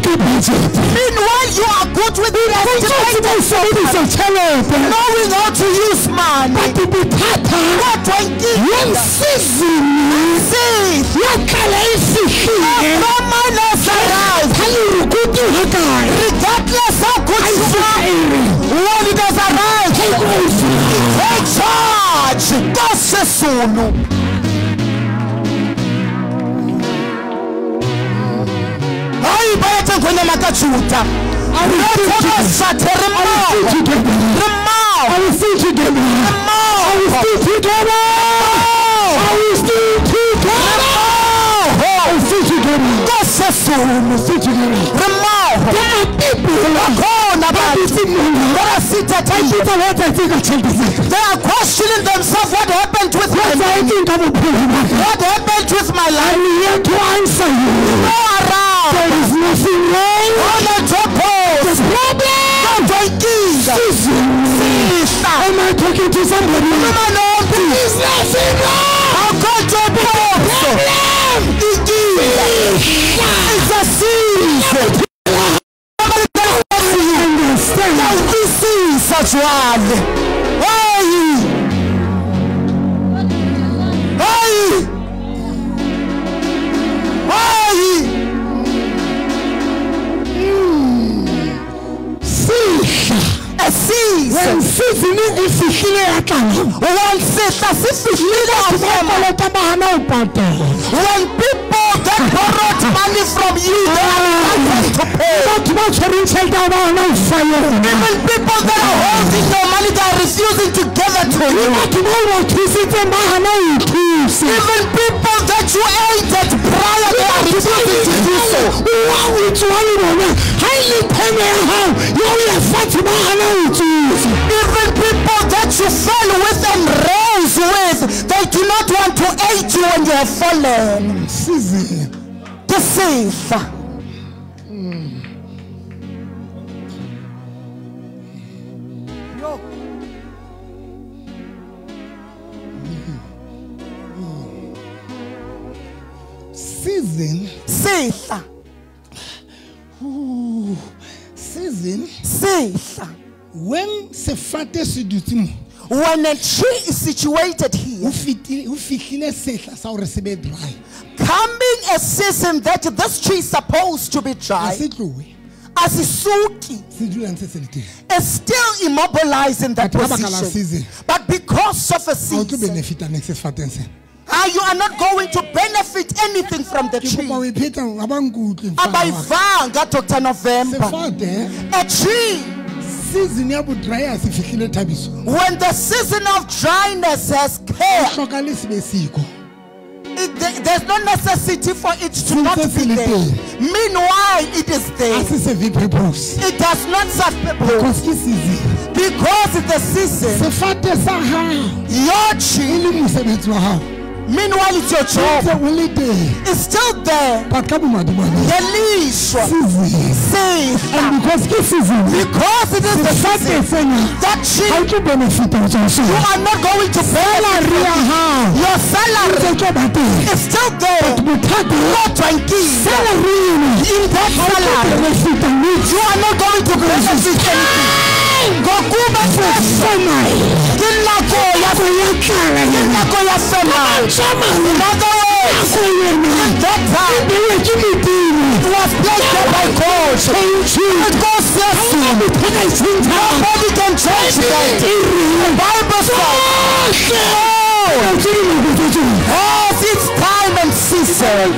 ke budget. Meanwhile, you are good with Untso estimated usebenzisa tjhelete. knowing how to use money. But bothata Kodwa inkinga when season sihla. ya tlala e fihlile. Famine has arrived. Ha le re good ha kae? Regardless how good Ha e you fihla are, e re, when it has arrived, take over. take charge. Nkosi Hayi bayethe ngonyama kaJuda. Are we still Rethokoza together? re Are we still together? mmoho. Are we still together? Are we still together? Are we still together? Are we still together? Nkosi Are we still together? Re mmoho. There are people Bakhona ba abantu dutseng mona. that are seated Ba here. ipotsa ba etsa etseng ka tjhelete tsa ka? They are questioning themselves what happened with Ba my etsa money. etseng ka bophelo ba ka? What happened with my life? I'm here to answer you. Go around. There is nothing wrong. Khona The nje problem Kodwa inkinga season. sihla. Am I talking to somebody? Khuluma nomntu. There is nothing wrong. Akukho nto ephoso. Problem. Inkinga. It's a season. Understand. Ngiyazwisisa jwale. Hey. Hey. Hey. Sihla. A season. When season e fihlile ya tlala. When sehla se fihlile Batho ba a fema. kolota ba hana ho patala. When people get borrowed money from you, they are reluctant to pay. Batho ba tshwereng tjhelete ya ba hana ho fa yona. Even people that are holding your money, they are refusing to give it to Le you. batho bao ba thusitseng ba hana ho o thusa. Even people that you aided prior, they are refusing to do so. Wa o tsoha le bona, ha e le theme ya hao ya ho ya fatshe ba hana ho o thusa. Even people that you fell with and rose with, they do not want to aid elevate you when you have fallen. Season. Ke sehla. Season. Sehla. Season. Sehla. When sefate se dutse mo. When a tree is situated here, coming a season that this tree is supposed to be dry, asisuki, is still immobilized in that position. But because of a season, you are not going to benefit anything from the tree. Abayivanga, Dr. November. A tree. Season ya bodry ha se fihlile Thabiso. When the season of dryness has come, there's no necessity for it to not be there. Meanwhile, it is there. It does not serve purpose. Because it's the season. Your tree. Meanwhile, it's your job. It's still there. And because because it is the season, that tree, you are not going to benefit. Your salary is still there. In that salary, you are not going to benefit anything. In other words, in that time, it was placed there by God. It goes soon. Nobody can change that. The Bible says, oh, it's time and season.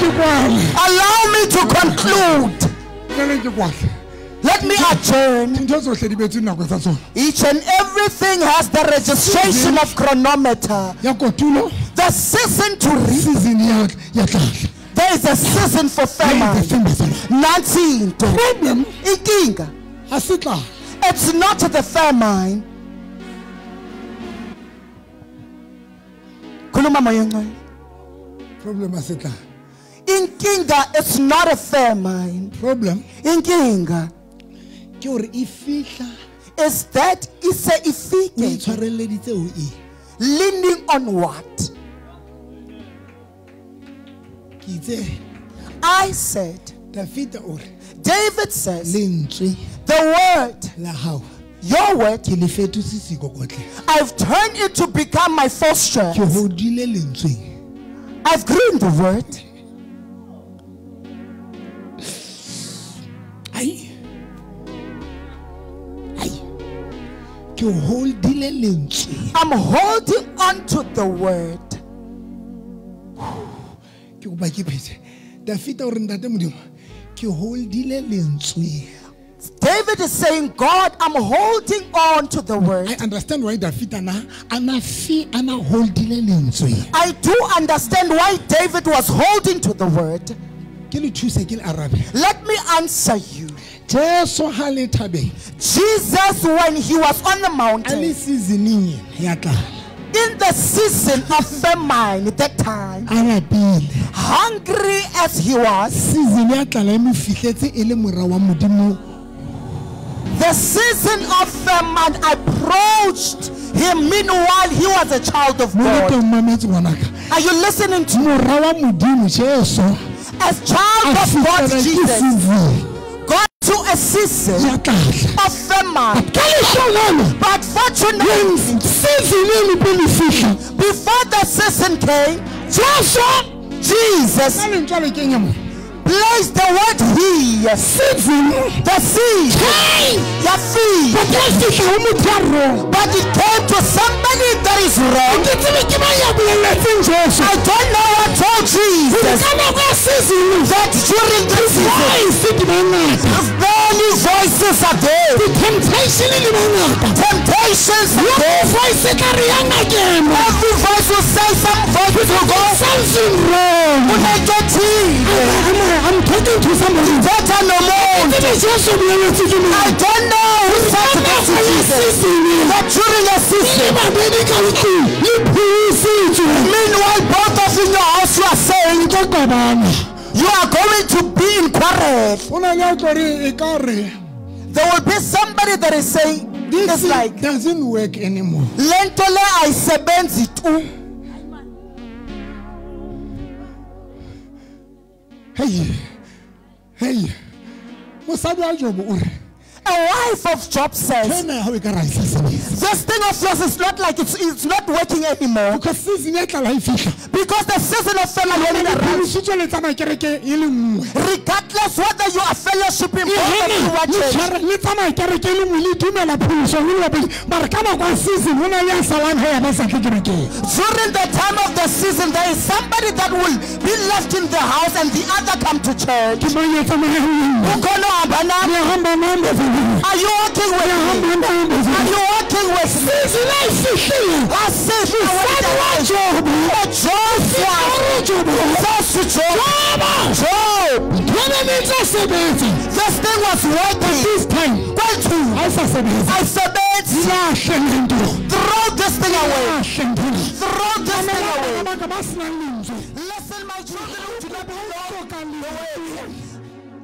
Allow me to conclude. Let me adjourn. Each and everything has the registration of chronometer. The season to reap. There is a season for famine. Problem. It's not the famine. Problem. Inkinga, it's not a famine. Problem. Inkinga is that ise ifike. Leaning on what? I said, David says, the word, your word, I've turned it to become my fortress. I've grown the word. I'm holding on to the word. David is saying, God, I'm holding on to the word. I understand why David I do understand why David was holding to the word. Let me answer you. Jesus, when he was on the mountain, in the season of famine at that time, hungry as he was, the season of famine approached him. Meanwhile, he was a child of God. Are you listening to me? As child of God, Jesus got to a season of famine. But fortunately, before the season came, Jesus placed the word he, the seed, but it came to somebody that is wrong. I don't know what told Jesus that during the season, many voices are there. Temptations are there. Every voice will say, some voices will go. Something wrong. I'm talking to somebody. Better no more. I don't know who said to this to Jesus that during a season, meanwhile both of in your house you are saying you are going to be in quarrel. There will be somebody that is saying this it's like doesn't work anymore. Lento le ayisebenzi tu. Hey, hey. Mosadi wa Jobo o re, A wife of Job says, "Tjena ha o e ka ra e sa sebetsa." this thing of yours is not like it's not working anymore. Because season e tlala e fihla. Because the season of famine when it arrives, Pholositswe le tsamaya kereke e le nngwe. regardless whether you are fellowshipping both of you are Le church, tshwara- le tsamaya kereke e le nngwe le dumela pholoso le le babedi. Mara ka nako ya season ho na le ya salang he ya ba sa tle kerekeng. during the time of the season, there is somebody that will be left in the house and the other come to church. Ke mang ya tsamayang le nna? Ukhona ohamba nami? Le hamba nami bazalwane. Are you walking with me? Are you walking with me? Season e fihlile. I said, Mosadi wa Jobo. Job, says to Job, Job, Ntho e ne tla sebetsa. this thing was working. This time, Kwethu, ha e sa sebetsa. I said, Lahle lento. throw this thing away. Lahle ntho ena. Throw this thing away. Bana ba ka ba senang lentswe. Listen, my children who do not know the word.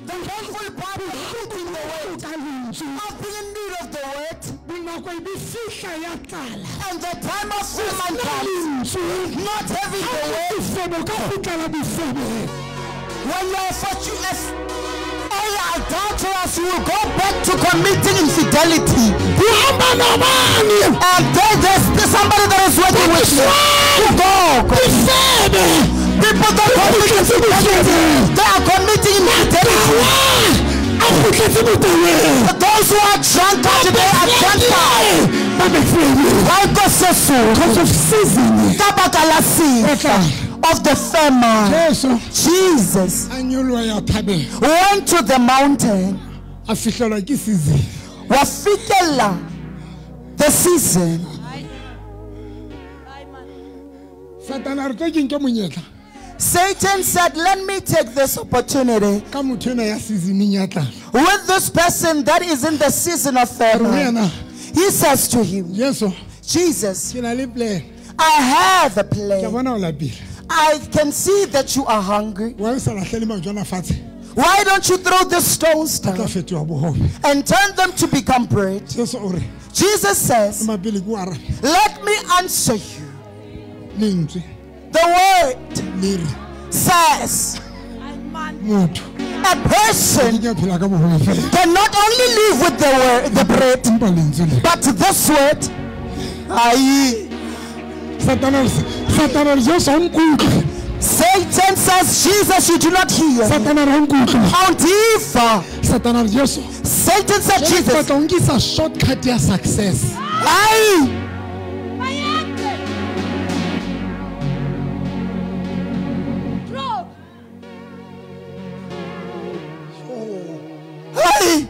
The painful part of reading the word, Ka lentswe. of being in need of the word, Nako e be fihla ya tlala. and the time of famine comes, Lentswe. not having the word. Bofebo ka kgutlela bofebeng. When you are fortunate, adulterous, you will go back to committing infidelity. Di hamba nobani. And then there's somebody that is working with you. Ugogo. Difebe. People that commit infidelity, they are committing infidelity. A kgutletse botaweng. Those who are drunk today are drunk. Ba befebe. Why go so Because of season. Ka baka la sehla of the famine. Jesu Jesus a nyoloha ya thabeng. went to the mountain. A fihlelwa ke season. Wafikela the season. Satana a re tlo ke nke monyetla Satan said, let me take this opportunity ka motho ena ya seasoneng ya tlala. with this person that is in the season of A re ho famine. yena, He says to him, Jesu, Jesus, ke na le plan. I have a Ke a plan. bona o lapile. I can see that you are hungry. Why o sa lahlele majwana fatshe? Why don't you throw the stones Tla down fetoha bohobe. and turn them to become bread? Jesu o re, Jesus says, ema pele ke o arabe. let me answer you. Lentswe The word le re says motho a person ke a phela ka bohobe fela. can not only live with the word, the bread, Empa lentswe le. but this word. Aye. Satana a re, Jesu ha o nkutlwe. Satan says, Jesus, you do not hear. Satana a re ha o nkutlwe. Antifa. Satana a re Jesu. Satan said, Jwale ke Jesus, batla ho nkisa shortcut ya success. Aye. Aye.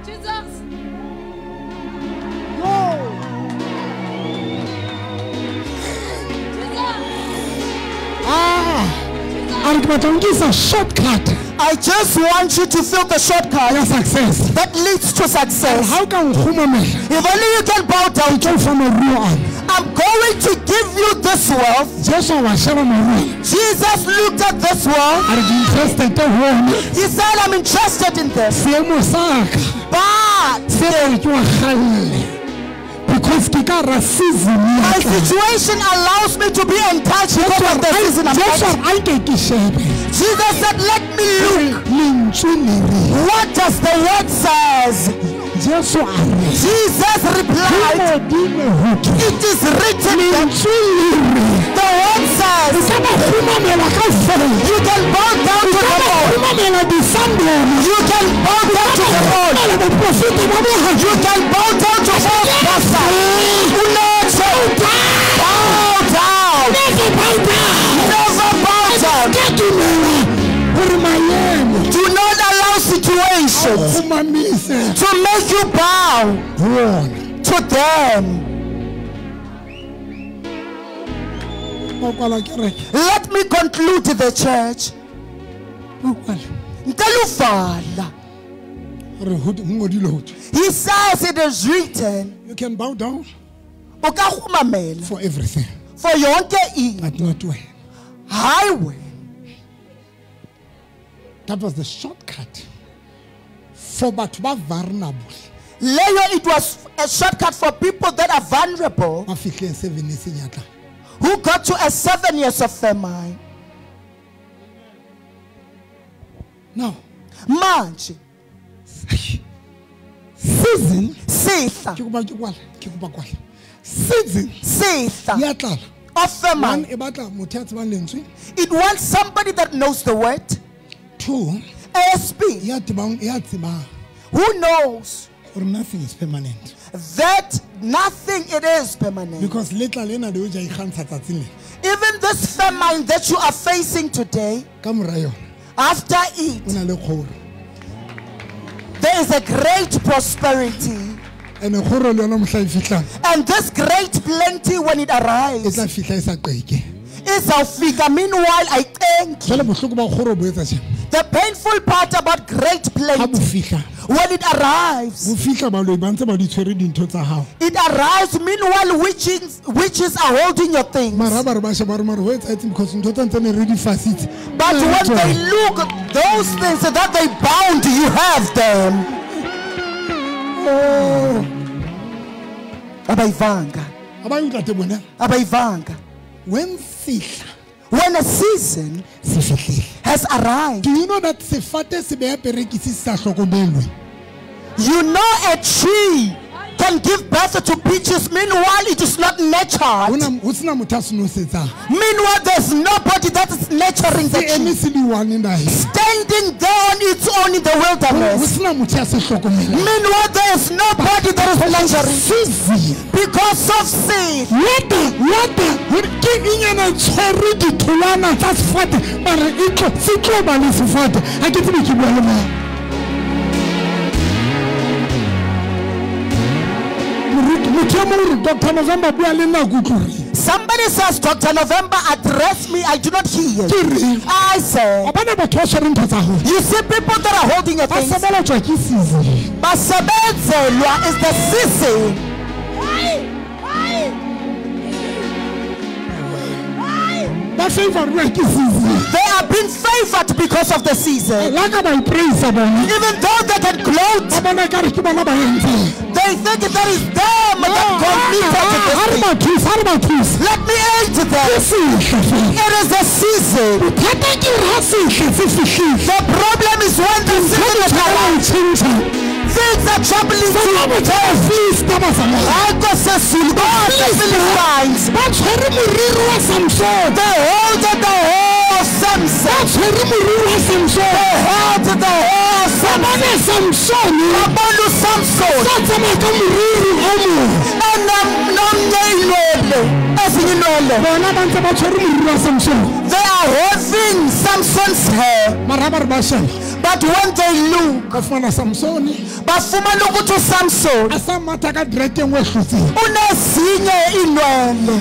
Jesus. A re ke batla ho nkisa shortcut I just want you to feel the shortcut ya success. that leads to success. Ha o ka nkgumamela, If only you can bow down, ke tlo o fa maruo ana. I'm going to give you this wealth. Jesu a wa sheba maruo ana. Jesus looked at this wealth. A re ke interested ho ona. He said, I'm interested in this. Seemo sa ka But se re ke wa kgalle. Because ke ka hara season ya my tlala. situation allows me to be enticed because of the season I'm Jesu at. a re, a nke ke shebe. Jesus said, let me look. Lentswe le re. What does the word says? Jesu a re. Jesus replied, Hodimo ho thwe. it is written that Lentswe le re. the word says O ka ba kgumamela kaofela. you can bow down to O the ka ba Lord. kgumamela disandolo. You can bow down to the Lord. Kgumamela boprofeta ba bohata. You can bow down to all pastors. Bow down. Never bow down. Never bow down. Ka dumela hore maemo Do not allow situations kgumamise to make you bow ho ona. to them. Ba kwala kereke. Let me conclude the church. Ba kwala. Ntle le ho fala. Re ho ngodilwe ho thwe. He says it is written. You can bow down O ka kgumamela for everything, for yonke into, but not wena. Highway. That was the shortcut for batho ba vulnerable. Leyo, it was a shortcut for people that are vulnerable, Ba fihleng 7 years ya tlala. who got to a 7 years of famine. Now, Manje, season sehla, ke kopa ke kwala, ke kopa kwala. Season sehla ya tlala. of famine. One, e batla motho ya tsebang lentswe. It wants somebody that knows the word. Two, ASP, ya tsebang, ya tsebang who knows gore nothing is permanent. that nothing it is permanent. Because le tlala ena le hoja ikgantsha tsatsing lena. Even this famine that you are facing today, Ka mora yona, after it, o na le kgoro. there is a great prosperity. Ene kgoro le yona mohla e fihlang, And this great plenty, when it e arrives, tla fihla e sa qeke. izawufika. Meanwhile, I thank you. Jwale bohloko ba kgoro bo etsa tjena. The painful part about great Ha bo plenty, fihla, when it arrives, bo fihla baloi ba ntse ba di tshwere dintho tsa hao. it arrives. Meanwhile, witches are holding your things. Mara ba re ba sheba ba re mara ho etsahetseng because ntho tsa ntse ne re di fasitse. But when they look, those things that they bound, you have them. Oh. Abayivanga. Ha ba e utlwa te bona? Abayivanga. When sehla When a season se fihlile. has arrived, Do you know that sefate se beha perekisi se sa hlokomelwe? you know a tree can give birth to peaches. Meanwhile, it is not nurtured. Ho sena motho a se nosetsang. Meanwhile, there's nobody that is nurturing the Se eme tree. se le one naheng. Standing there on its own in the Ho wilderness. sena motho ya se hlokomelang. Meanwhile, there is nobody that is nurturing. Season. Because of sin. What ke eng ena e tshwere ditholwana tsa sefate mara e tlo se tlo ba le sefate ha ke tsebe ke bua le mang. Moruti, motho e mong o re, Dr. November bua le nna ke utlwe o reng. Somebody says, Dr. November, address me. I do not hear. Ke reng? I say, Wa bona batho ba tshwereng ntho tsa hao. you see people that are holding your Ba things. sebeletswa ke season. Basebenzelwa is the season. Ba favoruwa ke season. They are being favored because of the season. La ka ba ipraisa bona. Even though they can gloat, Ba bona ekare ke bona ba entseng. they think that is them that completed Ha re this thing. ba thuse, ha re ba thuse. Let me aid Ke them. sehla fela. It is a season. Bothata ke hore ha sehla se fihlile, The problem is when the ntho season di is tshwara ho arrived, tjhentjha. things are troubling Ba you. botsa Bafilista ba tsamaya. Haiko sesulu, the Philistines, Ba tshwere moriri wa Samson. they hold the hair of Ba Samson. tshwere moriri wa Samson. They held the hair of Ba Samson. bona Samson Babona uSamson sa tsamaya ka moriri o mong. enomnye inwele, ezinye inwele. Bona ba ntse ba tshwere moriri wa Samson. They are having Samson's hair, Mara ha ba re ba sheba, but when they look, ba fumana Samson bafumana ukuthi uSamson a sa matha ka dread e nngwe e hlotseng. unezinye inwele.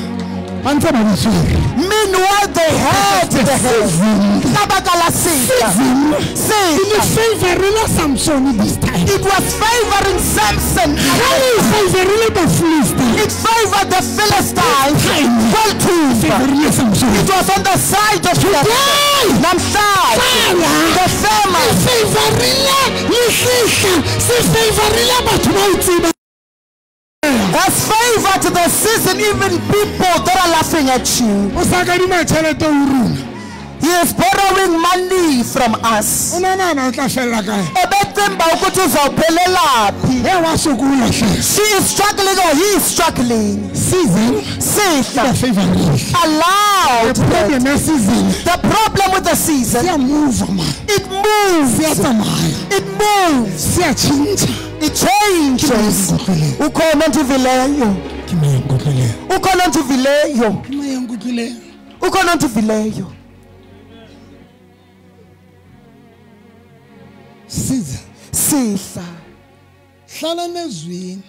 Ba ntse ba di tshwere. Meanwhile, they had the hair. Season. Ka baka la sehla. Season. E ne Sehla. favorile Samson this time. It was favoring Samson. Ha e favorile Bafilista. It favored the Philistines. Time. Well, Favorile Samson. It was on the side of Today. Samson. Namhlanje, Tlala. the famine E favorile le sehla se favorile batho ba o tsebang. has favored the season, even people that are laughing at you. O sa kadima tjhelete ho rona. He is borrowing money from us. O nahana o tla fella kae? Ebethemba ukuthi uzawuphelela phi. He wa sokola hle. She is struggling or he is struggling. Season Sehla ba favorile. allowed. The problem ya season The problem with the season, se a move man. it moves. Se a tsamaya. It moves. Se a tjhentjha. It changes. Ukhona ondivileyo. Ke mang ya nkutlwileng? Ukhona ondivileyo. Ke mang ya nkutlwileng? Ukhona ondivileyo. Season. Sehla. Hlala nezwini.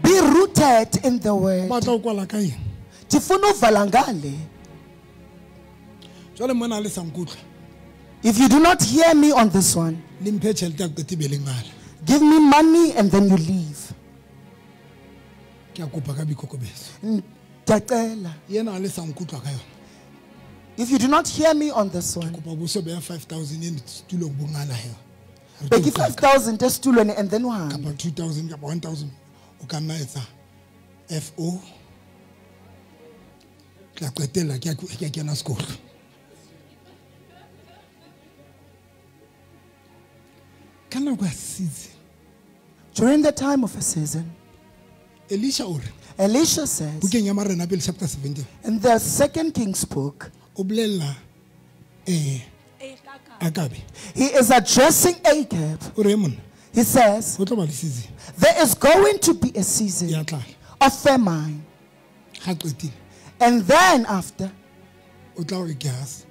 Be rooted in the word. Batla ho kwala ka eng? Ndifuna uvala ngale. Jwale mona le sa nkutlwa. If you do not hear me on this one, Le mphe tjhelete ya qete be le ngala. give me money and then you leave. Ke a kopa ka boikokobetso. Ndiyacela. Yena ha le sa nkutlwa ka yona. If you do not hear me on this one, kopa boso beya 5000 e setulong bongala he. Beki 5000 setulong and then one. Kapa 2000 kapa 1000 o ka nna etsa FO. Tla qetella ke a kena sekolo. Ka nako ya season. During the time of a season, Elisha o re, Elisha says, bukeng ya Marena pele chapter 17, in the Second Kings book, o bolella Akabe. He is addressing Ahab. O re monna, He says, ho tlo ba le season. There is going to be a season Ya tlala. of famine. Ha qetile. And then after, o tla hore Gehazi.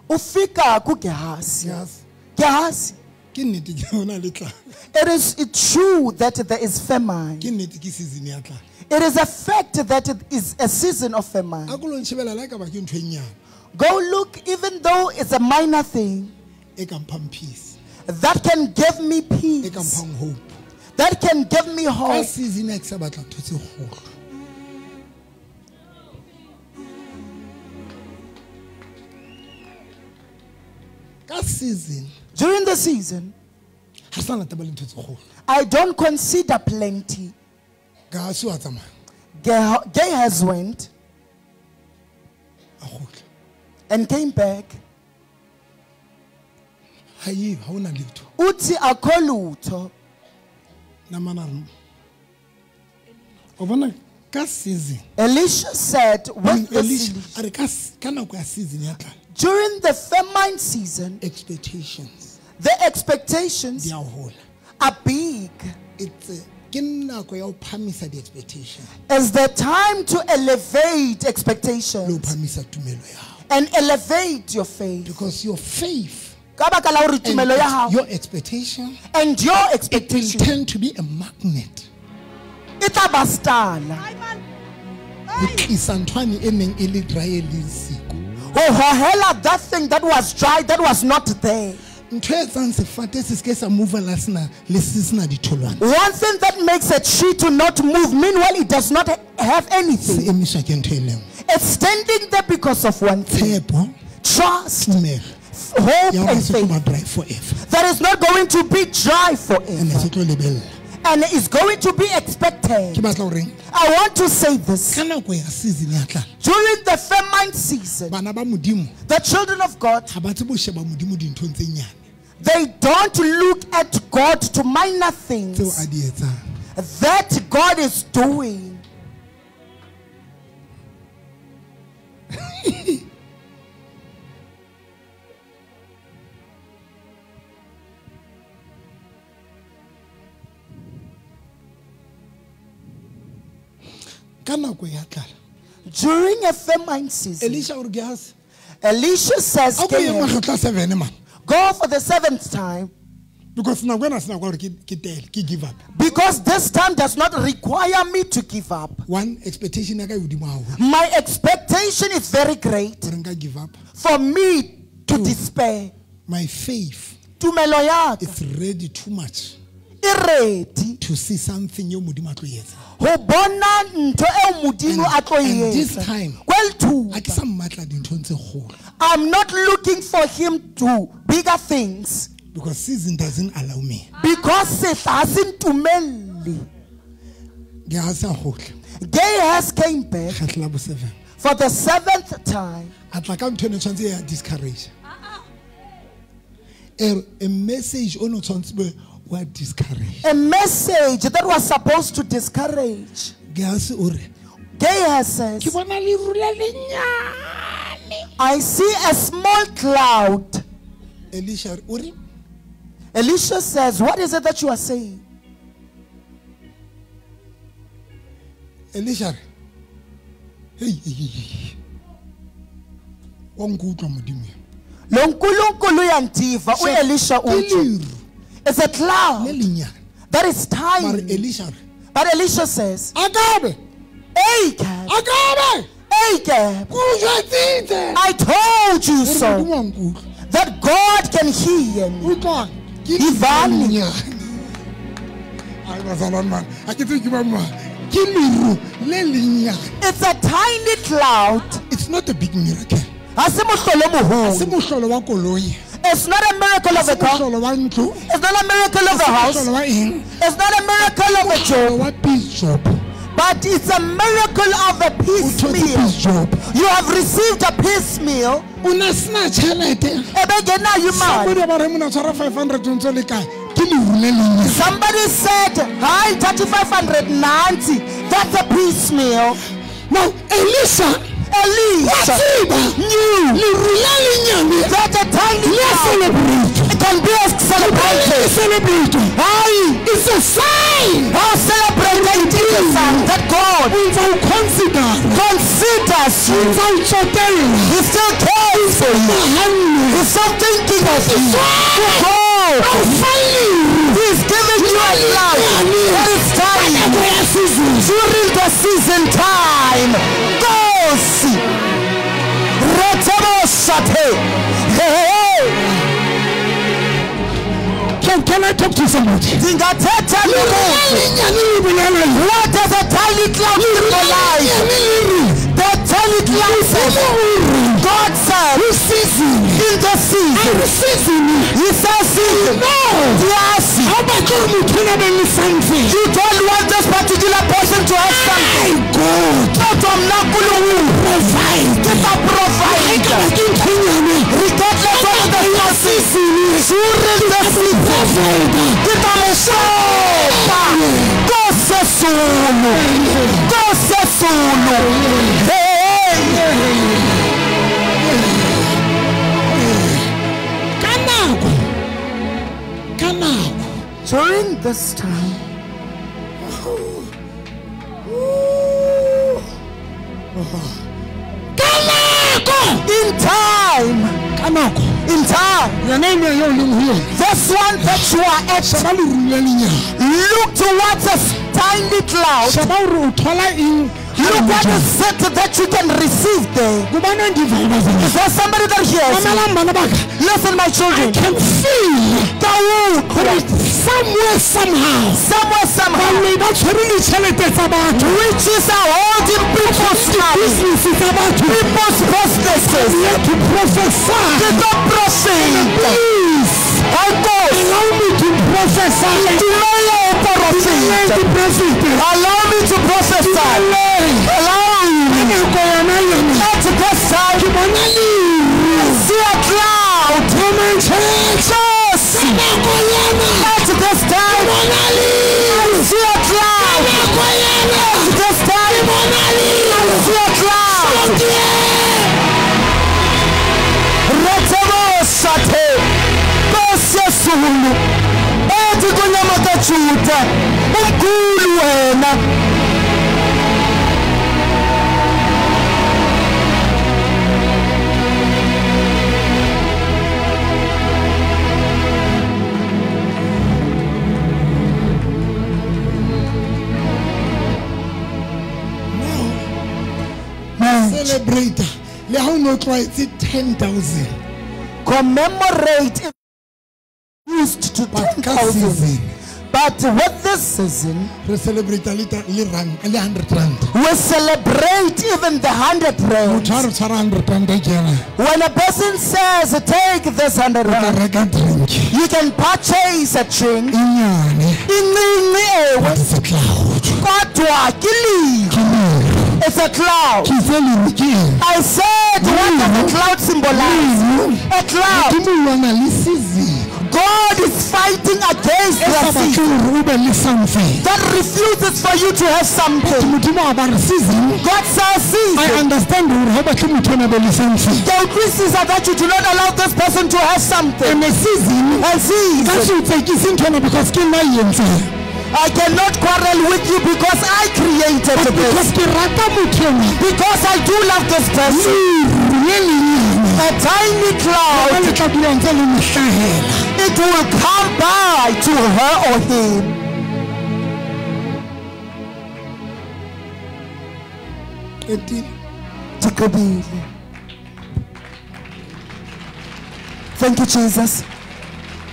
O fika ku Gehazi. Gehazi. Gehazi. Ke nnete ke hona le tlala. It is true that there is famine. Ke nnete ke season ya tlala. It is a fact that it is a season of famine. A ko lo ntshebela la e ka ba ke ntho e nyane. Go look, even though it's a minor thing, E ka mphang peace. that can give me E ka peace. mphang hope. That can give me Ka hope. season ya ke sa batla ntho tse kgolo. Ka season, During the season, ha sa na taba le ntho tse kgolo. I don't consider plenty. Gehazi wa tsamaya. Gehazi went A kgutla. and came back. Ha e, ha hona letho. Uthi akho lutho. Namana re, o bona ka season. Elisha said, with the Elisha, season, a re ka nako ya season ya tlala. during the famine season, expectations the expectations di a hola. are big. It's a, ke nako ya ho phamisa di-expectation. It's the time to elevate Le ho expectations phamisa tumelo ya hao. and elevate your faith. Because your faith Ka baka la hore and tumelo ya hao your expectation and your it will expectation tend to be a magnet. e tla ba stala. Ho tlisa nthwane e neng e le dry e leng siko. Ho hohela that thing that was dry, that was not there. Ntho e etsang sefate se seke sa move la sena le se sena ditholwana. One thing that makes a tree to not move, meanwhile it does not have anything. Se emiswa ke ntho e le nngwe. It's standing there because of one thing. Tshepo, Trust, tumelo hope ya hore and se tlo faith. ba dry forever. That is not going to be dry And forever. se tlo lebella. And is going to be expected. Ke batla ho reng? I want to say this. Ka nako ya season ya tlala, During the famine season, bana ba Modimo the children of God, ha ba tsebe ho sheba Modimo dinthong tse nyane they don't look at God to minor tseo things a di etsang. that God is doing. Ka nako ya tlala, During a famine season, Elisha o re Gehazi, Elisha says, a ko ye Gehazi, makgetlo a 7 man. go for the seventh time, Because nako ena se nako ya hore ke tele, ke give up. because this time does not require me to give up. One, expectation ya ka e hodimo haholo. My expectation is very great Hore nka give up. for me to despair. My faith Tumelo ya ka is ready too much e ready to see something eo Modimo a tlo e etsa. ho bona ntho eo Modimo a tlo e And this etsa. time, Kwel thuba. ha ke sa mmatla dinthong tse kgolo. I'm not looking for him to bigger things Because season doesn't allow me. because sehla ha se ntumelle. Gehazi a kgutla. Gehazi came back Kgetlo la bo 7. for the seventh time. A tla ka ntho e ne tshwanetse ya discourage. A message o ne tshwanetse be wa discourage. A message that was supposed to discourage. Gehazi o re, Gehazi says, Ke bona leru le lenyane. I see a small cloud. Elisha o re, Elisha says, what is it that you are saying? Elisha re, hey, hey, hey, hey. Wa nkutlwa Modimo. Lo nkulunkulu uyandiva, uElisha Ke uthi. leru It's a cloud le lenyane. that is Mare tiny. Elisha re, But Elisha says, Akabe, Ahab, Akabe, Ahab, ke o jwetsitse. I told you Hore so, Modimo wa nkutlwa. that God can hear me. Utlwa, ke leru Ivani. le lenyane. Ai, bazalwane man, ha ke tsebe ke ba mang. Ke leru le lenyane. It's a tiny cloud. It's not a big miracle. Ha se mohlolo o Ha se moholo. mohlolo wa koloi. It's not a miracle of a car. Mohlolo wa ntlo. It's not a miracle of a house. Mohlolo wa eng? It's not a miracle of a Mohlolo job. wa peace job. But it's a miracle of a O thotse piecemeal. peace job. You have received a piecemeal. O na sena tjhelete. Ebengenayo imali. Somebody ba re mona tshwara 500 o ntso le kae? Ke leru le lenyane. Somebody said, hi, 3500 Nancy. That's a piecemeal. Now Elisha Elisha wa tseba knew leru le lenyane that a tiny le a cloud celebrate. can be celebrated. Celebrate. Hi, It's a sign. how celebrated is that God O ntsa o consider. considers O you. ntsa o tsotella. He still cares for you. Nahanne. He's still thinking of you. God, O fa leru. He's giving you a cloud that is tiny. Nako ya season. During the season time. Nkosi. Retebosathe. Hey, hey. Can I talk to somebody? Ndingathetha Leru le nomuntu. lenyane le bolela eng? What does a tiny cloud symbolize? Lenyane le reng? The tiny cloud says, God said, Ho season. in the A season, re season. He says season. No. Yes. Ha o batle hore motho ena a be le something. You don't want this particular person to have something. My God. Kodwa mna Nkulunkulu, Provide. ke tla provide. Ekaba ke ntho e nyane. Regardless of the Ya season. during the season, Provide. ke tla mo fepa. Nkosi Yesulu. Nkosi Yesulu. Hey. Ka nako. Ka nako. During this time, Ka nako. in time, Ka nako. in time, Yena eno eo leng ho yona. this one that you are at, Sheba leru le lenyane. look towards a tiny cloud. Sheba hore o thola eng ha Look le what jwalo. is it that you can receive there. Gobane ndivayo bazalwane. Is there somebody that hears me? Mamelang bana ba ka. Listen, my children. I can feel Ka utlwa. hore somewhere somehow Somewhere, somehow, baloi ba tshwere ditjhelete tsa batho. witches are holding people's money, Business tsa batho. people's businesses. I'm here to prophesy. Ke tlo profeta. Please Nkosi, allow me to prophesy. dumela o Dumela porofete. ke prophete. Allow me to prophesy. Allow Ka me. nako yona yona. At this time, Ke bona leru. I see a cloud. Come on, church. Yes. Ka nako yona. At this time, Bona leru. I see a cloud. Nako yona. At this time, I see a cloud. Retebosathe. Nkosi Yesulu. Ethi kunyama kaJuda, umkhulu wena. Celebrate. Le ha o no tlwaetse 10,000. Commemorate if used to But ka 10,000. season. But with this season, Re celebrate le le 100 rand. we celebrate even the 100 rand. Motho ha re tshwara 100 rand a kena. When a person says, take this 100 O ka rand, reka drink. you can purchase a drink. E nyane. Incinci ewe, But it's a cloud. kodwa ke leru. Ke leru. It's a cloud. Ke itse leru ke eng? I said, what does a cloud symbolize? Leru. A cloud. Modimo o lwana le season. God is fighting against E the sa batle season hore o be le something. that refuses for you to have something. Modimo a ba re season. God says I season. understand hore ha o batle motho ena a be le something. The utlwisisa that you do not allow this person to have something. And season. And Ka season. se o tsekise ntho ena because ke nna e entseng. I cannot quarrel with you because I created But this. because ke rata motho enwa. Because I do love this person. Leru le lenyane. A tiny Lona cloud, le tla dula ntse le mo hlahela. it will come by to her or him. Qetile. Tikobile. Thank you, Jesus.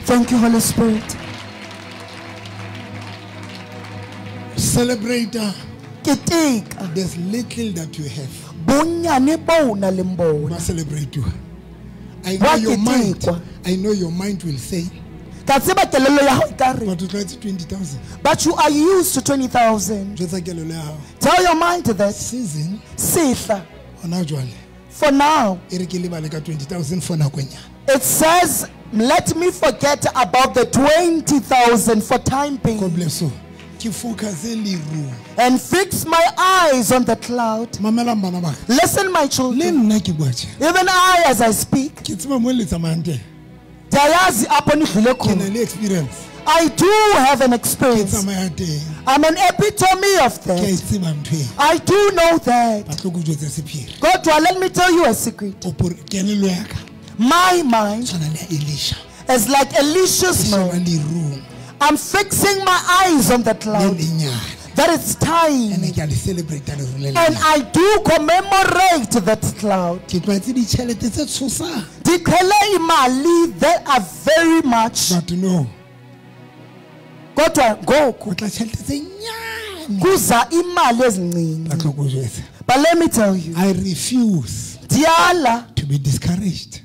Thank you, Holy Spirit. Celebrate Keteka there's little that you have. Bonnyane bo o nang le bona. Ba celebrate. I Ba know your mind. ketekwa. I know your mind will say, Ka tseba kelello ya hao e ka re, but o tlwaetse 20,000. but you are used to 20,000. Jwetsa kelello ya hao. Tell your mind that Season sehla hona jwale for now e re ke lebale ka 20,000 for nakonyana. it says let me forget about the 20,000 for time being. God bless you. Ke focus lerung. And fix my eyes on the cloud. Mamelang bana ba ka. Listen, my Le children. nna ke bua tjena. Even I, as I speak, Ke tseba mo le tsamayang teng. ndiyayazi apho nidlule Ke na khona. le experience. I do have an Ke experience. tsamaya teng. I'm an epitome of Ke a e that. tseba ntho eo. I do know that. Ba tlo ko jwetsa sephiri. Kodwa, let me tell you a secret. Kelello ya ka My mind tshwana le ya Elisha. is like Elisha's Ke sheba mind. lerung I'm fixing my eyes on the le cloud. lenyane. That it's time. Ene ke a le celebrate leru le And lenyane. I do commemorate that cloud. Ke tlwaetse ditjhelete tse tshosang. Ndiqhele imali that are very much. But no, Kodwa ngoku o tla tjhelete tse nyane. kuza imali Ba ezincinci. tlo ko jwetsa. But let me tell you, I refuse ndiyala to be discouraged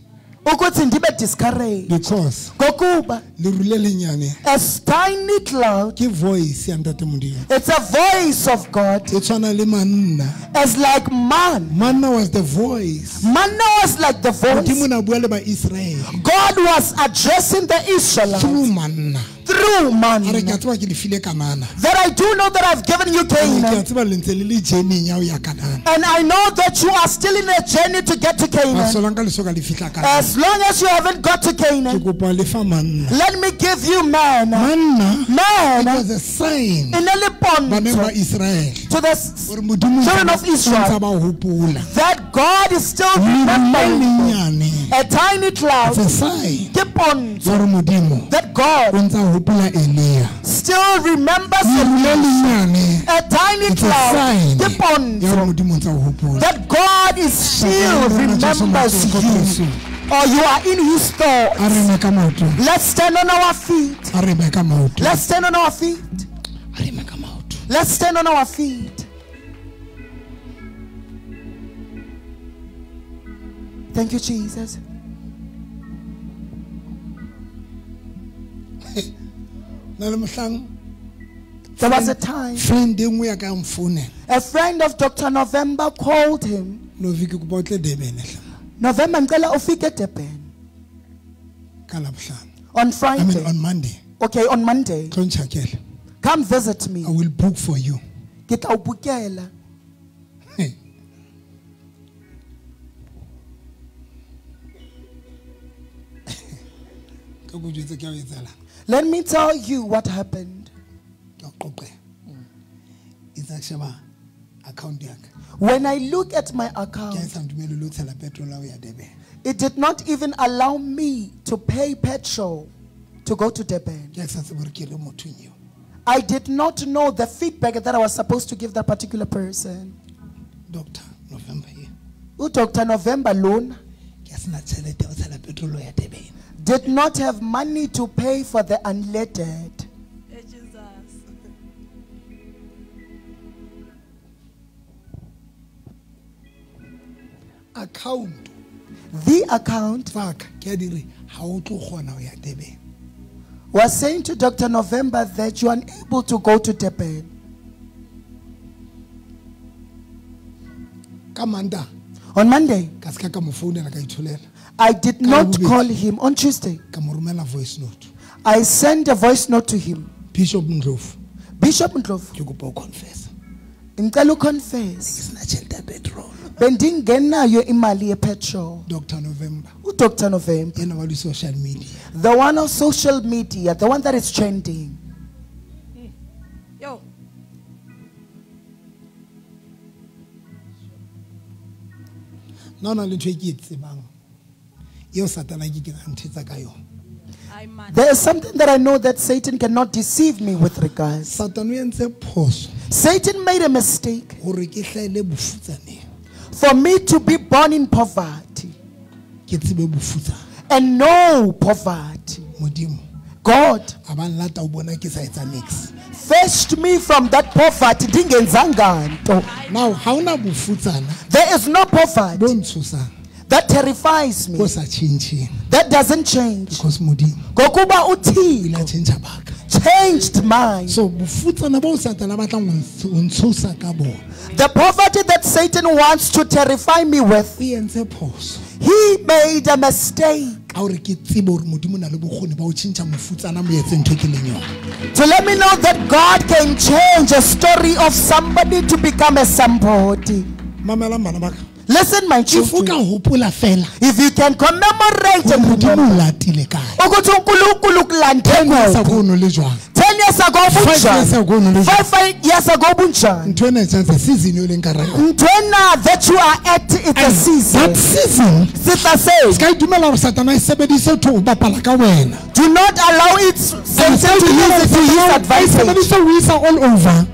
ukuthi ndibe discouraged. because Ngokuba leru le lenyane a tiny cloud, ke voice ya ntate Modimo. it's a voice of God. E tshwana le manna. It's like man. Manna was the voice. Manna was like the voice. Modimo na bua le ba Israel God was addressing the Israelites through manna. through A re ke a manna. tseba ke le file Kanana. That I do know that I've given you Ke a Canaan. tseba le ntse le le journey ya ho ya Kanana. And I know that you are still in a journey to get to Canaan. Masolang ka leso ka le fihla Kanana. As long as you haven't got to Ke Canaan, kopa le fa manna. let me give you manna. Manna it Manna was a sign in a baneng ba Israel to the hore Modimo children of o ntse Israel ba hopola. that God is still Leru le remembering lenyane a tiny cloud. it's a sign Ke pontsho ya hore Modimo that God o ntse a hopola Elia. still remembers Leru le lenyane a tiny it's a cloud. sign Ke ya hore pontsho Modimo o ntse a o hopola. that God is still remembers you, or you are in His A thoughts. re eme ka maoto. Let's stand on our feet. A re eme ka maoto. Let's stand on our feet. A re eme ka maoto. Let's stand on our feet. Thank you, Jesus. Na le mohlang There was a time friend e nngwe ya ka ya mfounela. a friend of Dr. November called him. Novi ke kopa o tle Durban hle November ngicela ufike Durban ka Labohlano. on I mean Friday. on Monday. Okay, on Monday. Tlo ntjhakele. Come visit me. I will book for you. Ke tla o bukela. Ka ko jwetse ke a o etsahalang. Let me tell you what happened. Ke a o qoqela. Itse ha ke sheba account ya ka. When I look at my Ke ha e account, sa ntumelle le ho tshela petrol ya ho ya Durban. it did not even allow me to pay petrol to go to Durban. Ke ha ke sa tsebe hore ke re mothong eo. I did not know the feedback that I was supposed to give that particular person. Doctor November ye. Dr. November lona Ke a sena tjhelete ya ho tshela petrol ho ya Durban. did not have money to pay for the unleaded. Jesus. Account The account tsa ka ke a di re ha o tlo kgona ho ya Durban. was saying to Dr. November that you are unable to go to Durban. Ka Mantaha On Monday, ka se ka ka mo founela ka itholela. I did Ka not Labobedi. call him. On Tuesday, Ka mo romela voice note. I sent a voice note to him. Bishop Ndlovu, Bishop Ndlovu, ke kopa o confess. ngicela uconfess. Sena tjhelete ya petrol. Bendingenayo imali yepetrol. Dr. November UDr. November, yena wa di social media. the one on social media, the one that is trending. Yo. Nna ho na le ntho e ke e tsebang eo Satane a ke keng a nthetsa ka yona. I man. There is something that I know that Satan cannot deceive me with regards. Satane o entse phoso Satan made a mistake hore ke hlahele bofutsaneng. for me to be born in poverty Ke tsebe bofutsana. and know poverty. Modimo God A ba nlata o bona ke sa etsa niks. Fetched me from that poverty. Ndingenzanga nto. Now ha hona bofutsana There is no poverty bo ntshosang that terrifies me. Bo sa tjhentjheng. That doesn't change. Because Modimo Ngokuba uThixo o la tjhentjha baka. Changed mine. So bofutsana bo Satana a batlang ho ntshosa ka bona. The poverty that Satan wants to terrify me with, O entse phoso. He made a mistake. A hore ke tsebe hore Modimo o na le bokgoni ba ho tjhentjha mofutsana mo etse ntho e ke leng yona. To let me know that God can change a story of somebody to become a somebody. Mamela bana ba ka. Listen, my If o children. ka hopola fela, If you can commemorate and Modimo remember, o latile kae? ukuthi uNkulunkulu ukulande 10 years kuphi? ago o no le jwang? 10 years ago 5 years bunjani? ago o no le jwang? 5 years ago bunjani? Ntho ena e tshwanetse season eo leng ka hara yona. Ntho ena that you are at, it's a That season. season, Sehla seo. se ka itumela hore Satana e sebedise to bapala ka wena. Do not allow it Satan Se ka to use itumela it to his hore Satana e advantage. sebedise ho isa all over.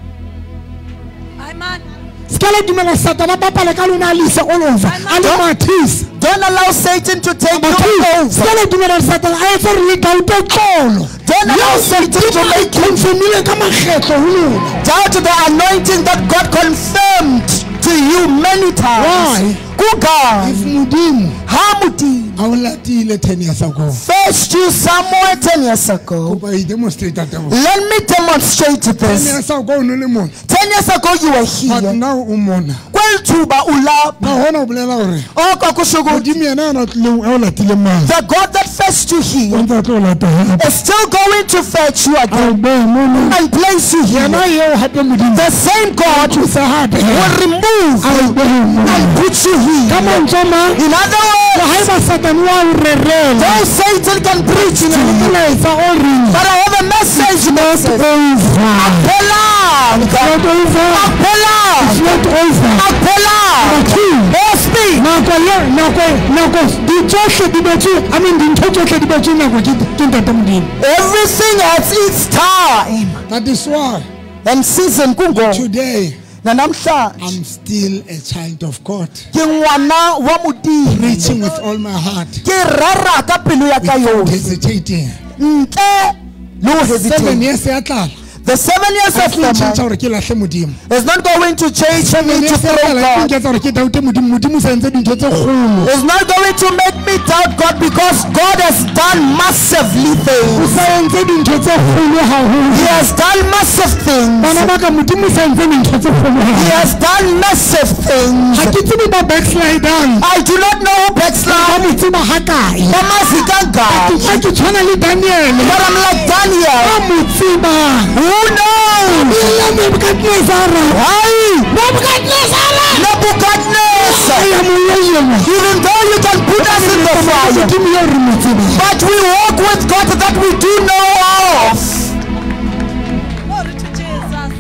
Se ka la dumela Satana a bapale ka lona a le ise all over. A le mathise. Don't allow Satan to take you Se over. ka la dumela Satana a etse hore le doubte tlolo. Don't allow Satan to make you Confirmile ka makgetlo ho lona. doubt the anointing that God confirmed to you many times. Why? Kungani? If Modimo Ha Modimo a o latile 10 years ago, fetched you somewhere 10 years ago. kopa e demonstrate taba. Let me demonstrate 10 this. years ago o no le mona. 10 years ago you were But here. now o mona. Kweli thuba ulapha. Na hona o bolela hore Oko kusho ukuthi Modimo yena a tlileng a o latileng mane. the God that fetched you O here ntse a tlo o lata hape. is still going to fetch you A o again behe mona. and place you here. Yena eo hape Modimo. The same God Thusa hape. will remove A o behe mona. and put you here. Ka mantswe a mang, In other words, haeba Satane wa o rerela, though Satan can preach to you, molaetsa o reng, but I have a message. It's not over. Akuphelanga. It's not over. Akuphelanga. It's not over. Akuphelanga. Two. Speak. Nako ye nako nako di tsohle di betswe, I mean dintho tsohle di betswe nako ke Ntate Modimo. Everything has its time. That is why and season kungo. Today Nanamhlanje I'm still a child of God. Ke ngwana wa Modimo. Preaching with all my heart. Ke rera ka pelo ya ka Without yohle. hesitating. Ntle le ho hesitate. 7 years ya tlala. The 7 years Ha of ke tjhentjha famine hore ke lahle Modimo. is not going to change Seven me to years ya throw tlala, God. ke nketsa hore ke doubte Modimo. Modimo o sa entse dintho tse kgolo. It's not going to make me doubt God because God has done massively things. O sa entse dintho tse kgolo haholo. He has done massive things. Bana ba ka, Modimo o sa entse dintho tse kgolo He haholo. has done massive things. Ha ke tsebe ba backslidang. I do not know who Ba backslide. mo tseba hakae. Ba mazi kangaka. Ha ke tshwana le Daniel. But I'm like Daniel. Ba mo tsebang. Who knows? Nebuchadnezzar. Why? Nebuchadnezzar. Nebuchadnezzar. Even though you can put us in the fire, but we walk with God that we do know of. Glory to Jesus.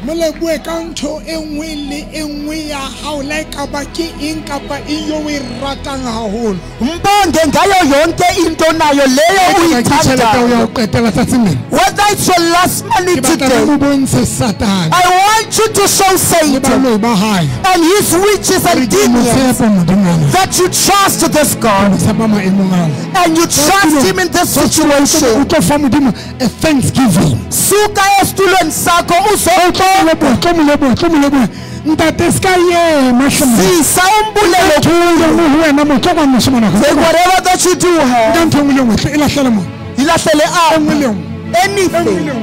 Mo lebohe ka ntho e nngwe le e nngwe ya hao, le ha e ka ba ke eng kapa eng eo o e ratang haholo. Mbonge ngayo yonke into nayo leyo Ke tjhelete ya uyithandayo. ho qetela tsatsing lena. Whether it's your last money Ke batla today, re mo bontshe Satane. I want you to show Le Satan baloi ba hae. and his witches and Re ke mo demons tshepa Modimo ona. that you trust this God Mo tshepa maemong ana. and you trust him in this situation. O tlo fa Modimo a thanksgiving. Suka esitulweni sakho O tlo mo leboha, tlo mo leboha, tlo mo leboha. Ntate se ka ema hle monna. uzosisa umbulelo Ntho e nngwe le nngwe ho wena mo, tlo kwano moshemane wa ka. Take whatever that you do have. Nka ntho e nngwe le nngwe, hle, e lahlele mona. Ilahlele E nngwe le apha. nngwe. E nngwe le Anything. nngwe.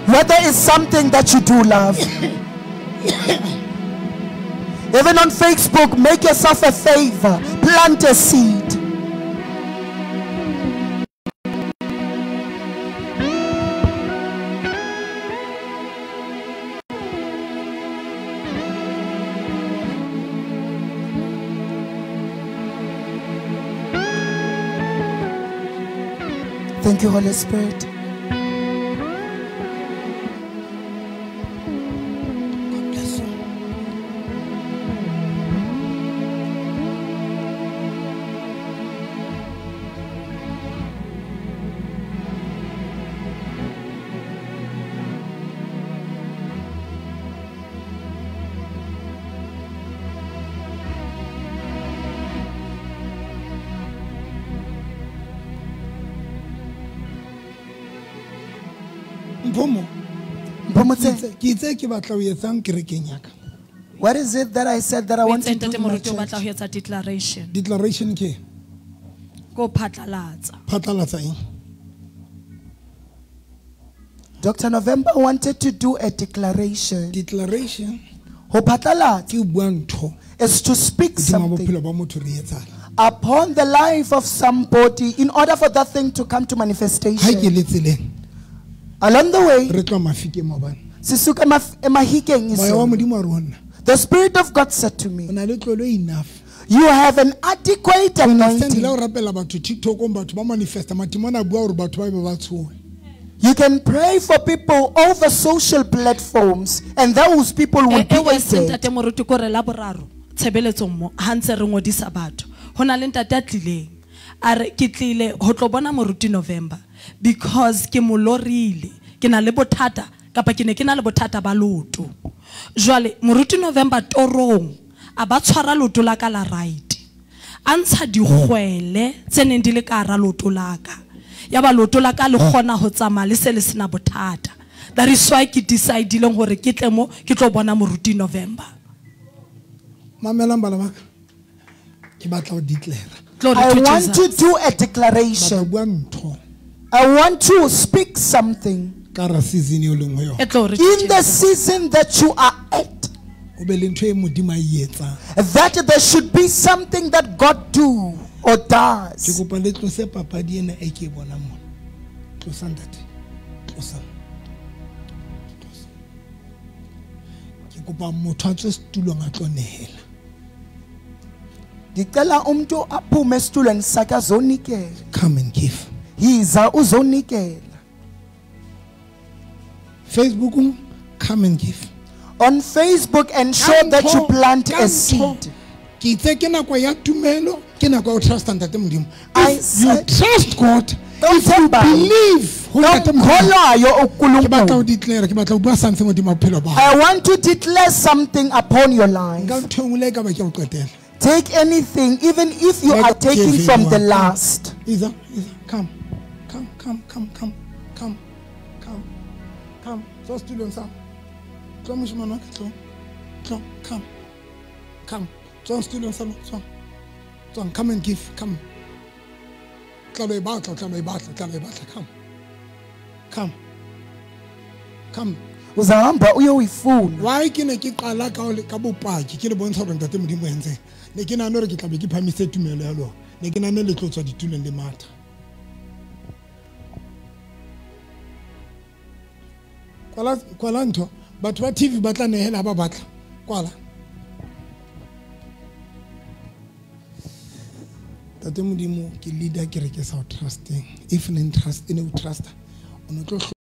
Whether it's something that you do love. Even on Facebook, make yourself a favor. Plant a seed. Thank you, Holy Spirit. God bless you. Mphomo. Ke itse ke batla ho etsang kerekeng ya ka. What is it that I said that I want to do in my church? Declaration. Declaration ke? Ko phatlalatsa. Phatlalatsa eng? Dr. November wanted to do a declaration. Declaration. Ho phatlalatsa. Ke bua ntho. Is to speak something bophelo ba motho re etsahala. Upon the life of somebody in order for that thing to come to manifestation. Ha ke le tseleng. Along the way, re tloha Mafikeng maobane. Se suka Mahikeng is Moya wa Modimo a re ho nna. The Spirit of God said to me, O na le tlolo enough. You have an adequate anointing. La o rapela batho TikTok batho ba manifesta matimona a bua hore batho ba be ba tshohe. You can pray for people over social platforms and those people will be aided. Ntate Moruti ko re la boraro tshebeletsong mo ha ntse re ngodisa batho. Ho na le ntate a tlileng a re ke tlile ho tlo bona Moruti November because ke mo lorile ke na le bothata kapa ke ne ke na le bothata ba loto. Jwale Moruti November torong a ba tshwara loto la ka la right. A ntsha dikgwele tse neng di le ka hara loto la ka. Ya ba loto la ka le kgona ho tsamaya le se le sena bothata. That is why ke decide-ileng hore ke tle mo ke tlo bona Moruti November. Mamelang bana ba ka. Ke batla ho declare. I want to do a declaration. I want to speak something. Ka ra season eo leng ho yona. In the season that you are at, O be le ntho e Modimo a e etsang. That there should be something that God do or does. Ke kopa le tlose papadi ena e ke e bonang mona. Tlosa ntate. Tlosa. Tlosa. Ke kopa motho a tswe setulong a tlo nehela. Ndicela umuntu aphume esitulweni sakhe azonikela. Come and give. Yiza uzonikela. Facebook, come and give. On Facebook, ensure that you plant a seed. Ke itse ke nako ya tumelo, ke nako ya ho trust Ntate Modimo. If you trust God, if you believe ho Ntate Modimo, ke batla ho declare, ke batla ho bua something hodima bophelo ba hao. I want to declare something upon your life. Nka ntho e nngwe le e ka ba ke o qetela. Take anything, even if you are taking from the last. Iza, Iza, come, come, come, come, come, come, come, come. Tlo setulong sa. Tlo moshemane wa ka, tlo. Tlo, come, come. Tlo setulong sa lona, tswang. Tswang, come and give, come. Tla lo e batla, tla lo e batla, tla lo e batla, come. Come. Come. Uzahamba uyoyifuna. Why ke ne ke qala ka bopaki ke le bontsha hore Ntate Modimo o entseng. Ne ke nahane hore ke tla be ke phahamise tumelo ya lona. Ne ke nahane le tlo tswa ditulong le matha. Kwala kwala ntho batho ba TV ba tla nehela ha ba batla. Kwala. Ntate Modimo ke leader ke re ke sa o trusteng. If ne trust ene o trust o no tlo